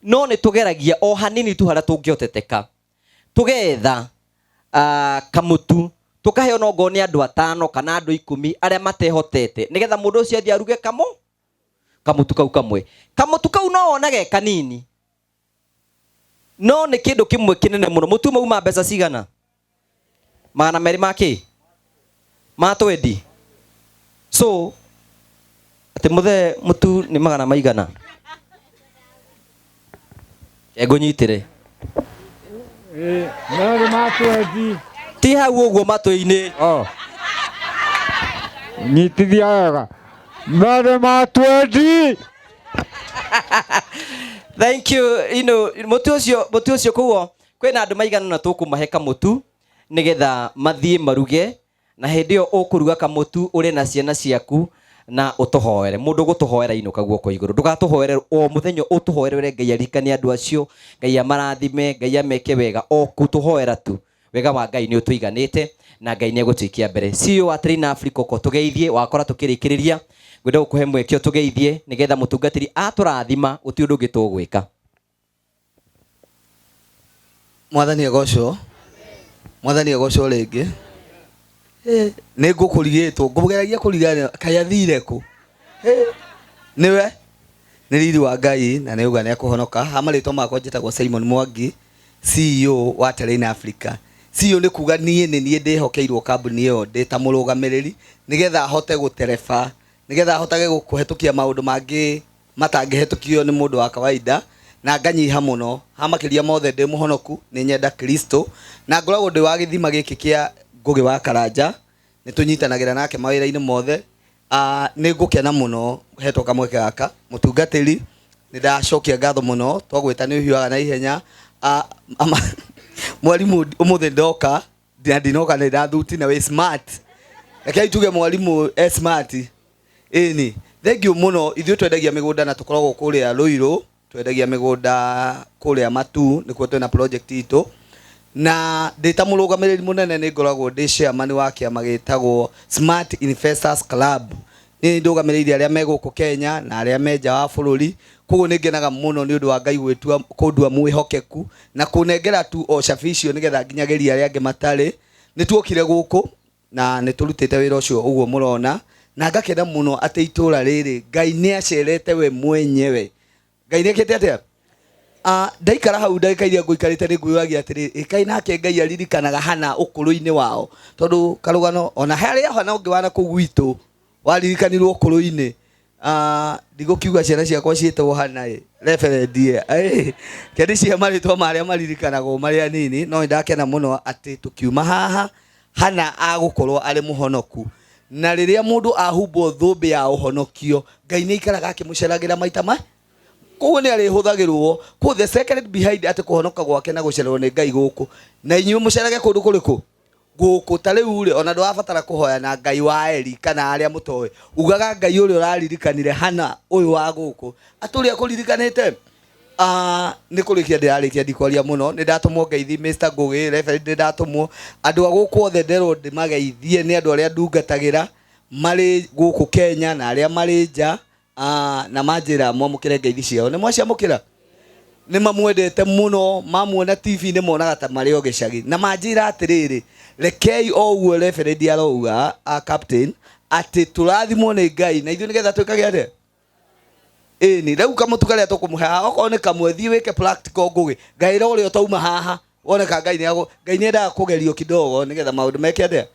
No nĩ tũgeragia o hanini tu harĩa tũngĩhoteteka. Tũgetha kamũtu tũkaheo no ngorwo nĩ andũ atano kana andũ 10 arĩa matehotete nĩgetha mũndũ ũcio athiĩ aruge kamũtu kau kamwe. Kamũtu kau no wonage kanini no nĩ kĩndũ kĩmwe kĩnene mũno. Mũtu mauma mbeca cigana? 200 ma kĩ? Ma twendi. So atĩ mũthee mũtu nĩ magana maigana? Ngũnyitĩre. Merĩ ma twendi. Ti hau ũguo matũ-inĩ. Oh. Nyitithia wega. Merĩ ma twendi. Thank you. You know, mũtu ũcio koguo kwĩna andũ maigana na tũkũmahe kamũtu nĩgetha mathiĩ maruge, na hĩndĩ ĩyo ũkũruga kamũtu ũrĩ na ciana ciaku na ũtũhoere. Mũndũ ũgũtũhoera inũka guoko igũrũ. Ndũgatũhoere o mũthenya, ũtũhoere ũrĩa Ngai aririkane andũ acio, Ngai amarathime, Ngai ameke wega, o kũtũhoera tu. Wega wa Ngai nĩ ũtũiganĩte na Ngai nĩ egũtũikia mbere. CEO wa Train Africa ũko tũgeithie, wakora tũkĩrĩkĩrĩria. Ngwenda gũkũhe mweke ũtũgeithie nĩgetha mũtungatĩri atũrathima gũtirĩ ũndũ ũngĩ tũgwĩka. Mwathani agocwo. Mwathani agocwo rĩngĩ. Nĩ ngũkũrigĩtwo, ngũgeragia kũrigana kaĩ athire kũ? Nĩwe nĩ riri wa Ngai na nĩ uga nĩ akũhonoka. Ha marĩtwa makwa njĩtagwo Simon Mwangi, CEO wa Terrain Africa. CEO nĩ kuga niĩ nĩ niĩ ndĩhokeirwo kambuni ĩyo ndĩ ta mũrũgamĩrĩri nĩgetha hote gũtereba, nĩgetha hotage kũhetũkia maũndũ mangĩ matangĩhetũkio nĩ mũndũ wa kawaida, na nganyiha mũno. Ha makĩria mothe ndĩ mũhonoku, nĩ nyenda Kristo, na ngoragwo ndĩ wa gĩthima gĩkĩ kĩa Ngũgĩ wa Karanja, nĩ tũnyitanagĩra nake mawĩra-inĩ mothe. Nĩ ngũkena mũno hetwo kamweke gaka. Mũtungatĩri, nĩ ndacokia ngatho mũno, twagwĩta nĩ ũhiũhaga na ihenya. Mwarimũ ũmũthĩ ndoka, na ndinoka nĩ ndathuti na wĩ smart. Rekei tuge mwarimũ e smart. Ĩni, thank you mũno. Ithuĩ twendagia mĩgũnda na tũkoragwo kũrĩa Ruiru, twendagia mĩgũnda kũrĩa Matu, nĩkuo twĩna project itũ. Na ndĩ ta mũrũgamĩrĩri mũnene nĩ ngoragwo ndĩ chairman wa kĩama gĩtagwo Smart Investors Club. Niĩ ndũgamĩrĩire arĩa me gũkũ Kenya na arĩa me nja wa bũrũri. Koguo nĩ ngenaga mũno nĩ ũndũ wa Ngai kũndua mwĩhokeku na kũnengera tu o cabi icio nĩgetha nginyagĩrie arĩa angĩ matarĩ. Nĩ tuokire gũkũ na nĩ tũrutĩte wĩra ũcio ũguo mũrona, na ngakena mũno atĩ itũra rĩrĩ Ngai nĩ acerete we mwenyewe. Ngai nĩ ekĩte atĩa? Ndaikara hau ndagĩka iria ngũikarĩte nĩ ngwĩyũragia atĩrĩ, ĩ kaĩ nake Ngai aririkanaga Hana ũkũrũ-inĩ wao, tondũ karũgano ona harĩa Hana ũngĩ wana kũu gwitũ waririkanirwo ũkũrũ-inĩ. Ndigũkiuga ciana ciakwa ciĩtagwo Hana ĩ, reverend ĩ, kĩndĩ cia marĩtwa marĩa maririkanagwo marĩ anini, no nĩndakena mũno atĩ tũkiuma haha Hana agũkorwo arĩ mũhonoku. Na rĩrĩa mũndũ ahumbwo thũmbĩ ya ũhonokio, Ngai nĩ aikaraga akĩmũceragĩra maita ma koguo nĩ arĩhũthagĩrwo. Koguo the secret behind atĩ kũhonoka gwake na gũcererwo nĩ Ngai gũkũ, na inyuĩ mũcerage kũndũ kũrĩkũ? Gũkũ. Ta rĩu rĩ, ona ndũrabatara kũhoya na Ngai wa Eli kana arĩa mũtoĩ, ugaga Ngai ũrĩa ũraririkanire Hana ũyũ wa gũkũ, atũrĩa kũririkanĩte. Nĩ kũrĩkia ndĩrarĩkia, ndikwaria mũno. Nĩ ndatũmwo ngeithi Mr. Ngũgĩ, reverend, nĩ ndatũmwo andũ a gũkũ othe nderwo ndĩmageithie, nĩ andũ arĩa ndungatagĩra marĩ gũkũ Kenya na arĩa marĩ nja, na manjĩra mwamũkĩre ngeithi ciao. Nĩ mwaciamũkĩra? Nĩ mamwendete mũno, mamuona TV nĩ monaga ta marĩ o gĩcagi, na manjĩra atĩrĩrĩ, rekei o ũguo reverend arauga, captain, atĩ tũrathimwo nĩ Ngai na ithuĩ nĩgetha twĩkage atĩa? Ĩni, rĩu kamũtu karĩa tũkũmũhe haha, okorwo nĩ kamwe, thiĩ wĩke practical Ngũgĩ, ngaĩra ũrĩa ũtauma haha, wone ka Ngai nĩ Ngai nĩ endaga kũgerio kidogo nĩgetha maũndũ meke atĩa?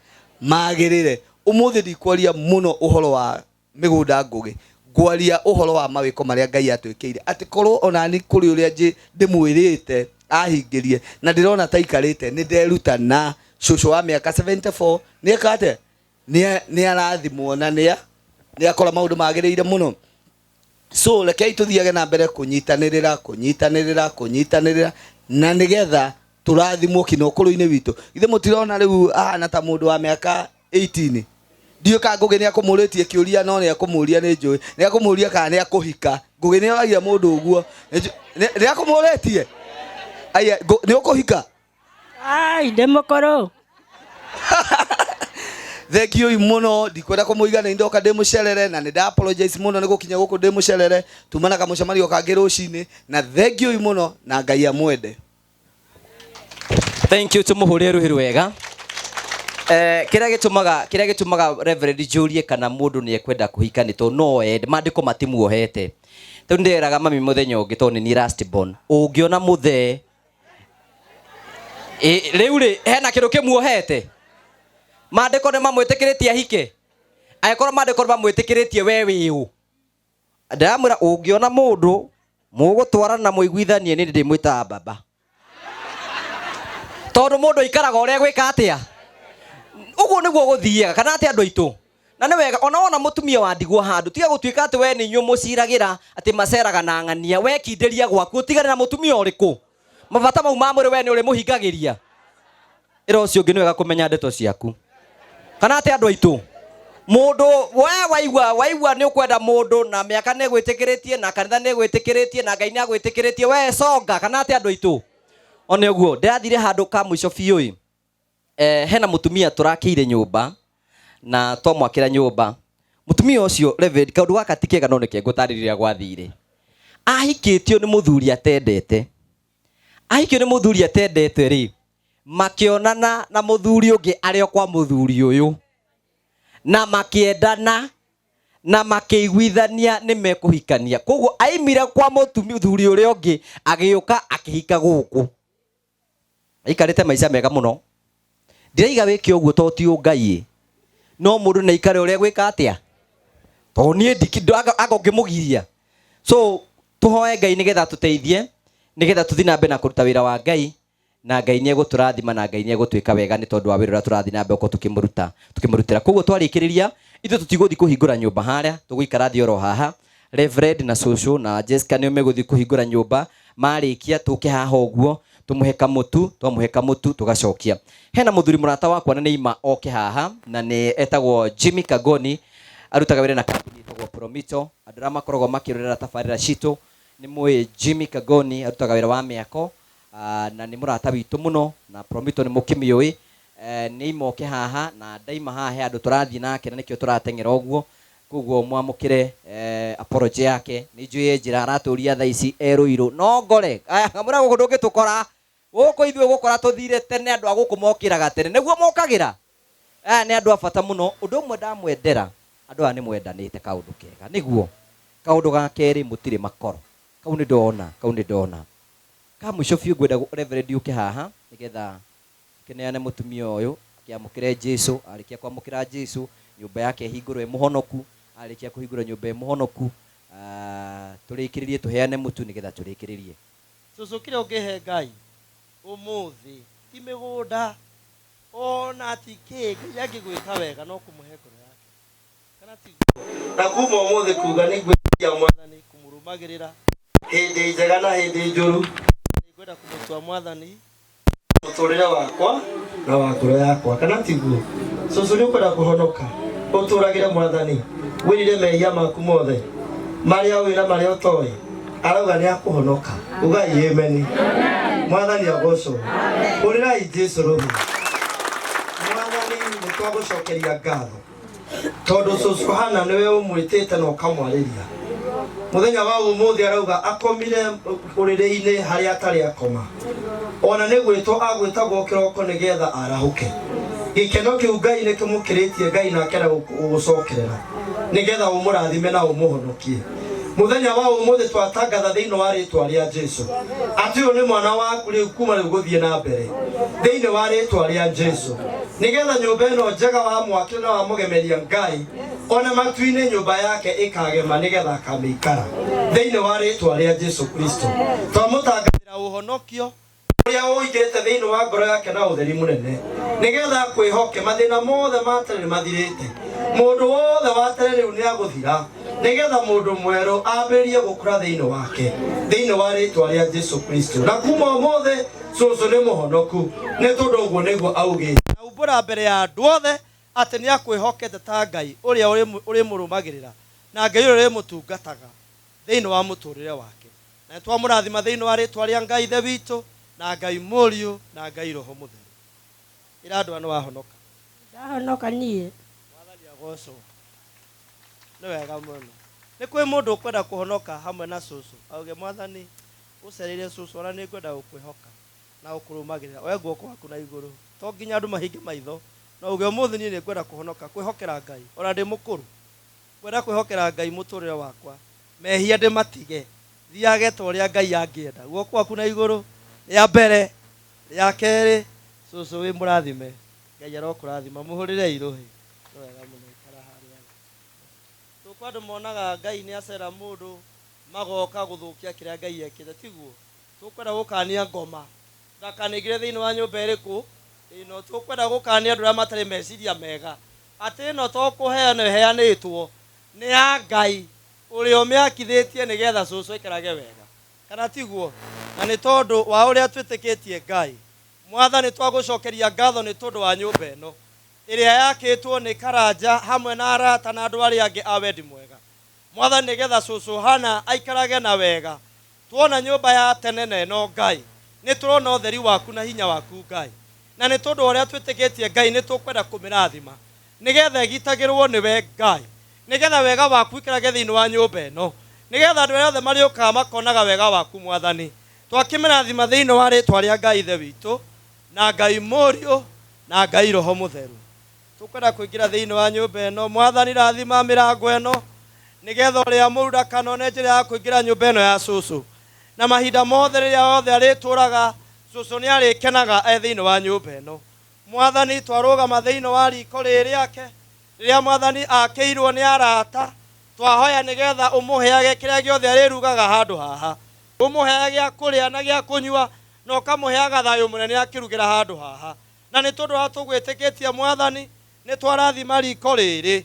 Magĩrĩre. Ũmũthĩ ndikwaria mũno ũhoro wa mĩgũnda Ngũgĩ, ngwaria ũhoro wa mawĩko marĩa Ngai atwĩkĩire, atĩ korwo onani kũrĩ ũrĩa ndĩmwĩrĩte ahingĩrie, na ndĩrona ta aikarĩte, nĩ nderuta na cũcũ wa mĩaka 74, nĩ eka atĩa? Nĩ arathimwo na nĩ akora maũndũ magĩrĩire mũno. So rekei tũthiage na mbere kũnyitanĩrĩra, kũnyitanĩrĩra, kũnyitanĩrĩra, na nĩgetha tũrathimwo kinya ũkũrũ-inĩ witũ. Ithe mũtirona rĩu ahana ta mũndũ wa mĩaka 18. Ndiũĩ kana Ngũgĩ nĩ akũmũrĩtie kĩũria, no nĩ akũmũria, nĩ njũĩ. Nĩ akũmũria kana nĩ akũhika. Ngũgĩ nĩ oragia mũndũ ũguo. Nĩ akũmũrĩtie? Aya, nĩ ũkũhika? Ai, ndĩ mũkũrũ. Thank you muno, ndikwenda kumuiga nĩ ndoka ndĩ mũcerere na nĩ nda apologize muno nĩ gũkinya gũkũ ndĩ mũcerere. Tumana kamũcemanio kangĩ rũcinĩ na thank you muno na Ngai amwende. Thank you, tumuhurie ruhi rwega. Kiria gitumaga Reverend njurie kana mundu ni ekwenda kuhika ni to no ende maandiko matimuohete. Riu ndiraga mami muthenya ungi to ni last born ungiona muthee riu ri hena kindu kimuohete, maandiko ni mamwitikiritie ahike. Angĩkorwo maandĩko nĩ mamwĩtĩkĩrĩtie, we wĩũ? Ndĩramwĩra ũngĩona mũndũ mũgũtwarana na mũiguithanie, nĩ ndĩmwĩtaga baba, tondũ mũndũ aikaraga ũrĩa gwĩka atĩa, ũguo nĩguo gũthiaga, kana atĩ andũ aitũ? Na nĩ wega ona wona mũtumia wa ndigwa handũ, tiga gũtuĩka atĩ we nĩ inyuĩ mũciragĩra atĩ maceraga na ng'ania. We kindĩria gwaku, ũtigane na mũtumia ũrĩkũ, mabata mau ma mwĩrĩ we nĩ ũrĩmũhingagĩria. Ĩra ũcio ũngĩ nĩ wega kũmenya ndeto ciaku, kana atĩ andũ aitũ? Mũndũ we waigua nĩ ũkwenda mũndũ na mĩaka nĩ ĩgwĩtĩkĩrĩtie na kanitha nĩ ĩgwĩtĩkĩrĩtie na Ngai nĩ agwĩtĩkĩrĩtie, we conga, kana atĩ andũ aitũ? One ũguo ndĩrathire handũ ka mũico biũ ĩ, hena mũtumia tũrakĩire nyũmba na twamwakĩra nyũmba. Mũtumia ũcio, Reverend, kaũndũ gaka ti kega, no nĩke ngũtarĩria gwathire. Ahikĩtio nĩ mũthuri atendete. Ahikio nĩ mũthuri atendete rĩ, makĩonana na mũthuri ũngĩ arĩ o kwa mũthuri ũyũ, na makĩendana na makĩiguithania nĩ mekũhikania. Koguo aimire kwa mũthuri ũrĩa ũngĩ, agĩũka akĩhika gũkũ, aikarĩte maica mega mũno. Ndiraiga wĩke ũguo to ti ũngai, no mũndũ nĩ aikare ũrĩa gwĩka atĩa, tondũ niĩ anga ũngĩmũgiria. So tũhoe Ngai nĩgetha tũteithie, nĩgetha tũthiĩ na mbere na kũruta wĩra wa Ngai, na Ngai nĩ egũtũrathima na Ngai nĩ egũtwĩka wega nĩ tondũ wa wĩra ũrĩa tũrathiĩ na mbere gũkorwo tukĩmũrutĩra. Koguo twarĩkĩrĩria, ithuĩ tũtigũthiĩ kũhingũra nyũmba harĩa, tũgũikara thĩ oro haha. Reverend na cũcũ na Jessica nĩo megũthiĩ kũhingũra nyũmba. Marĩkia tũke haha ũguo tũmũhe kamũtu, twamũhe kamũtu tũgacokia. Hena mũthuri mũrata wakwa na nĩ ima oke haha, na nĩ etagwo Jimmy Kagoni, arutaga wĩra na kambuni ĩtagwo Promito. Andũ arĩa makoragwo makĩrorera tabarĩra citũ nĩ mũĩ Jimmy Kagoni arutaga wĩra wa mĩako, na nĩ mũrata witũ mũno, na Promito nĩ mũkĩmĩũĩ. Nĩ imoke haha na ndaima haha he handũ tũrathiĩ nake, na nĩkĩo tũrateng'era ũguo. Koguo mwamũkĩre apology yake. Nĩ njũĩ njĩra aratũria thaa ici erũirũ no ngore aya ngamwĩra gũkũ ndũngĩtũkora gũkũ, ithuĩ gũkora tũthire tene. Andũ a gũkũ mokĩraga tene nĩguo mokagĩra. Aya nĩ andũ a bata mũno. Ũndũ ũmwe ndamwendera, andũ aya nĩ mwendanĩte, kaũndũ kega nĩguo. Kaũndũ ga kerĩ, mũtirĩ makoro. Kau nĩ ndona, kau nĩ ndona ka mũico biũ. Ngwenda Reverend ũke haha nĩgetha kĩneane mũtumia ũyũ akĩamũkĩre Jesu. Arĩkia kwamũkĩra Jesu, nyũmba yake ĩhingũrwo ĩ mũhonoku. Arĩkia kũhingũra nyũmba ĩ mũhonoku, tũrĩkĩrĩrie tũheane mũtu nĩgetha tũrĩkĩrĩrie. Cũcũ, kĩrĩa ũngĩhe Ngai ũmũthĩ ti mĩgũnda ona ti kĩ. Ngai angĩgwĩka wega no kũmũhe ngoro yake, kana tiguo? Na kuma ũmũthĩ kuga nĩ ngwĩtia Mwathani kũmũrũmagĩrĩra hĩndĩ njega na hĩndĩ njũru. Nĩngwenda kũmũtua Mwathani mũtũrĩre wakwa na wa ngoro yakwa, kana tiguo? Cũcũ, nĩ ũkwenda kũhonoka, ũtũragĩre Mwathani, wĩrire mehia maku mothe marĩa ũĩ na marĩa ũtoĩ? Arauga nĩ akũhonoka. Ugai ameni. Mwathani agocwo. Hũrĩrai Jesu rũhĩ. Mwathani, nĩ twagũcokeria ngatho tondũ cũcũ Hana nĩwe ũmwĩtĩte na ũkamwarĩria mũthenya wa ũmũthĩ. Arauga akomire ũrĩrĩ-inĩ harĩa atarĩ akoma, ona nĩ gwĩtwo agwĩtagwo kĩroko nĩgetha arahũke. Gĩkeno kĩu, Ngai, nĩ kĩmũkĩrĩtie. Ngai nake na gũgũcokerera nĩgetha ũmũrathime na ũmũhonokie. Mũthenya wa ũmũthĩ twatangatha thĩinĩ wa rĩtwa rĩa Jesu atĩ ũyũ nĩ mwana waku rĩu kuma rĩu gũthiĩ na mbere, thĩinĩ wa rĩtwa rĩa Jesu, nĩgetha nyũmba ĩno njega wamwakĩra na wamũgemeria, Ngai, ona matu-inĩ nyũmba yake ĩkagema nĩgetha akamĩikara, thĩinĩ wa rĩtwa rĩa Jesu Kristo. Twamũtangathĩra ũhonokio ũrĩa ũingĩrĩte thĩinĩ wa ngoro yake na ũtheri mũnene, nĩgetha akwĩhoke. Mathĩna mothe ma tene nĩ mathirĩte, mũndũ wothe wa tene rĩu nĩ agũthira, nĩgetha mũndũ mwerũ ambĩrĩrie gũkũra thĩinĩ wake, thĩinĩ wa rĩtwa rĩa Jesu Kristo. Na kuma ũmũthĩ cũcũ nĩ mũhonoku, nĩ tondũ ũguo nĩguo augĩte. Na umbũra mbere ya andũ othe atĩ nĩ akwĩhokete ta Ngai ũrĩa ũrĩmũrũmagĩrĩra na Ngai ũrĩa ũrĩmũtungataga thĩinĩ wa mũtũrĩre wake. Na nĩ twamũrathima thĩinĩ wa rĩtwa rĩa Ngai Ithe witũ na Ngai Mũriũ na Ngai Roho Mũtheru. Ĩra andũ aya nĩ wahonoka. Ndahonoka niĩ. Agocwo. Nĩ wega mũno. Nĩ kwĩ mũndũ ũkwenda kũhonoka hamwe na cũcũ. Auge mwathani ũcereire cũcũ ona nĩ ngwenda gũkwĩhoka na gũkũrũmagĩrĩra. Oya guoko gwaku na igũrũ. To nginya andũ mahinge maitho. No uge ũmũthĩ niĩ nĩ ngwenda kũhonoka kwĩhokera Ngai. Ona ndĩ mũkũrũ. Ngwenda kwĩhokera Ngai mũtũrĩre wakwa. Mehia ndĩmatige. Thiage ta ũrĩa Ngai angĩenda. Guoko gwaku na igũrũ. Rĩa mbere, rĩa kerĩ, cũcũ wĩ mũrathime. Ngai arokũrathima. Mũhũrĩre irũhĩ. Nĩ wega mũno ikara harĩa. Tũkũ andũ monaga Ngai nĩ acera mũndũ magoka gũthũkia kĩrĩa Ngai ekĩte tiguo. Tũkwenda gũkania ngoma. Ndakanaingĩre thĩinĩ wa nyũmba ĩrĩkũ ĩno. Tũkwenda gũkania andũ arĩa matarĩ meciria mega. Atĩ ĩno to kũheanwo ĩheanĩtwo nĩ ya Ngai ũrĩa ũmĩakithĩtie nĩgetha cũcũ aikarage wega. Kana tiguo? Na nĩ tondũ wa ũrĩa twĩtĩkĩtie Ngai. Mwathani twagũcokeria ngatho nĩ tondũ wa nyũmba ĩno ĩrĩa yakĩtwo nĩ Karanja hamwe na arata na andũ arĩa angĩ a wendi mwega. Mwathani nĩgetha cũcũ Hana aikarage na wega. Tuona nyũmba ya tene na ĩno Ngai, nĩ tũrona ũtheri waku na hinya waku Ngai. Na nĩ tondũ wa ũrĩa twĩtĩkĩtie Ngai nĩ tũkwenda kũmĩrathima nĩgetha ĩgitagĩrwo nĩwe Ngai. Nĩgetha wega waku ũikarage thĩinĩ wa nyũmba ĩno. Nĩgetha andũ arĩa othe marĩũkaga makonaga wega waku Mwathani. Twakĩmĩrathima thĩinĩ wa rĩtwa rĩa Ngai Ithe witũ na Ngai Mũriũ na Ngai Roho Mũtheru. Tũkwenda kũingĩra thĩinĩ wa nyũmba ĩno. Mwathani rathima mĩrango ĩno nĩgetha ũrĩa mũru ndakanone njĩra ya kũingĩra nyũmba ĩno ya cũcũ. Na mahinda mothe rĩrĩa othe arĩtũraga cũcũ nĩ arĩkenaga e thĩinĩ wa nyũmba ĩno. Mwathani twarũgama thĩinĩ wa riko rĩrĩ rĩake rĩrĩa Mwathani akĩirwo nĩ arata twahoya nĩgetha ũmũheage kĩrĩa gĩothe arĩrugaga handũ haha. Ũmũheage gĩa kũrĩa na gĩa kũnyua na ũkamũheaga thayũ mũnene akĩrugĩra handũ haha. Na nĩ tondũ wa tũgwĩtĩkĩtie Mwathani nĩ twarathima riko rĩrĩ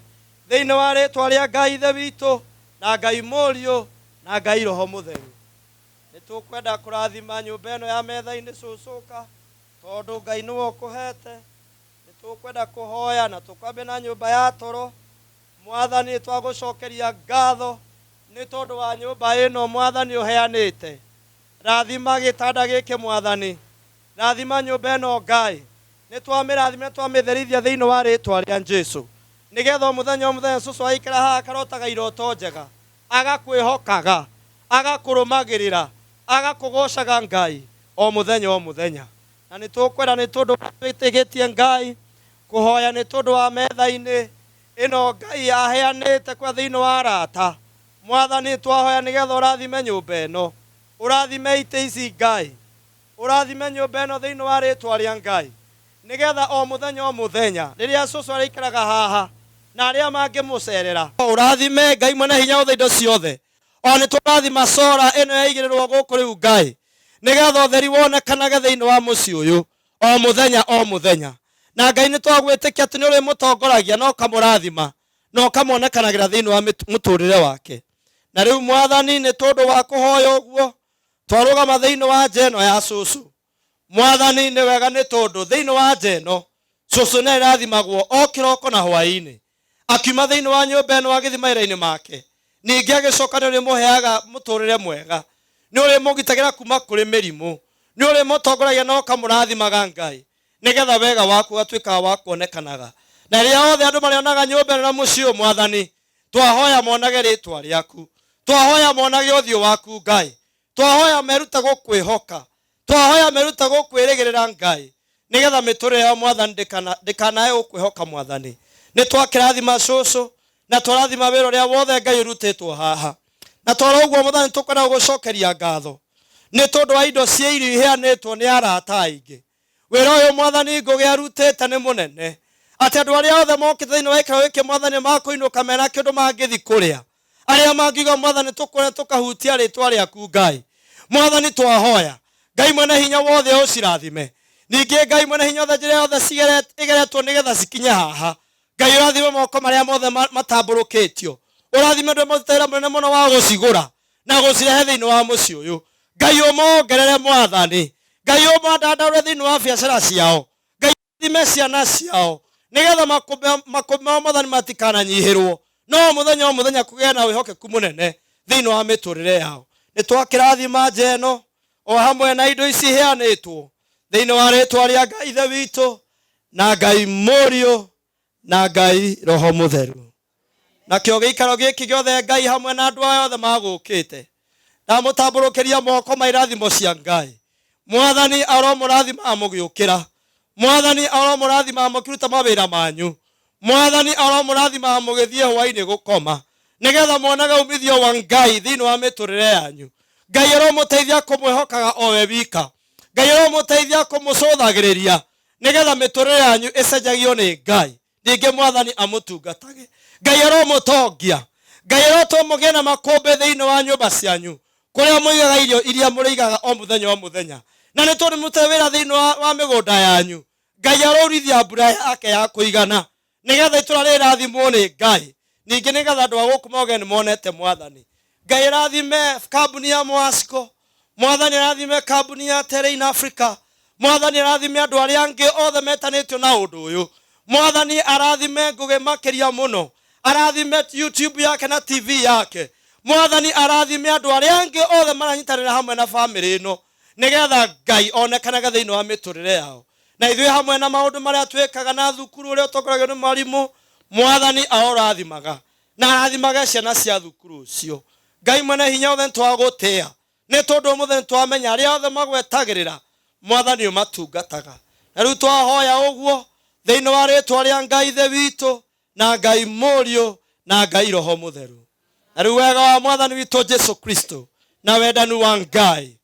thĩinĩ wa rĩtwa rĩa Ngai Ithe witũ na Ngai Mũriũ na Ngai Roho Mũtheru. Nĩ tũkwenda kũrathima nyũmba ĩno ya metha-inĩ cũcũka tondũ Ngai nĩwe ũkũhete. Nĩ tũkwenda kũhoya na tũkwambie na nyũmba ya toro. Mwathani nĩ twagũcokeria ngatho nĩ tondũ wa nyũmba ĩno Mwathani ũheanĩte. Rathima gĩtanda gĩkĩ Mwathani. Rathima nyũmba ĩno Ngai. Nĩ twamĩrathima twamĩtherithia thĩinĩ wa rĩtwa rĩa Jesũ. Nĩgetha o mũthenya o mũthenya cũcũ aikara haha akarotaga iroto njega. Agakwĩhokaga, agakũrũmagĩrĩra, agakũgocaga Ngai o mũthenya o mũthenya. Na nĩ tũkwenda nĩ tondũ twĩtĩkĩtie Ngai kũhoya nĩ tondũ wa metha-inĩ ĩno Ngai aheanĩte kwa thĩinĩ wa arata. Mwathani twahoya nĩgetha ũrathime nyũmba ĩno. Ũrathime itĩ ici Ngai. Ũrathime nyũmba ĩno thĩinĩ wa rĩtwa rĩa Ngai. Nĩgetha o mũthenya o mũthenya rĩrĩa cũcũ arĩikaraga haha na arĩa mangĩmũcerera. Ũrathime Ngai mwene hinya wothe indo ciothe. O nĩ tũrathima cora ĩno yaigĩrĩrwo gũkũ rĩu Ngai. Nĩgetha ũtheri wonekanage thĩinĩ wa mũciĩ ũyũ o mũthenya o mũthenya. Na Ngai nĩ twagwĩtĩkia atĩ nĩ ũrĩmũtongoragia na ũkamũrathima na ũkamuonekanagĩra thĩinĩ wa mũtũrĩre wake. Na rĩu Mwathani nĩ tondũ wa kũhoya ũguo twarũgama thĩinĩ wa nja ĩno ya cũcũ. Mwathani nĩ wega nĩ tondũ thĩinĩ wa nja ĩno cũcũ nĩ arĩrathimagwo o kĩroko na hwaĩ-inĩ. Akiuma thĩinĩ wa nyũmba ĩno agĩthiĩ mawĩra-inĩ make. Ningĩ agĩcoka nĩ ũrĩmũheaga mũtũrĩre mwega. Nĩ ũrĩmũgitagĩra kuma kũrĩ mĩrimũ. Nĩ ũrĩmũtongoragia na ũkamũrathimaga Ngai. Nĩgetha wega waku ũgatuĩkaga wa kuonekanaga. Na rĩrĩa othe andũ marĩonaga nyũmba ĩno na mũciĩ ũyũ Mwathani, twahoya monage rĩtwa rĩaku. Twahoya monage ũthiũ waku Ngai. Twahoya merute gũkwĩhoka. Twahoya merute gũkwĩrĩgĩrĩra Ngai. Nĩgetha mĩtũrĩre yao Mwathani ndĩkanae gũkwĩhoka Mwathani. Nĩ twakĩrathima cũcũ na twarathima wĩra ũrĩa wothe Ngai ũrutĩtwo haha. Na twara ũguo Mwathani tũkwenda gũgũcokeria ngatho nĩ tondũ wa indo cia irio iheanĩtwo nĩ arata aingĩ. Wĩra ũyũ Mwathani Ngũgĩ arutĩte nĩ mũnene. Atĩ andũ arĩa othe mokĩte thĩinĩ wa gĩikaro gĩkĩ Mwathani makũinũka mena kĩndũ mangĩthi kũrĩa. Arĩa mangiuga Mwathani tũkũrĩa tũkahutia rĩtwa rĩaku Ngai. Mwathani twahoya Ngai mwene hinya wothe ũcirathime. Ningĩ Ngai mwene hinya wothe njĩra yothe ĩgeretwo nĩgetha cikinye haha. Ngai ũrathime moko marĩa mothe matambũrũkĩtio. Ũrathime andũ arĩa marutĩte wĩra mũnene mũno wa gũcigũra na gũcirehe thĩinĩ wa mũciĩ ũyũ. Ngai ũmongerere Mwathani. Ngai ũmandandaũre thĩinĩ wa biacara ciao. Ngai ũrathime ciana ciao nĩgetha makũmbĩ mao Mwathani matikananyihĩrwo. No mũthenya o mũthenya kũgĩe na wĩhokeku mũnene thĩinĩ wa mĩtũrĩre yao. Nĩ twakĩrathima nja ĩno o hamwe na indo ici iheanĩtwo thĩinĩ wa rĩtwa rĩa Ngai Ithe witũ na Ngai Mũriũ Na Ngai Roho Mũtheru. Nakĩo gĩikaro gĩkĩ gĩothe Ngai hamwe na andũ aya othe magũkĩte, ndamũtambũrũkĩria moko ma irathimo cia Ngai. Mwathani aromũrathima mũgĩũkĩra, Mwathani aromũrathima mũkĩruta mawĩra manyu, Mwathani aromũrathima mũgĩthiĩ hwaĩ-inĩ gũkoma, nĩgetha mwonage umithio wa Ngai thĩinĩ wa mĩtũrĩre yanyu. Ngai aromũteithia kũmwĩhokaga o we wika. Ngai aromũteithia kũmũcũthagĩrĩria, nĩgetha mĩtũrĩre yanyu ĩcenjagio nĩ Ngai. Ningĩ Mwathani amũtungatage. Ngai aromũtongia. Ngai arotũma mũgĩe na makũmbĩ thĩinĩ wa nyũmba cianyu, kũrĩa mũigaga irio iria mũrĩigaga o mũthenya o mũthenya. Na nĩ tondũ nĩmũrutĩte wĩra thĩinĩ wa mĩgũnda yanyu, Ngai arourithia mbura yake ya kũigana, nĩgetha itũra rĩrathimwo nĩ Ngai. Ningĩ nĩgetha andũ a gũkũ mauge nĩ monete Mwathani. Ngai arathime kambuni ya Mwasco, Mwathani arathime kambuni ya Terrain Africa, Mwathani arathime andũ arĩa angĩ othe metanĩtio na ũndũ ũyũ. Mwathani arathime Ngũgĩ makĩria mũno, arathime YouTube yake na TV yake. Mwathani arathime andũ arĩa angĩ othe maranyitanĩra hamwe na famĩlĩ ĩno, nĩgetha Ngai onekanage thĩinĩ wa mĩtũrĩre yao. Na ithuĩ hamwe na maũndũ marĩa twĩkaga na thukuru ũrĩa ũtongoragio nĩ mwarimũ, Mwathani aorathimaga na arathimage ciana cia thukuru ũcio. Ngai mwene hinya othe nĩtwagũtĩa, nĩ tondũ ũmũthĩ nĩtwamenya arĩa othe magwetagĩrĩra Mwathani ũmatungataga. Na rĩu twahoya ũguo thĩinĩ wa rĩtwa rĩa Ngai Ithe witũ na Ngai Mũriũ na Ngai Roho Mũtheru. Na rĩu wega wa Mwathani witũ Jesu Kristo na wendani wa Ngai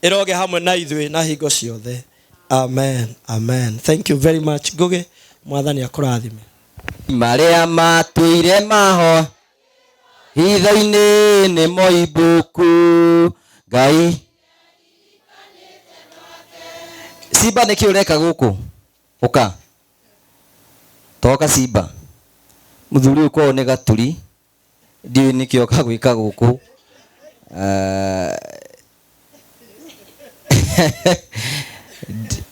ĩroge hamwe na ithuĩ na hingo ciothe. Amen, amen. Thank you very much Ngũgĩ, Mwathani akũrathime. Marĩa matũire maho hitho-inĩ nĩ moimbũku Ngai. Simba nĩkĩ ũreka gũkũ? Ũka. Toka Simba. Mũthuri ũyũ kwao nĩ gaturi, ndiũĩ nĩkĩ oka gwĩka gũkũ.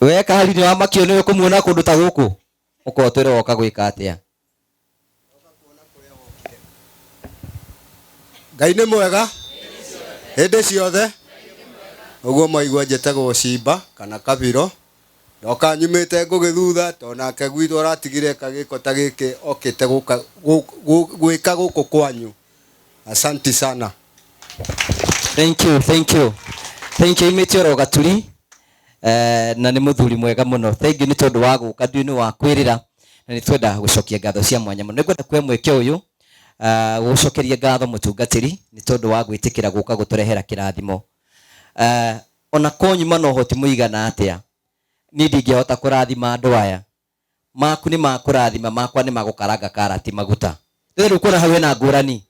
We kahari nĩ wamakio nĩwe kũmuona kũndũ ta gũkũ? Ũka ũtwĩre woka gwĩka atĩa? Ngai nĩ mwega hĩndĩ ciothe. Ũguo mwaigua njĩtagwo Simba kana Kabiro. Ndoka nyumĩte Ngũgĩ thutha tondũ nake gwitũ aratigire kagĩko ta gĩkĩ okĩte gwĩka gũkũ kwanyu. Asante sana. Thank you, thank you. Thank you, imĩte oro gaturi. Na nĩ mũthuri mwega mũno. Thank you nĩ tondũ wa gũka ndiũĩ nĩ wa kwĩrĩra. Na nĩ twenda gũcokia ngatho cia mwanya mũno. Nĩ ngwenda kuoya mweke ũyũ gũcokeria ngatho mũtungatĩri nĩ tondũ wa gwĩtĩkĩra gũka gũtũrehera kĩrathimo. Ona konyuma na ũhoti mũigana atĩa, niĩ ndingĩhota kũrathima andũ aya. Maku nĩ makũrathima, makwa nĩ magũkaranga karati maguta. Rĩu kuona hau hena ngũrani.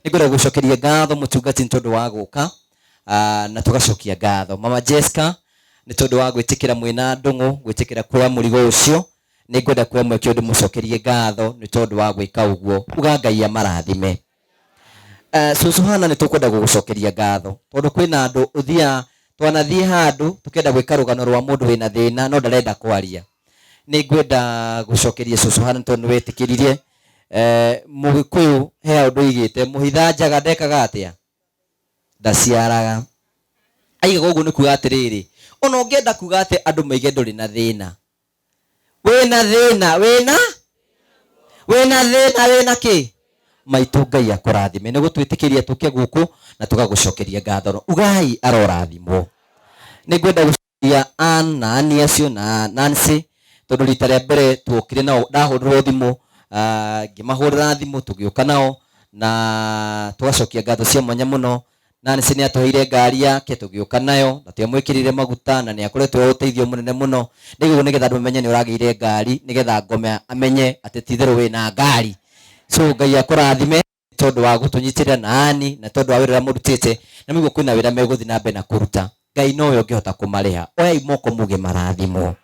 Nĩ ngwenda gũcokeria ngatho mũtungati nĩ tondũ wa gũka, na tũgacokia ngatho Mama Jessica nĩ tondũ wa gwĩtĩkĩra mwĩna ndũng'ũ, gwĩtĩkĩra kuoya mũrigo ũcio. Nĩ ngwenda kuoya mweke ũndũ mũcokerie ngatho nĩ tondũ wa gwĩka ũguo. Uga Ngai amarathime. Cũcũ Hana nĩ tũkwenda gũgũcokeria ngatho tondũ kwĩna andũ ũthiaga twanathiĩ handũ tũkenda gwĩka rũgano rwa mũndũ wĩna thĩna no ndarenda kwaria. Nĩ ngwenda gũcokeria cũcũ Hana tondũ nĩ wetĩkĩririe. Mũgĩkũyũ he ũndũ oigĩte, mũhitha njaga ndekaga atĩa? Ndaciaraga. Aigaga ũguo nĩ kuga atĩrĩrĩ, ona ũngĩenda kuga atĩ andũ maige ndũrĩ na thĩna, wĩna thĩna, wĩna wĩna thĩna, wĩna kĩ? Maitũ Ngai akũrathime nĩ gũtwĩtĩkĩria tũke gũkũ na tũgagũcokeria ngatho. Ugai arorathimwo. Nĩ ngwenda gũcokeria Ann na Annie acio na Nancy tondũ rita rĩa mbere tuokire nao, ndahũrĩrwo thimũ, ngĩmahũrĩra thimũ tũgĩũka nao na tũgacokia ngatho cia mwanya mũno. Nancy nĩ atũheire ngari yake tũgĩũka nayo na twamwĩkĩrire maguta na nĩ akoretwo e ũteithio mũnene mũno. Nĩguo nĩgetha andũ mamenye nĩ ũragĩire ngari, nĩgetha ngome amenye atĩ ti itherũ wĩna ngari. So Ngai akũrathime tondũ wa gũtũnyitĩrĩra na Annie na tondũ wa wĩra ũrĩa mũrutĩte, na nĩguo kwĩna wĩra megũthiĩ na mbere na kũruta. Ngai nowe ũngĩhota kũmarĩha. Oyai moko muge marathimwo.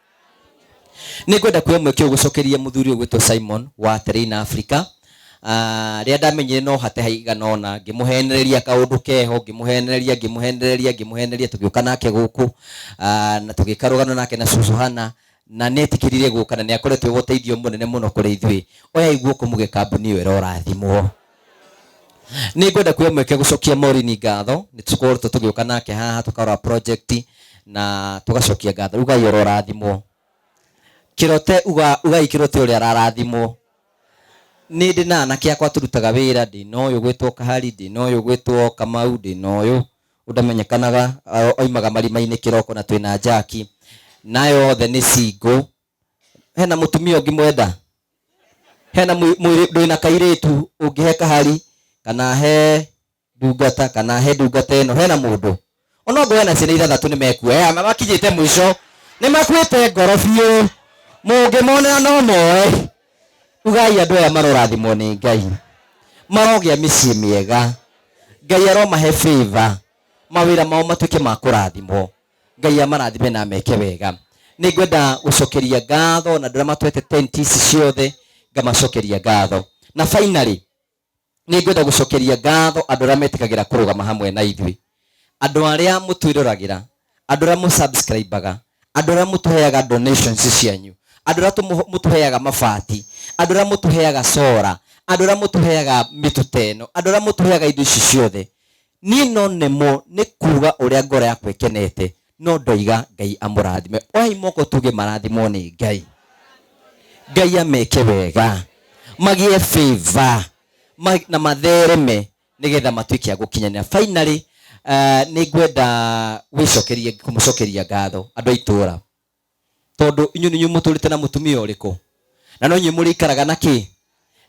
Nĩ ngwenda kuoya mweke ũyũ gũcokeria mũthuri ũyũ gwĩtwo Simon wa Terrain Africa. Rĩrĩa ndamenyire no hate haigana ũna, ngĩmũhenereria kaũndũ keho, ngĩmũhenereria, ngĩmũhenereria, ngĩmũhenereria, tũgĩũka nake gũkũ, na tũgĩka rũgano nake na cũcũ Hana, na nĩ etĩkĩrire gũka na nĩ akoretwo e ũteithio mũnene mũno kũrĩ ithuĩ. Oyai guoko muge kambuni ĩyo ĩrorathimwo. Nĩ ngwenda kuoya mweke gũcokia Maureen ngatho, nĩ tũkoretwo tũgĩũka nake haha tũkarora project na tũgacokia ngatho. Ugai ororathimwo. Kĩrote uga ugai kĩrote ũrĩa ararathimwo. Nĩ ndĩ na anake akwa tũrutaga wĩra, ndĩ na ũyũ gwĩtwo Kahari, ndĩ na ũyũ gwĩtwo Kamau, ndĩ na ũyũ ũndamenyekanaga oimaga marima-inĩ kĩroko, na twĩna Jackie. Nayo othe nĩ single. Hena mũtumia ũngĩmwenda? Hena ndwĩna kairĩtu ũngĩhe Kahari kana he ndungata kana he ndungata ĩno? Hena mũndũ ona ngũhe na ciana ithathatũ nĩ mekuoya makinyĩte mũico, nĩ makuĩte ngoro biũ, mũngĩmonera no moe. Ugai andũ aya marorathimwo nĩ Ngai, marogĩa mĩciĩ mĩega, Ngai aromahe favor, mawĩra mao matuĩke ma kũrathimwo, Ngai amarathime na ameke wega. Nĩ ngwenda gũcokeria ngatho na andũ arĩa matwete tent ici ciothe, ngamacokeria ngatho. Na finally nĩ ngwenda gũcokeria ngatho andũ arĩa metĩkagĩra kũrũgama hamwe na ithuĩ, andũ arĩa mũtwĩroragĩra, andũ arĩa mũsubscribaga, andũ arĩa mũtũheaga donations cianyu, andũ arĩa mũtũheaga mabati, andũ arĩa mũtũheaga sora, andũ arĩa mũtũheaga mĩtũ ta ĩno, andũ arĩa mũtũheaga indo ici ciothe. Niĩ no nemwo nĩ kuga ũrĩa ngoro yakwa ĩkenete, no ndoiga Ngai amũrathime. Oei moko tuge marathimwo nĩ Ngai. Ngai ameke wega, magĩe favor na mathereme nĩgetha matuĩke a gũkinyanĩra. Finally, nĩ ngwenda gwĩcokeria kũmũcokeria ngatho andũ a itũũra, tondũ inyuĩ nĩ inyuĩ mũtũrĩte na mũtumia ũrĩkũ na no inyuĩ mũrĩikaraga na kĩ.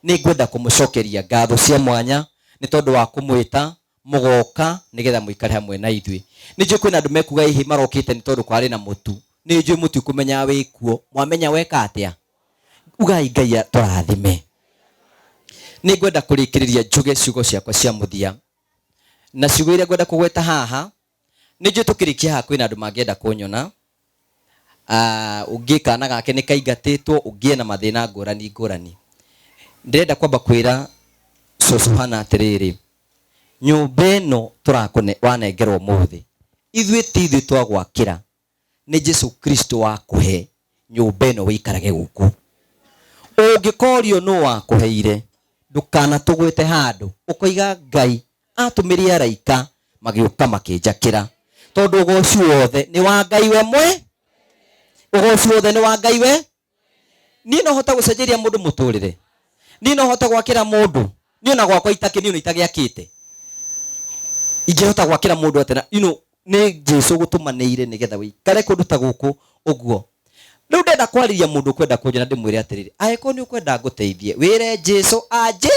Nĩ ngwenda kũmũcokeria ngatho cia mwanya nĩ tondũ wa kũmwĩta mũgoka nĩgetha mũikare hamwe na ithuĩ. Nĩ njũĩ kwĩna andũ mekuga hihi marokĩte nĩ tondũ kwarĩ na mũtu. Nĩ njũĩ mũtikũmenyaga wĩkuo, mwamenya weka atĩa? Ugai Ngai atũrathime. Nĩ ngwenda kũrĩkĩrĩria njuge ciugo ciakwa cia mũthia, na ciugo iria ngwenda kũgweta haha, nĩ njũĩ tũkĩrĩkia haha kwĩna andũ mangĩenda kũnyona. Ũngĩ kana gake nĩ kaingatĩtwo, ũngĩ ena mathĩna ngũrani ngũrani. Ndĩrenda kwamba kwĩra cũcũ Hana atĩrĩrĩ, nyũmba ĩno tũrakũne wanengerwo ũmũthĩ, ithuĩ ti ithuĩ twagwakĩra, nĩ Jesu Kristo wakũhe nyũmba ĩno wĩikarage gũkũ. Ũngĩkorio nũ wakũheire, ndũkanatũgwĩte handũ, ũkoiga Ngai atũmĩrie araika magĩũka makĩnjakĩra, tondũ ũgoci wothe nĩ wa Ngai we mwe, ũgoci wothe nĩ wa Ngai we. Niĩ no hote gũcenjeria mũndũ mũtũrĩre, niĩ no hote gwakĩra mũndũ, niĩ ona gwakwa itakĩ, niĩ ona itagĩakĩte ingĩhota gwakĩra mũndũ atĩa? You know, nĩ Jesu gũtũmanĩire nĩgetha wĩikare kũndũ ta gũkũ ũguo. Rĩu ndenda kwarĩria mũndũ ũkwenda kũnjĩra, ndĩmwĩre atĩrĩrĩ, angĩkorwo nĩ ũkwenda ngũteithie, wĩre Jesu anjĩ,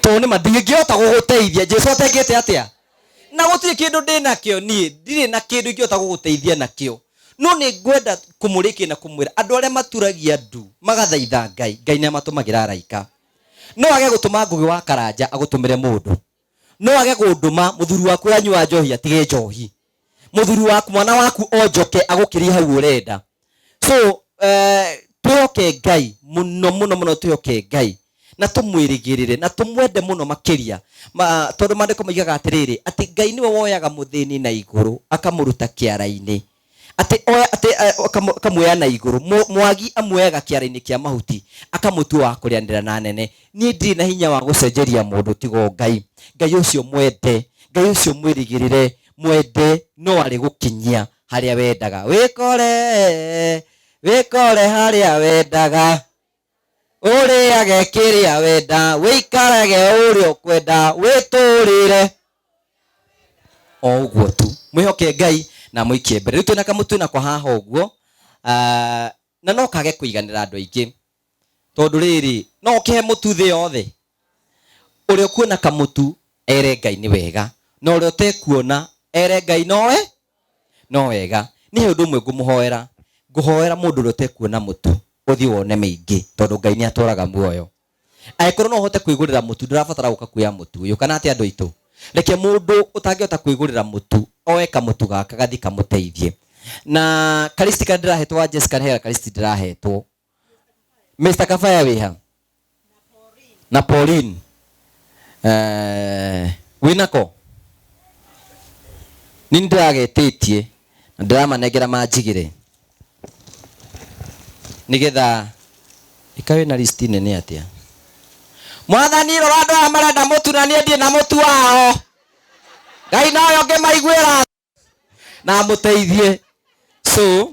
tondũ nĩ ma ndingĩhota gũgũteithia Jesu atekĩte atĩa, na gũtirĩ kĩndũ ndĩ nakĩo niĩ, ndirĩ na kĩndũ ingĩhota gũgũteithia nakĩo. No nĩ ngwenda kũmũrĩkia na kũmwĩra andũ arĩa maturagia ndu magathaitha Ngai, Ngai nĩ amatũmagĩra araika. No age gũtũma Ngũgĩ wa Karanja agũtũmĩre mũndũ, no age gũndũma mũthuri waku ũranyua njohi atige njohi, mũthuri waku mwana waku onjoke agũkĩrie hau ũrenda. So twĩhoke Ngai mũno mũno mũno, twĩhoke Ngai na tũmwĩrĩgĩrĩre na tũmwende mũno makĩria, tondũ maandĩko moigaga atĩrĩrĩ, atĩ Ngai nĩwe woyaga mũthĩni na igũrũ akamũruta kĩara-inĩ, atĩ oya, atĩ akamuoya na igũrũ, mwagi amuoyaga kĩara-inĩ kĩa mahuti akamũtua wa kũrĩanĩra na nene. Niĩ ndirĩ na hinya wa gũcenjeria mũndũ tiga o Ngai. Ngai ũcio mwende, Ngai ũcio mwĩrĩgĩrĩre, mwende, no arĩ gũkinyia harĩa wendaga. Wĩkore, wĩkore harĩa wendaga, ũrĩage kĩrĩa wenda, wĩikarage ũrĩa ũkwenda, wĩtũrĩre o ũguo tu. Mwĩhoke Ngai na mũikie mbere. Rĩu twĩna kamũtu nako haha ũguo, na no kage kũiganĩra andũ aingĩ, tondũ rĩrĩ no ũkĩhe mũtu thĩ yothe. Ũrĩa ũkuona kamũtu ere Ngai nĩ wega, na ũrĩa ũtekuona ere Ngai nowe no wega. Nĩ ũndũ ũmwe ngũmũhoera, ngũhoera mũndũ ũrĩa ũtekuona mũtu ũthiĩ wone mĩingĩ, tondũ Ngai nĩ atũraga muoyo. Angĩkorwo no ũhote kwĩgũrĩra mũtu, ndũrabatara gũka kuoya mũtu ũyũ, kana atĩ andũ aitũ? Reke mũndũ ũtangĩhota kwĩgũrĩra mũtu oe kamũtu gaka gathi kamũteithie. Na karisti karĩa ndĩrahetwo wa Jessica, nĩ karisti ndĩrahetwo. Mr. Kafaya wĩha? Na Pauline. Wĩnako? Nĩ ndĩragetĩtie na ndĩramanengera manjigĩre nĩgetha ĩka wĩna list nene atĩa. Mwathani, rora andũ aya marenda mũtu na niĩ ndirĩ na mũtu wao. Ngai nowe ũngĩmaiguĩra na amũteithie. So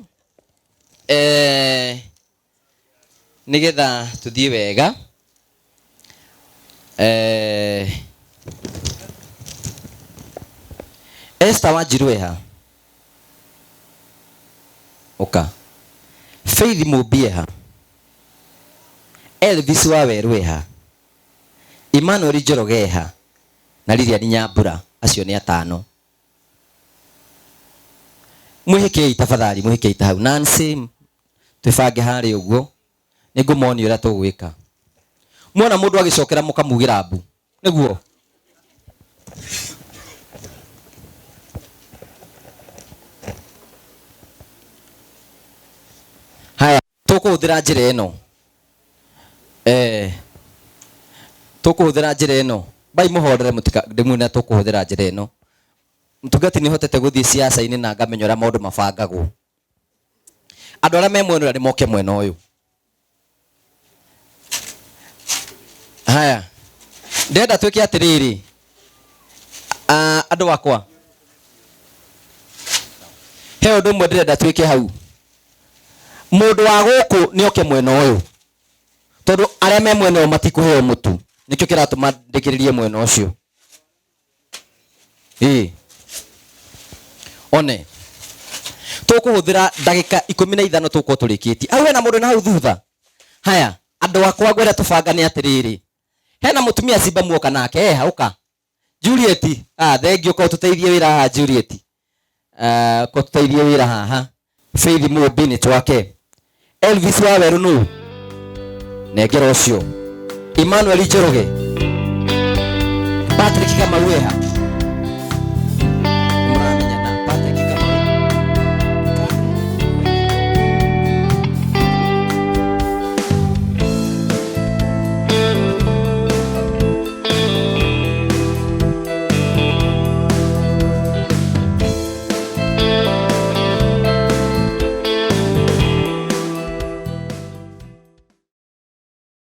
nigetha tuthie wega Esther Wanjiru eha uka Faith Mumbi eha Elvis Waweru eha Emmanuel Njoroge eha na Lilian Nyambura acio nĩ atano. Mwĩhĩkei tafadhali, mwĩhĩkei ta hau. Nancy, twĩbange harĩa ũguo, nĩngũmonia ũrĩa tũgwĩka. Mwona mũndũ agĩcokera mũkamugĩra mbu, nĩguo? Haya, tũkũhũthĩra njĩra ĩno. Tũkũhũthĩra njĩra ĩno. Bai mũhorere mũtika ndĩmuone tũkũhũthĩra njĩra ĩno. Mtungati nĩ hotete gũthiĩ siasa-inĩ na ngamenya ũrĩa maũndũ mabangagwo. Andũ arĩa me mwena ũrĩa nĩ moke mwena ũyũ. Haya, ndĩrenda twĩke atĩrĩrĩ, andũ akwa, he ũndũ ũmwe ndĩrenda twĩke hau. Mũndũ wa gũkũ nĩ oke mwena ũyũ, tondũ arĩa me mwena ũyũ matikũheo mũtu, nĩkĩo kĩratũma ndĩkĩrĩrie mwena ũcio. Ĩĩ. One, tũkũhũthĩra ndagĩka 15 tũkorwo tũrĩkĩtie. Hau hena mũndũ na hau thutha. Haya, andũ akwa ngwenda tũbangane atĩrĩrĩ. Hena mũtumia Simba muoka nake, eha, ũka. Juliet, thengiũ ko tũteithie wĩra haha Juliet. Ko tũteithie wĩra haha. Faith Mumbi nĩ twake. Elvis Waweru nũ? Nengera ũcio. Emmanuel Njoroge. Patrick Kamau eha.